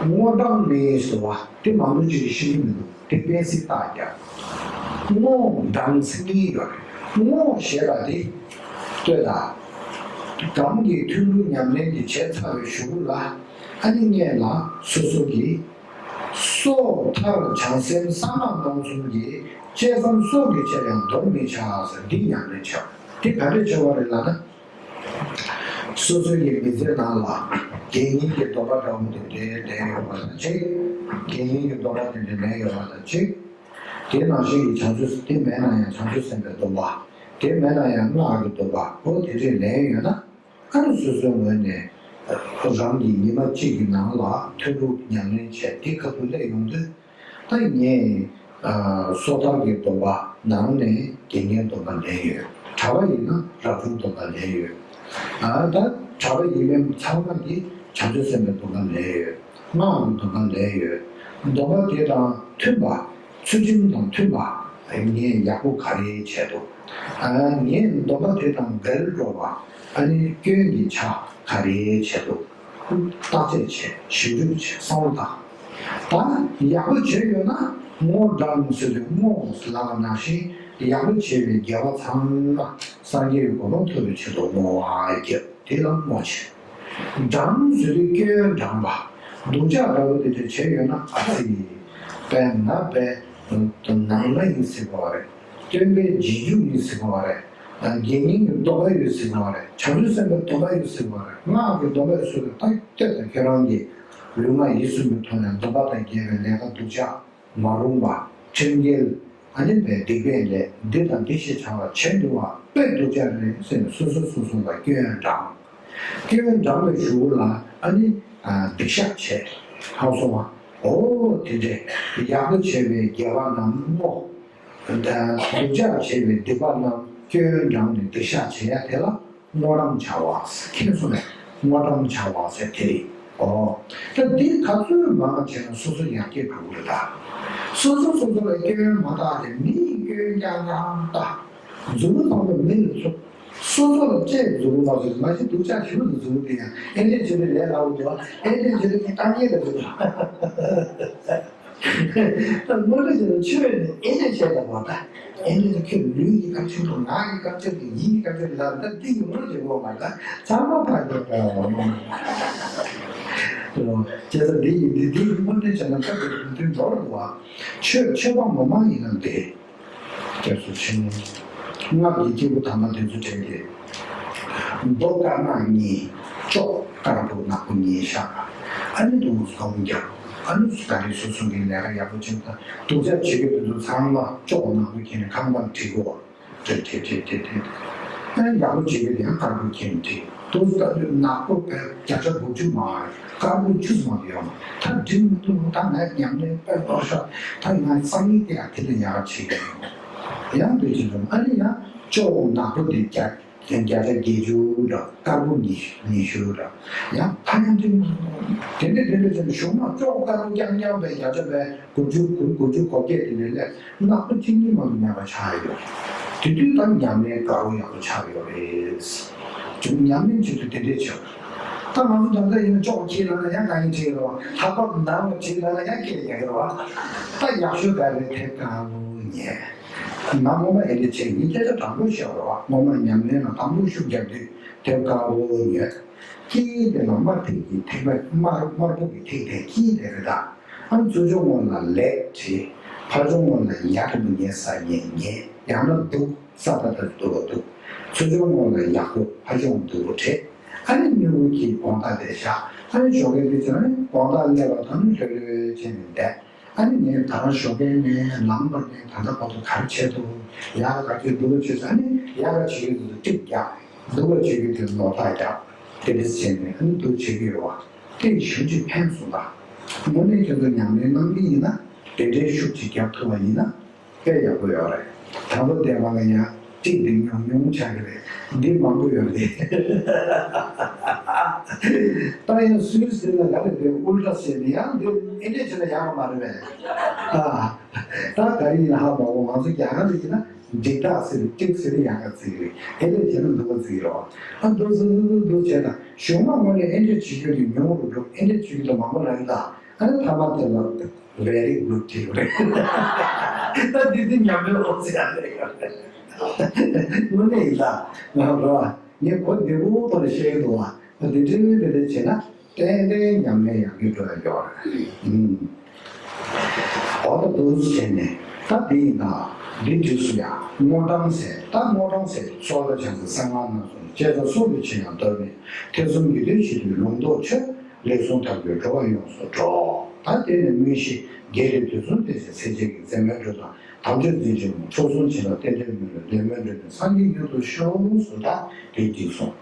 བསྔོ་སྦྱང་མིན་ཟེར་བ་དེ་མང་པོ་ཅིག་གིས་ཤེས་ཀྱི་མི་འདུག་དེ་སྤེལ་གཟིགས་རྟགས་རྒྱག་བསྔོ་སྦྱང་ཟེར་གྱི་ཡོད་རེད། བསྔོ་ཞེས་པ་དེ་ལྟོས་དང་། གང་གི་ཐུན་དྲུག་ཉམས་ལེན་དེ་བྱས་ཚར་བའི་གཞུག་གུ་ལ་ཨ་ནི་སྔོན་ལ་སོ་སོ་གིས་སོ་ཐར་བྱང་སེམས་གསང་སྔགས་སྣང་གསུམ་གྱི་བཅས་སམ་སྲོག་གི་ཕྱིར་ཡང་འདོར་མི་བྱ་ཟེར་འདི་ཉམས་ལེན་བྱ་བ་དེ་ག་འདྲས་བྱ་བ་རེད་ལབ་ན། སོ་སོའི་མི་ཚེ་ནང་ལ་དགེ་བསྙེན་གྱི་སྡོམ་པ་འདྲ་བོ་དེ་འདྲའི་ལྡན་ཡོད་པ་དང་གཅིག་དགེ་བསྙེན་གྱི་སྡོམ་པ་དེ་འདྲའི་ལྡན་ཡོད་པ་དང་གཅིག་དེ་ནང་བཞིན་གྱི་བྱང་ཆུབ་དེ་མེད་ན་ཡང་བྱང་ཆུབ་སེམས་དཔའི་སྡོམ་པ། དེ་མེད་ན་ཡང་སྔགས་ཀྱི་སྡོམ་པ་འོ་དེ་འདྲའི་ལྡན་ཡོད་ན། ཨ་ནི་སོ་སོའི་ངོས་ནས་རང་གི་ཉི་མ་གཅིག་གི་ནང་ལ་ཐུན་དྲུག་ཉམས་ལེན་བྱས་དེ་ཁ་ཐུག་སླེབས་ཡོང་དུས། ད་ངས་ཨ་སོ་ཐར་གྱི་སྡོམ་པ་ནང་ནས་དགེ་བསྙེན་སྡོམ་པ་ལེན་ཡོད། གྲྭ་པ་ཡིན་ན་རབ་བྱུང་སྡོམ་པ་ལེན་ཡོད། ཨ་ད་གྲྭ་པ་ཡིན་མིན་ཚང་མ་གིས་བྱང་ཆུབ་སེམས་དཔའི་སྡོམ་པ་ལེན་ཡོད། སྔགས་ཀྱི་སྡོམ་པ་ལེན་ཡོད། སྡོམ་པ་དེ་དང་མཐུན་པ། ཚུལ་ཁྲིམས་དང་མཐུན་པ། ངས་ཡག་པོ་ག་རེ་བྱས་འདུག་ཨ་ངས་སྡོམ་པ་དེ་དང་འགལ་འགྲོ་བ་ཨ་ནི་སྐྱོན་གྱི་ཆ་ག་རེ་བྱས་འདུག་བརྟག་དཔྱད་བྱས། ཞིབ་འཇུག་བྱས། བསམ་བློ་བཏང་། ད་ཡག་པོ་བྱས་ཡོད་ན་བསྔོ་སྦྱང་ཟེར་དུས་བསྔོ་ལབ་པ་ནང་བཞིན་ཡག་པོ་བྱས་པའི་དགེ་བ་ཚང་མ་སངས་རྒྱས་ཀྱི་གོ་འཕང་ཐོབ་པའི་ཆེད་དུ་བསྔོ་བ་རྒྱབ་དེ་ལ་བསྔོ་བྱས། སྦྱང་ཟེར་དུས་སྐྱོན་སྦྱང་བ། སྡུག་ཅག་འདྲ་བོ་དེ་འདྲ་བྱས་ཡོད་ན་ཨ་ཙི། དཔེར་ན་དཔེ་ནང་ན་ཡིན་ཟེར་གོ་བ་རེད། སྟོན་པའི་རྗེས་འཇུག་ཡིན་ཟེར་གོ་བ་རེད། དགེ་བསྙེན་གྱི་སྡོམ་པ་ཡོད་ཟེར་གོ་བ་རེད། བྱང་ཆུབ་སེམས་དཔའི་སྡོམ་པ་ཡོད་ཟེར་གོ་བ་རེད། སྔགས་ཀྱི་སྡོམ་པ་ཡོད་ཟེར་གོ་བ་རེད། ད་ལྟོས་དང་ཁྱེད་རང་གིས་ལུས་ངག་ཡིད་གསུམ་གྱི་ཐོག་ནས་སྡོམ་པ་དང་འགལ་བའི་ལས་ཀ་སྡུག་ཅག་མ་རུངས་པ། ཁྲིམས་འགལ། ཨ་ནི་བའི་སྡིག་པའི་ལས་འདི་དང་འདི་ཞེས་བྱ་བ་བྱེད་འདུག་བ་དཔེ་སྡུག་ཅག་རེད་ཟེར་ནས་སོ་སོ་སོ་སོ་ལ་སྐྱོན་སྦྱང་། སྐྱོན་སྦྱང་བའི་གཞུག་ལ་ཨ་ནི་སྡིག་བཤགས་བྱས། ཧང་སོང་བ། འོ་དེ་འདྲས་ཡག་པོ་བྱས་པའི་དགེ་བ་རྣམས་བསྔོ། སྡུག་ཅག་བྱས་པའི་སྡིག་པ་རྣམས་སྐྱོན་སྦྱང་ནས་སྡིག་བཤགས་བྱེད་ཡ་དེ་ལ། བསྔོ་སྦྱང་བྱ་བ། མཁྱེན་སོང་ངས་བསྔོ་སྦྱང་བྱ་བ་ཟེར་དེ་རེད། ཨོ། ད་འདི་ག་ཚོད་མང་བ་བྱས་ན་སོ་སོ་ཡར་རྒྱས་འགྲོ་གི་རེད་ད། སོ་སོ་སོ་སོ་ལ་སྐྱོན་མ་བཏགས་ཏེ་མི་ཡི་སྐྱོན་རྐྱང་རྐྱང་བཏགས། མཛུབ་མོ་ཚང་མ་མི་ལ་འཚུབ། སོ་སོ་ལ་སྤྲད། མཛུབ་མོ་མ་བཟོས་མ་གཞི་སྡུག་ཅག་ཞུ་ནས་མཛུབ་མོ་དེ་ཡང་ཨེ་འདྲས་བྱས་ནས་ལས་སླ་བོ་འདུག་ཨེ་འདྲས་བྱས་ནས་ཀྱི་ཏང་ཡེ་ལ་འདུག་ད་དངོས་གནས་ཀྱི་ཆོས་ནི་ཨེ་འདྲས་བྱས་ལ་བ་ད། ཨེ་འདྲས་ཀྱི་ཁྱོད་ལུས་ཀྱི་སྐབས་ཆུང་དུ་ངག་གི་སྐབས་ཆུང་དུ་ཡིད་ཀྱི་སྐབས་ཆུང་དུ་ལ་ད་འདི་ཡོང་རོགས་བྱེད་དགོས་མ་ད་ཚང་མ་ཕར་རྒྱབ་པ་ཡོང་མ་ད། བྱས་ཙང་འདི་ཡིན་འདི་འདི་དངོས་གནས་བྱས་ན་སྐབས་དེ་དུས་འགྲོ་རུ་བ། ཆོས་ཆོས་པ་ངོ་མ་ཡིན་ན་འདི། སྐྱབས་སུ་མཆི། སྔགས་ཀྱི་སྐྱེས་བུ་དམ་པ་དེ་ཚོ་དྲན་ཏེ། རྡོ་དཀར་ནག་གཉིས། ཅོག་དཀར་པོ་ནག་པོ་གཉིས་བཞག་ཨ་ནི་དུང་སྒོམ་རྒྱབ། ཨ་ནི་ད་རེས་སོ་སོ་གི་ལས་ཀ་ཡག་པོ་བྱེད་དང་སྡུག་ཅག་བྱེད་ཀྱི་དེ་ཚོ་ཚང་མ་ཅོག་ནག་པོ་ཁྱེར་ནས་ཁང་པར་བྲིས་གོ་བྲིས་བྲིས་བྲིས་བྲིས་བྲིས། ཨ་ནི་ཡག་པོ་བྱེད་ཀྱི་དེ་ཡང་དཀར་པོ་ཁྱེར་ནས་བྲིས། དུང་ལྟ་དུས་ནག་པོ་བས་བརྒྱ་ཆ་དགུ་བཅུ་མ་རེད། དཀར་པོ་བཅུ་ཙམ་ཡོང་། ད་འགྲིག་མི་འདུག་ད་ངས་ཉམས་ལེན་དཔེ་ལོག་ཤོག་ད་ང་སང་ཉིན་དེ་ཡང་དེ་ལས་ཡག་བྱེད་ཀྱི་ཡོད། ཡང་དུས་ཀྱི་རིང་ཨ་ནི་ཡང་ཅོག་ནག་པོ་འདི་བརྒྱ་བརྒྱ་ཆ་བརྒྱད་ཅུ་འདྲ། དཀར་པོ་ཉི་ཉི་ཤུ་འདྲ། ཡང་ད་ཡང་འགྲིག་མི་འདུག་དེ་འདྲ་དེ་འདྲ་བྱས་ནས་གཞུག་མ་ཅོག་དཀར་པོ་རྐྱང་རྐྱང་བས་བརྒྱ་ཆ་བས་དགུ་བཅུ་དགུ་བཅུ་གོ་བརྒྱད་དེ་འདྲ་ལས། ནག་པོ་གཅིག་གཉིས་མ་གཏོགས་མེད་པ་ཆགས་ཡོད་རེད། དེ་དུས་ད་ཉམས་ལེན་དགའ་བོ་ཡག་པོ་ཆགས་ཡོད་རེད། ཅུང་ཉམས་ལེན་བྱེད་དུས་དེ་འདྲས་བྱེད། ད་ང་ཚོ་ད་ལྟ་ཡིན་ན་ཅོག་ཁྱེར་ལབ་ན་ཡང་ང་ཡིན་བྲིས་རོགས། ལྷག་པར་ནང་ལ་བྲིས་ལབ་ན་ཡང་སྐད་རྒྱག་གི་རོགས། ད་ཡག་ཤོས་ག་རེ་དེབ་དཀར་པོ་ཉོས། ང་ངོ་མ་ཨེ་འདྲས་བྱེད། ངས་སྐད་ཆ་དྲང་པོ་བཤད་རོགས། ངོ་མ་ཉམས་ལེན་ལ་དང་པོ་ཤུགས་རྒྱག་དུས་དེབ་དཀར་པོ་ཉོས། དཀྱིལ་དེ་ལ་དམར་ཐིག་གི་ཐིག་པ་དམར་དམར་པོ་གི་ཐིག་དེ་དཀྱིལ་དེ་རེད་ད། ཨ་ནི་ཚུར་ཕྱོགས་ངོས་ལ་ལེགས་བྲིས། ཕར་ཕྱོགས་ངོས་ལ་ཉ་འདྲ་པོ་ཉལ་ས་ཉལ་ཉལ་ཡང་ན་སྡུག་ས་ད་ད་སྡུག་པ་སྡུག་ཚུར་ཕྱོགས་ངོས་ལ་ཡག་པོ་ཕར་ཕྱོགས་སྡུག་པོ་བྲིས། ཨ་ནི་མྱུ་གུ་གི་དགོང་དག་དེ་བཞག་ཨ་ནི་ཞོགས་ཀས་དེ་ཚོ་ནི་དགོང་དག་སླེབས་པ་དང་ནི་ལྷོད་ལྷོད་བྱས་ནས་བསྡད། ཨ་ནི་ངས་ད་རང་ཞོགས་ཀས་ནས་ལངས་པ་ནས་ད་ལྟ་བར་དུ་ག་རེ་བྱས་འདུག་ཡག་ག་ཚོད་འདུག་བྱས་ཨ་ནི་ཡག་ག་བྱེད་ཀྱི་འདུག་ཏིག་རྒྱག་འདུག་བྱེད་ཀྱི་དེ་ནོར་ཐག་རྒྱག་དེ་འདྲས་བྱས་ནས་ཨ་ནི་འདུག་བྱེད་ཀྱི་ཡོད་བ་ཏིག་ཞེ་པོ་ཅིག་ཕན་སོང་ད། དངོས་གནས་ཁྱེད་ཚོ་ཉམས་ལེན་གནང་གི་ཡིན་ན་དེ་འདྲའི་ཤུགས་ཅིག་རྒྱབ་ཐུབ་པ་ཡིན་ན། དཔེ་ཡག་པོ་ཡོད་རེད། དང་པོ་བསྡད་པ་ལ་ཡང་གཅིག་འདི་ཉུང་ཉུང་ཆགས་ཀྱི་རེད། འདི་མང་པོ་ཡོད་རེད། ད་ཡང་སུས་ཟེར་ན་ག་རེ་རེད། ཨུལ་ཏྲ་ཟེར་ནས་ཡང་འདི་ཨེ་འདྲས་བྱས་ན་ཡག་པ་མ་རེད་པས། ཨ་ད་ག་རེ་ཡིན་ཧ་མ་གོ་ང་ཚོ་རྒྱ་གར་ལ་ཡིན་ན་འགྲིག་རྟགས་ཟེར་ཏིག་ཟེར་ཡག་ག་ཟེར་གི་རེད། ཨེ་འདྲས་བྱས་ན་འདུག་ག་ཟེར་གི་རེད། ཨ་འདུག་ཟེར་འདུག་འདུག་བྱས་ན་གཞུག་མ་དངོས་གནས་ཨེ་འདྲས་བྱེད་རྒྱུ་དེ་ཉུང་རུ་འགྲོ། ཨེ་འདྲས་བྱེད་རྒྱུ་དེ་མང་པོ་རག་གི་ད། ཨ་ནི་ཐ་མ་དེ་ལ་very good དེ་རེད། ད་འདི་དེ་ཉམས་ལེན་ཨོ་ཙི་ཡང་རེད། དངོས་གནས་ཡིན་ད། ང་རོ་ངས་གོ་བདེ་པོ་ཐོག་ནས་བཤད་ཀྱི་འདུག་བ། འདི་འདྲའི་འདི་འདྲ་བྱས་ན་ཏན་ཏན་ཉམས་ལེན་ཡག་གི་འགྲོ་ཡ་ཡོད་རེད། ཨོ་ད་འདུག་བྱས་ནས་ད་འདི་ཡིན་ད། འདི་འདྲ་སུ་ཡང་སྔོ་གྲང་ཟེར་ད་སྔོ་གྲང་ཟེར་སོགས་ལ་བྱང་སེམས་སེམས་ཁམས་རྣམས་སུ་བཅད་ཁྲ་སོགས་ཀྱི་ཆེད་ཡང་གདོད་ནས་ཐེ་ཚོམ་གྱི་དུས་ཕྱིས་ཏེ་ལུང་རྟོགས་ཆོད། ལེགས་གསུངས་ཐབས་ཀྱི་འགྲོ་བ་ཡོངས་སུ་གྲོལ། ད་དེ་ནས་སྨོན་ཤིང་རྒྱས་ཏེ་དུས་གསུམ་བསྟན་ཞིང་སེམས་ཅན་གྱི་མཛད་མོས་འགྲོ་དང་དམ་ཆོས་འཛིན་ཅིང་འཁྲུག་གསུམ་བྱིན་རླབས་རྟེན་འབྲེལ་སྨོན་ལམ་ལས་སྨོན་འགྲོ་ནས་སངས་རྒྱས་མྱུར་དུ་ཤོག་གསུངས། ད་དེ་འགྲིག་སོང་།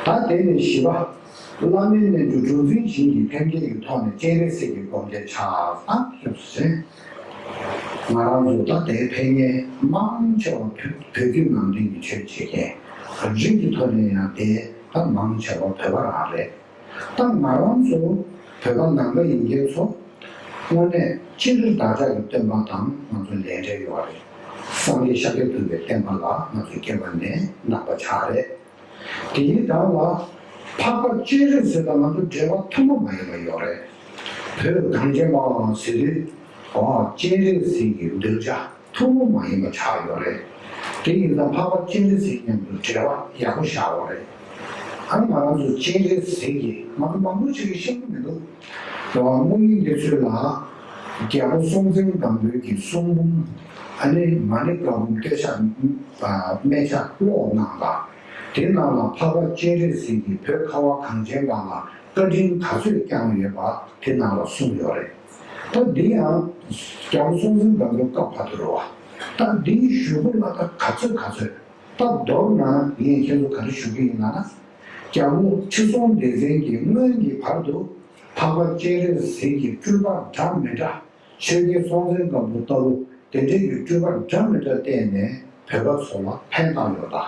ད་དེ་ནས་བཞི་པ། བླ་མའི་རྣལ་འབྱོར་གྲུ་འཛིན་ཞིང་གི་ཕན་བདེ་ཡི་ཐོག་ནས་སྤྱན་རས་གཟིགས་ཀྱི་སྒོམ་བཟླས་ཕྱག་དང་སྐྱབས་སུ་མཆི། ང་རང་ཚོ་ད་ལྟའི་ཕན་ཡོན་མང་ཆེ་བ་བོད་བོད་བརྒྱུད་ནང་བསྟན་གྱི་ཆོས་བྱེད་མཁན་རིགས་ཀྱི་ཐོག་ནས་ཡང་དེ་ད་མང་ཆེ་བ་བོད་པ་རང་རེད། ད་ང་རང་ཚོ་བོད་པ་ནང་པ་ཡིན་མཁན་ཚོ་དངོས་གནས་སྤྱིར་བདག་ཅག་གི་སྟོན་པ་དང་ང་ཚོ་ལས་འབྲེལ་ཡོད་རེད། སངས་རྒྱས་ཤཱཀྱ་ཐུབ་པའི་བསྟན་པ་ལ་ང་ཚོ་སྐྱེས་པ་ནས་ནང་པ་ཆགས་རེད། དེའི་སྒང་ལ་འཕགས་པ་སྤྱན་རས་གཟིགས་དང་ང་ཚོ་འབྲེལ་བ་ཐུན་མོང་མ་ཡིན་པ་ཡོད་རེད། བོད་གངས་ཅན་པ་ཟེར་དུས་ཨོ་སྤྱན་རས་གཟིགས་ཀྱི་གདུལ་བྱ་ཐུན་མོང་མ་ཡིན་པ་ཆགས་ཡོད་རེད། དེ་ཡིན་ཙང་འཕགས་པ་སྤྱན་རས་གཟིགས་མཉམ་དུ་འབྲེལ་བ་ཡག་པོ་བཞག་ཡོད་རེད། ཨ་ནི་ང་རང་ཚོ་སྤྱན་རས་གཟིགས་ཀྱི་ང་ཚོ་མང་པོ་ཞིག་གིས་ཤེས་ཀྱི་མི་འདུག་དེ་བ་སྔོན་མའི་འདི་ཚོ་ལ་རྒྱལ་པོ་སྲོང་བཙན་སྒམ་པོའི་གི་གསུང་འབུམ་ཨ་ནི་མ་ཎི་བཀའ་འབུམ་སྟོད་ཆ་སྨད་ཆ་ཀློག་གནང་ལ། དེ་ནང་ལ་འཕགས་པ་སྤྱན་རས་གཟིགས་ཀྱིས་བོད་ཁ་བ་གངས་ཅན་པ་ལ་བཀའ་དྲིན་ག་ཚོད་བསྐྱངས་ཡོད་པ་དེ་ནང་ལ་གསུངས་ཡོད་རེད། ད་འདི་ཡང་རྒྱལ་པོ་སྲོང་བཙན་སྒམ་པོའི་སྐབས་བར་དུ་རེད་བ། ད་འདིའི་ཞུ་སྒོ་ལ་ད་ག་ཚོད་ག་ཚོད་ད་མདོར་ན་ངས་ཁྱེད་ཚོ་ག་རེ་ཞུ་གི་ཡིན་ལབ་ན། རྒྱལ་པོ་ཁྲི་སྲོང་ལྡེ་བཙན་གྱི་སྔོན་གྱི་བར་དུ་འཕགས་པ་སྤྱན་རས་གཟིགས་ཀྱི་སྤྲུལ་པ་འདྲ་མི་འདྲ། ཆོས་རྒྱལ་སྲོང་བཙན་སྒམ་པོ་ལྟ་བུ་དེ་འདྲའི་གི་སྤྲུལ་པ་འདྲ་མི་འདྲ་བསྟན་ནས་བོད་པ་ཚོ་ལ་ཕན་བཏགས་ཡོད་ད།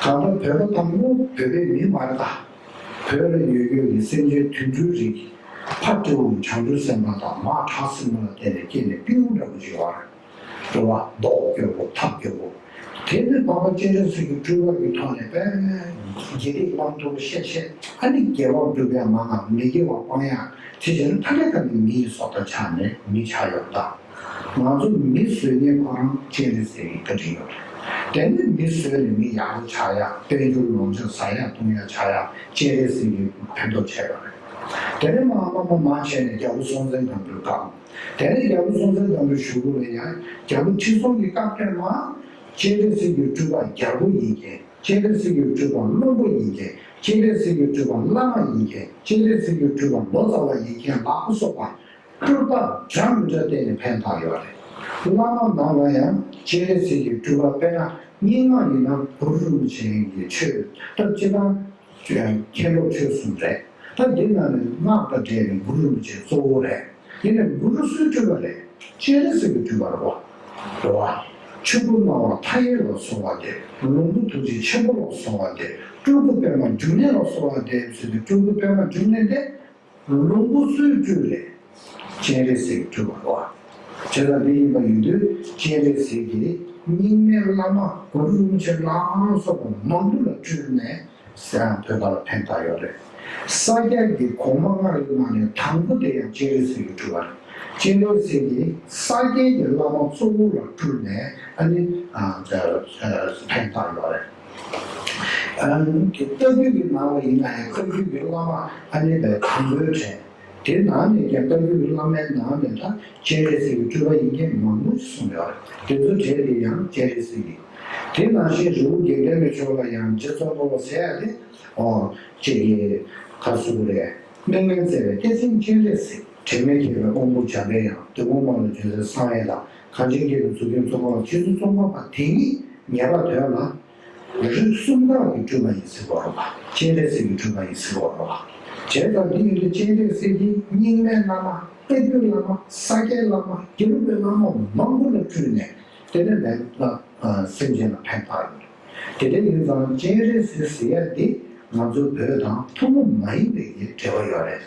གང་ལྟར་བོད་པ་དང་པོ་བོད་པའི་མི་མ་རེད་ད། བོད་ལ་ཡོད་ཡོད་ཀྱི་སེམས་ཅན་དུད་འགྲོའི་རིགས་ཕ་སྤྲེའུ་བྱང་ཆུབ་སེམས་དཔའ་དང་མ་བྲག་སྲིན་མོ་ལ་བརྟེན་ནས་སྐྱེས་ནས་སྤྲེའུ་འདྲ་པོ་ཅིག་ཡོད་རེད། འགྲོ་བ་ལྡོག་སྐྱོ་པོ་ཐབས་སྐྱོ་པོ། དེ་ནི་འཕགས་པ་སྤྱན་རས་གཟིགས་ཀྱི་སྤྲུལ་པ་གི་ཐོག་ནས་དཔེ་རྒྱལ་རིགས་བླང་དོར་བཤད་བཤད་ཨ་ནི་དགེ་བ་སྒྲུབ་ཡ་མང་ང་མི་དགེ་བ་སྤང་ཡ་དེ་བྱས་ན་ཐ་ཀ་ཁ་ནས་མི་ཡི་སྲོག་ཐར་ཆགས་ནས་མི་ཆགས་ཡོད་ད། ང་ཚོ་མི་བཟོས་མཁན་ཁོ་རང་སྤྱན་རས་གཟིགས་ཀྱི་བཀའ་དྲིན་ཡོད་རེད། དེ་ནི་མི་བཟོས་ནས་མི་ཡག་པོ་ཆགས་ཡ་དཔལ་འབྱོར་ལོངས་སྤྱོད་ཟ་ཡ་བཏུང་ཡ་ཆགས་ཡ་སྤྱན་རས་གཟིགས་ཀྱིས་ཕན་ཐོགས་བྱས་པ་རེད། དེ་ནས་མར་མར་མར་མར་བྱས་ནས་རྒྱལ་པོ་སྲོང་བཙན་སྒམ་པོའི་སྐབས། དེ་ནས་རྒྱལ་པོ་སྲོང་བཙན་སྒམ་པོའི་གཞུག་གུ་ལ་ཡང་རྒྱལ་པོ་ཁྲི་སྲོང་གི་སྐབས་དེར་མར་སྤྱན་རས་གཟིགས་ཀྱི་སྤྲུལ་པ་རྒྱལ་པོ་ཡིན་མཁན། སྤྱན་རས་གཟིགས་ཀྱི་སྤྲུལ་པ་བློན་པོ་ཡིན་མཁན། སྤྱན་རས་གཟིགས་ཀྱི་སྤྲུལ་པ་བླ་མ་ཡིན་མཁན། སྤྱན་རས་གཟིགས་ཀྱི་སྤྲུལ་པ་ལོ་ཙཱ་བ་ཡིན་མཁན་ལ་སོགས་པ་སྤྲུལ་པ་འདྲ་མི་འདྲ་བསྟན་ནས་ཕན་བཏགས་ཡོད་རེད། བླ་མ་ནང་ལ་ཡང་སྤྱན་རས་གཟིགས་ཀྱི་སྤྲུལ་པ་དཔེར་ན་སྙན་ངག་ཡིན་ན་གུ་རུ་རིན་པོ་ཆེ་གི་ཆོས་ད་སྤྱིར་བཏང་། མཁན་སློབ་ཆོས་གསུམ་རེད། ད་འདི་ནང་ནས་སྔགས་དང་འབྲེལ་བའི་གུ་རུ་རིན་པོ་ཆེ་གཙོ་བོ་རེད། ཡིན་ནའི་གུ་རུ་སུའི་སྤྲུལ་པ་རེད། སྤྱན་རས་གཟིགས་ཀྱི་སྤྲུལ་པ་རེད་བ། རེད་བ། ཆོས་སྐུ་སྣང་བ་མཐའ་ཡས་ལ་སོགས་པ་དེ། ལོངས་སྐུ་ཐུགས་རྗེ་ཆེན་པོ་ལ་སོགས་པ་དེ། སྤྲུལ་སྐུ་པདྨ་འབྱུང་གནས་ལ་སོགས་པ་དེ་ཟེར་ཏེ་སྤྲུལ་སྐུ་པདྨ་འབྱུང་གནས་དེ། ལོངས་སྐུ་སུའི་སྤྲུལ་རེད། སྤྱན་རས་གཟིགས་སྤྲུལ་པ་རེད་བ། བྱས་ཙང་འདི་ཡིན་པ་ཡིན་དུས་སྤྱན་རས་གཟིགས་ཀྱིས་རྙིང་མའི་བླ་མ་གུ་རུ་རིན་པོ་ཆེ་ལ་སོགས་པ་མང་པོ་ལ་སྤྲུལ་ནས་བོད་པ་ལ་ཕན་བཏགས་ཡོད་རེད། ས་སྐྱ་གི་གོང་མ་ལྔ་ཡི་ནང་ནས་དང་པོ་དེ་ཡང་སྤྱན་རས་གཟིགས་ཀྱི་སྤྲུལ་པ་རེད། སྤྱན་རས་གཟིགས་ཀྱིས་ས་སྐྱའི་གི་བླ་མ་གཙོ་བོ་ལ་སྤྲུལ་ནས་ཨ་ནི་ཕན་བཏགས་ཡོད་རེད། ཨ་ནི་ལྟ་བུའི་གི་ནང་ལ་ཡིན་ན་ཡང་ལྟ་བུའི་གི་བླ་མ་ཨ་ནི་དང་པོའི་གྲས། དེ་ནང་ནས་ཀྱང་ལྟ་བུའི་བླ་མའི་ནང་ནས་ད་སྤྱན་རས་གཟིགས་ཀྱི་སྤྲུལ་པ་ཡིན་མཁན་མང་པོ་ཞིག་གསུངས་ཡོད་རེད། དེ་ཚོ་གྲས་དེ་ཡང་སྤྱན་རས་གཟིགས་ཡིན། དེ་ནང་བཞིན་རི་བོ་དགེ་ལྡན་པའི་ཕྱོགས་ལ་ཡང་རྗེ་ཙོང་ཁ་པ་ཟེར་ཡ་དེ་ཨོ་ཅེ་གེ་ག་སུ་རེད། སྨན་བླའི་བརྩེ་བའི་སྐྱེད་སྲིང་སྤྱན་རས་གཟིགས། དྲི་མེད་མཁྱེན་པའི་དབང་པོ་འཇམ་པའི་དབྱངས། འདོད་དགུ་མ་ལ་ལྗོན་ཚལ་བསམ་ཡས་དང་། གངས་ཅན་སྐྱེས་བུ་མཛུབ་སྟོན་ཙོང་ཁ་པ། རྗེ་བཙུན་ཙོང་ཁ་པ་དེ་ཉིད་ངེས་པར་དོན་ལ་རིགས་གསུམ་ཀ་གི་སྤྲུལ་པ་ཡིན་ཟེར་གོ་རེད་བ། སྤྱན་རས་གཟིགས་ཀྱི་སྤྲུལ་པ་ཡིན་ཟེར་གོ་རེད་བ། བྱས་ཙང་འདི་ཡིན་དུས་སྤྱན་རས་གཟིགས་ཀྱིས་རྙིང་མའི་བླ་མ། བཀའ་བརྒྱུད་བླ་མ། ས་སྐྱའི་བླ་མ། དགེ་ལུགས་པའི་བླ་མ་མང་པོ་ལ་སྤྲུལ་ནས། དེ་ནས་ལས་ལ་སེམས་ཅན་ལ་ཕན་ཐོགས་ཡོད། དེ་འདྲ་ཡིན་ཙང་སྤྱན་རས་གཟིགས་ཟེར་ཡ་འདི་ང་ཚོ་བོད་དང་ཐུན་མོང་མ་ཡིན་པའི་གི་འབྲེལ་བ་ཡོད་རེད།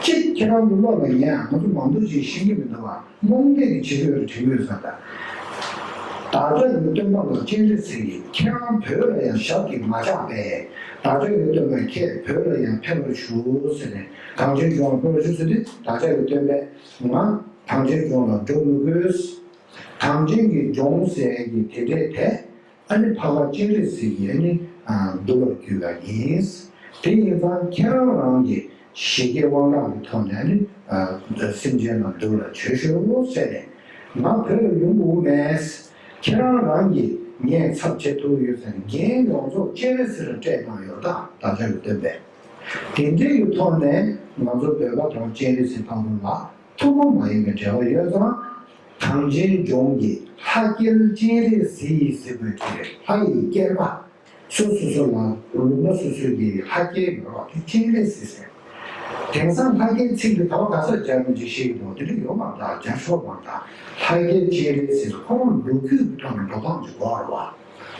གཅིག་ཁྱེད་རང་ལུགས་ལ་ཉན། ང་ཚོ་མང་པོ་ཅིག་ཤེས་ཀྱི་མི་འདུག་བ། རྨོངས་དད་ཀྱི་བྱེད་ཀྱི་ཡོད་རེད་དྲན་གྱི་ཡོད་ས་འདྲ། བདག་ཅག་གི་སྟོན་པ་ལ་སྤྱན་རས་གཟིགས་ཡིན། ཁྱེད་རང་བོད་ལ་ཡང་ཞབས་ཀྱིས་མ་བཅགས་པས། བདག་ཅག་གི་སྟོན་པས་ཁྱེད་བོད་ལ་ཡང་ཕེབས་པར་ཞུ་ཟེར་ནས། གངས་ཅན་ལྗོངས་ལ་ཕེབས་པར་ཞུ་ཟེར་དུས། བདག་ཅག་གི་སྟོན་པས་ང་གངས་ཅན་ལྗོངས་ལ་འགྲོ་མི་དགོས། གངས་ཅན་གྱི་ལྗོངས་ཟེར་གྱི་དེ་འདྲས་དེ། ཨ་ནི་འཕགས་པ་སྤྱན་རས་གཟིགས་ཀྱིས་ཨ་ནི་ཨ་འདུལ་བར་བརྒྱུད་པ་ཡིན། དེ་ཡིན་ཙང་ཁྱེད་རང་རང་གི་ཞི་རྒྱས་དབང་དྲག་གི་ཐོག་ནས་ཨ་ནི་ཨ་སེམས་ཅན་ལ་འདུལ་བ་བྱོས་ཤོག་ཟེར་ནས། ང་བོད་ལ་ཡོང་དགོས་མེད། ཁྱེད་རང་རང་གིས་ངས་ཚབ་བྱེད་ཐུབ་ཡོད་ཟེར་ནས་འགན་ཡོངས་རྫོགས་སྤྱན་རས་གཟིགས་ལ་སྤྲད་གནང་ཡོད་ད། བདག་ཅག་གི་སྟོན་པས། དེ་འདྲའི་གི་ཐོག་ནས་ང་ཚོ་བོད་པ་དང་སྤྱན་རས་གཟིགས་ཕ་བོང་ལ་ཐུན་མོང་མ་ཡིན་པའི་འབྲེལ་བ་ཡོད་ཙང་། གངས་ཅན་ལྗོངས་ཀྱི་ལྷ་སྐལ་སྤྱན་རས་གཟིགས་ཡིན་ཟེར་དགོས་ཀྱི་རེད། ལྷ་ཡི་སྐལ་པ། སོ་སོ་སོ་ལ་ལུང་པ་སོ་སོ་ཡི་ལྷ་སྐལ་ཡོད་པ་དེ་སྤྱན་རས་གཟིགས་ཟེར། དེང་སང་ལྷ་སྐལ་ཚིག་འདི་ག་བ་ག་ས་སྦྱར་མིན་ཅིག་ཤེས་ཀྱི་འདུག་དེ་འདྲ་ཡོད་མ་རེད་ད། སྦྱར་ཆོག་མ་རེད་ད། ལྷ་སྐལ་སྤྱན་རས་གཟིགས་ཁོ་རང་ལོ་རྒྱུས་ཀྱི་ཐོག་ནས་འགྲོ་སྟངས་ཅིག་དགོས་རེད་བ།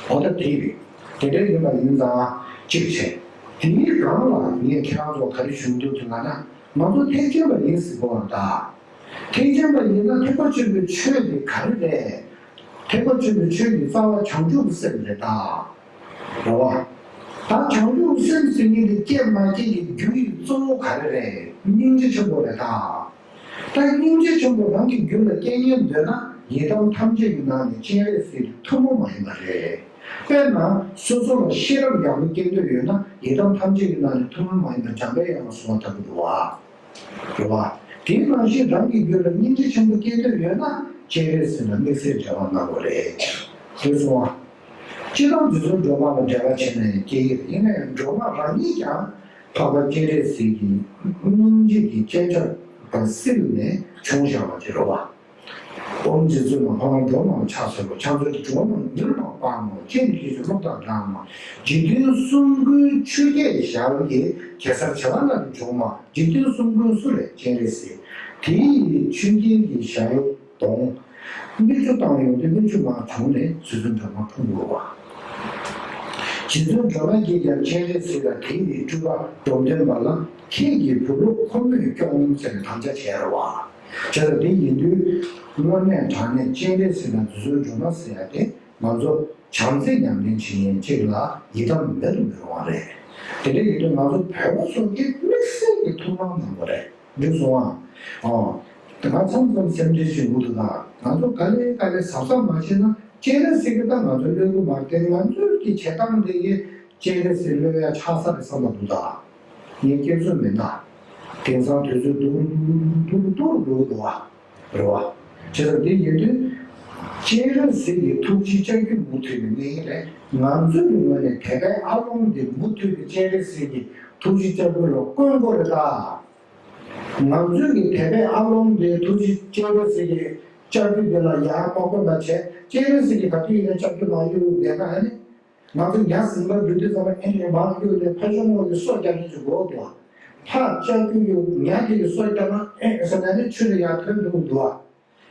འོ་ད་དེ་རེད། དེ་འདྲ་ཡིན་པ་ཡིན་ཙང་གཅིག་བྱས། དེའི་སྒང་ལ་ངས་ཁྱེད་རང་ཚོ་ག་རེ་ཞུ་འདོད་འདུག་ལབ་ན། ང་ཚོ་ཐེག་ཆེན་པ་ཡིན་ཟེར་གོ་བ་ད། ཐེག་ཆེན་པ་ཡིན་ན་ཐེག་པ་ཆེན་པོའི་ཆོས་དེ་ག་རེ་རེད། ཐེག་པ་ཆེན་པོའི་ཆོས་ཀྱི་རྩ་བ་བྱང་ཆུབ་ཀྱི་སེམས་རེད་ད། རེད་བ། ད་བྱང་ཆུབ་ཀྱི་སེམས་ཟེར་མཁན་དེ་སྐྱེ་མ་སྐྱེ་གི་རྒྱུ་ཡི་གཙོ་བོ་ག་རེ་རེད། སྙིང་རྗེ་ཆེན་པོ་རེད་ད། ད་སྙིང་རྗེ་ཆེན་པོ་རང་གི་རྒྱུད་ལ་སྐྱེ་ཉེན་འདོད་ན་ཡི་དམ་ཐམས་ཅད་ཀྱི་ནང་ནས་སྤྱན་རས་གཟིགས་དེ་ཐུན་མོང་མ་ཡིན་པ་རེད། དཔེར་ན་སོ་སོ་ལ་ཤེས་རབ་ཡག་པོ་སྐྱེ་འདོད་ཡོད་ན་ཡི་དམ་ཐམས་ཅད་ཀྱི་ནང་ནས་ཐུན་མོང་མ་ཡིན་པ་འཇམ་པའི་དབྱངས་ལ་གསོལ་བ་བཏབ་ཀྱི་འདུག་བ། རེད་བ། དེ་ནང་བཞིན་རང་གི་རྒྱུད་ལ་སྙིང་རྗེ་ཆེན་པོ་སྐྱེ་འདོད་ཡོད་ན་སྤྱན་རས་གཟིགས་ལ་དམིགས་བསལ་འབྲེལ་བ་གནང་དགོས་རེད། དེ་སོང་བ། སྤྱིར་བཏང་རྗེ་བཙུན་སྒྲོལ་མ་ལ་འབྲེལ་བ་བྱས་ན་ཡང་སྐྱེ་གི་རེད། ཡིན་ན་ཡང་སྒྲོལ་མ་རང་ཉིད་ཀྱང་འཕགས་པ་སྤྱན་རས་གཟིགས་ཀྱི་སྙིང་རྗེ་གི་སྤྱན་ཆབ་དང་བསིལ་ནས་བྱུང་བཞག་པ་ཅིག་རེད་བ། ཨོཾ་རྗེ་བཙུན་མ་འཕགས་པ་སྒྲོལ་མ་ལ་ཕྱག་འཚལ་ལོ། ཕྱག་འཚལ་ཏེ་སྒྲོལ་མ་ཉིད་ལ་དཔག་མོ། སྤྱན་རས་གཟིགས་གློག་དང་འདྲ་མོ། འཇིག་རྟེན་གསུམ་མགོན་ཆུ་སྐྱེས་ཞལ་གྱི་གེ་སར་བྱེ་བ་ལྔ་ལས་བྱུང་མ། འཇིག་རྟེན་གསུམ་མགོན་སུ་རེད། སྤྱན་རས་གཟིགས། དེ་ཡི་ཆུ་སྐྱེས་ཀྱི་ཞལ་གདོང་། མིག་ཆུ་བཏང་ཡོང་དུས་མིག་ཆུ་མར་བྱུང་ནས་རྗེ་བཙུན་སྒྲོལ་མ་འཁྲུངས་དགོས་པ། རྗེ་བཙུན་སྒྲོལ་མ་གིས་ཀྱང་སྤྱན་རས་གཟིགས་ལ་དེ་ཡི་སྤྲུལ་པ་འགྲོ་སྟོན་པ་ལ་ཁྱེད་ཀྱི་བུ་སློབ་ཁོ་མོས་སྐྱོངས་ཟེར་ནས་དམ་བཅའ་བྱས་རེད་བ། བྱས་ཙང་དེ་ཡིན་དུས་དངོས་གནས་དྲང་གནས་སྤྱན་རས་གཟིགས་དང་རྗེ་བཙུན་སྒྲོལ་མ་ཟེར་ཡ་དེ་ང་ཚོ་བྱམས་བརྩེ་ཉམས་ལེན་བྱེད་མཁན་གཅིག་ལ་ཡི་དམ་མེད་དུ་མི་རུང་བ་རེད། དེ་འདྲ་ཡིན་དུས་ང་ཚོ་བོད་པ་ཚོ་གིས་དམིགས་བསལ་གྱི་ཐུགས་སྣང་གནང་དགོས་རེད། འགྲིག་སོང་ཨ། ཨོ། ང་མཚམས་མཚམས་སེམས་ཁྲལ་བྱེད་དགོས་འདུག་ད། ང་ཚོ་ག་ལེ་ག་ལེ་གཟབ་གཟབ་མ་བྱས་ན་སྤྱན་རས་གཟིགས་ཀྱིས་ད་ང་ཚོ་གློད་ཀྱི་མ་རེད་དེ། ང་ཚོའི་གི་བྱེད་སྟངས་དེ་གིས་སྤྱན་རས་གཟིགས་གློད་ཡ་ཆགས་ས་རེད་བསམ་པ་འདུག་ད། ངས་སྐྱོན་བརྗོད་མིན་ད། དེང་སང་དུས་ཚོད་སྡུག་རུ་སྡུག་རུ་སྡུག་རུ་འགྲོ་གི་འདུག་བ། རེད་བ། བྱས་ཙང་འདི་ཡིན་དུས། སྤྱན་རས་གཟིགས་ཀྱི་ཐུགས་རྗེ་ལྕགས་ཀྱུ་མུ་མཐུད་ནས་གནས་ཀྱི་རེད། ང་ཚོའི་ངོས་ནས་དད་པའི་ཨ་ལོང་འདི་མུ་མཐུད་དུ་སྤྱན་རས་གཟིགས་ཀྱི་ཐུགས་རྗེ་ལྕགས་ཀྱུ་ལ་བསྐོན་དགོས་རེད་ད། ང་ཚོའི་གི་དད་པའི་ཨ་ལོང་འདི་ཐུགས་རྗེ་སྤྱན་རས་གཟིགས་ཀྱི་ལྕགས་ཀྱུ་འདི་ལ་ཡར་མ་བསྐོན་པ་བྱས། སྤྱན་རས་གཟིགས་ཀྱིས་ག་དུས་ཡིན་ན་ལྕགས་ཀྱུ་མར་གཡུག་བསྡད་ན་ཨ་ནི། ང་ཚོ་ཉ་ཟིང་པ་འགྲོ་དུས་ཙམ་པ་ཨེ་འདྲའི་མར་གཡུག་ནས་ཕར་ཕྱོགས་ངོས་ཀྱི་སོ་རྒྱག་མཁན་ཅིག་དགོས་འདུག་བ། ཕར་ལྕགས་ཀྱུ་གཡུག་ཉ་དེ་ཡི་སོ་རྒྱག་ན་ཨེ་ཟེར་ན་ནི་ཆུ་ལ་ཡར་ཐོན་འགྲོ་གི་འདུག་བ།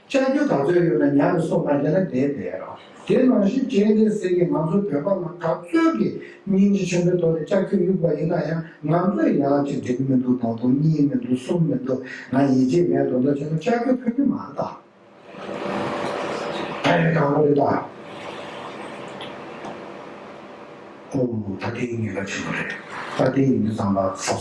ལྕགས་ཀྱུ་ག་ཚོད་ཡོད་ན་ཉ་གི་སོ་མ་རྒྱག་ན་བསྡད་བསྡད་རོགས། དེ་ནང་བཞིན་སྤྱན་རས་གཟིགས་ཀྱིས་ང་ཚོ་བོད་པ་ལ་ག་ཚོད་ཀྱི་སྙིང་རྗེ་ཆེན་པོའི་ཐོག་ནས་ལྕགས་ཀྱུ་གཡུག་པ་ཡིན་ན་ཡང་ང་ཚོས་ཡང་གཅིག་འགྲིག་གི་མི་འདུག་ད་དུང་གཉིས་མི་འདུག་གསུམ་མི་འདུག་ང་ཡིད་ཆེས་མེད་དོ་འདོད་བྱས་ན་ལྕགས་ཀྱུ་ཕུལ་གྱི་མ་རེད་ད། ཨེ་གང་རེད་ད། ཨོ་ད་དེ་ངེས་པ་ཆེན་པོ་རེད། ད་དེ་ཡིན་དུས་ཙམ་པ་གཟབ་གཟབ།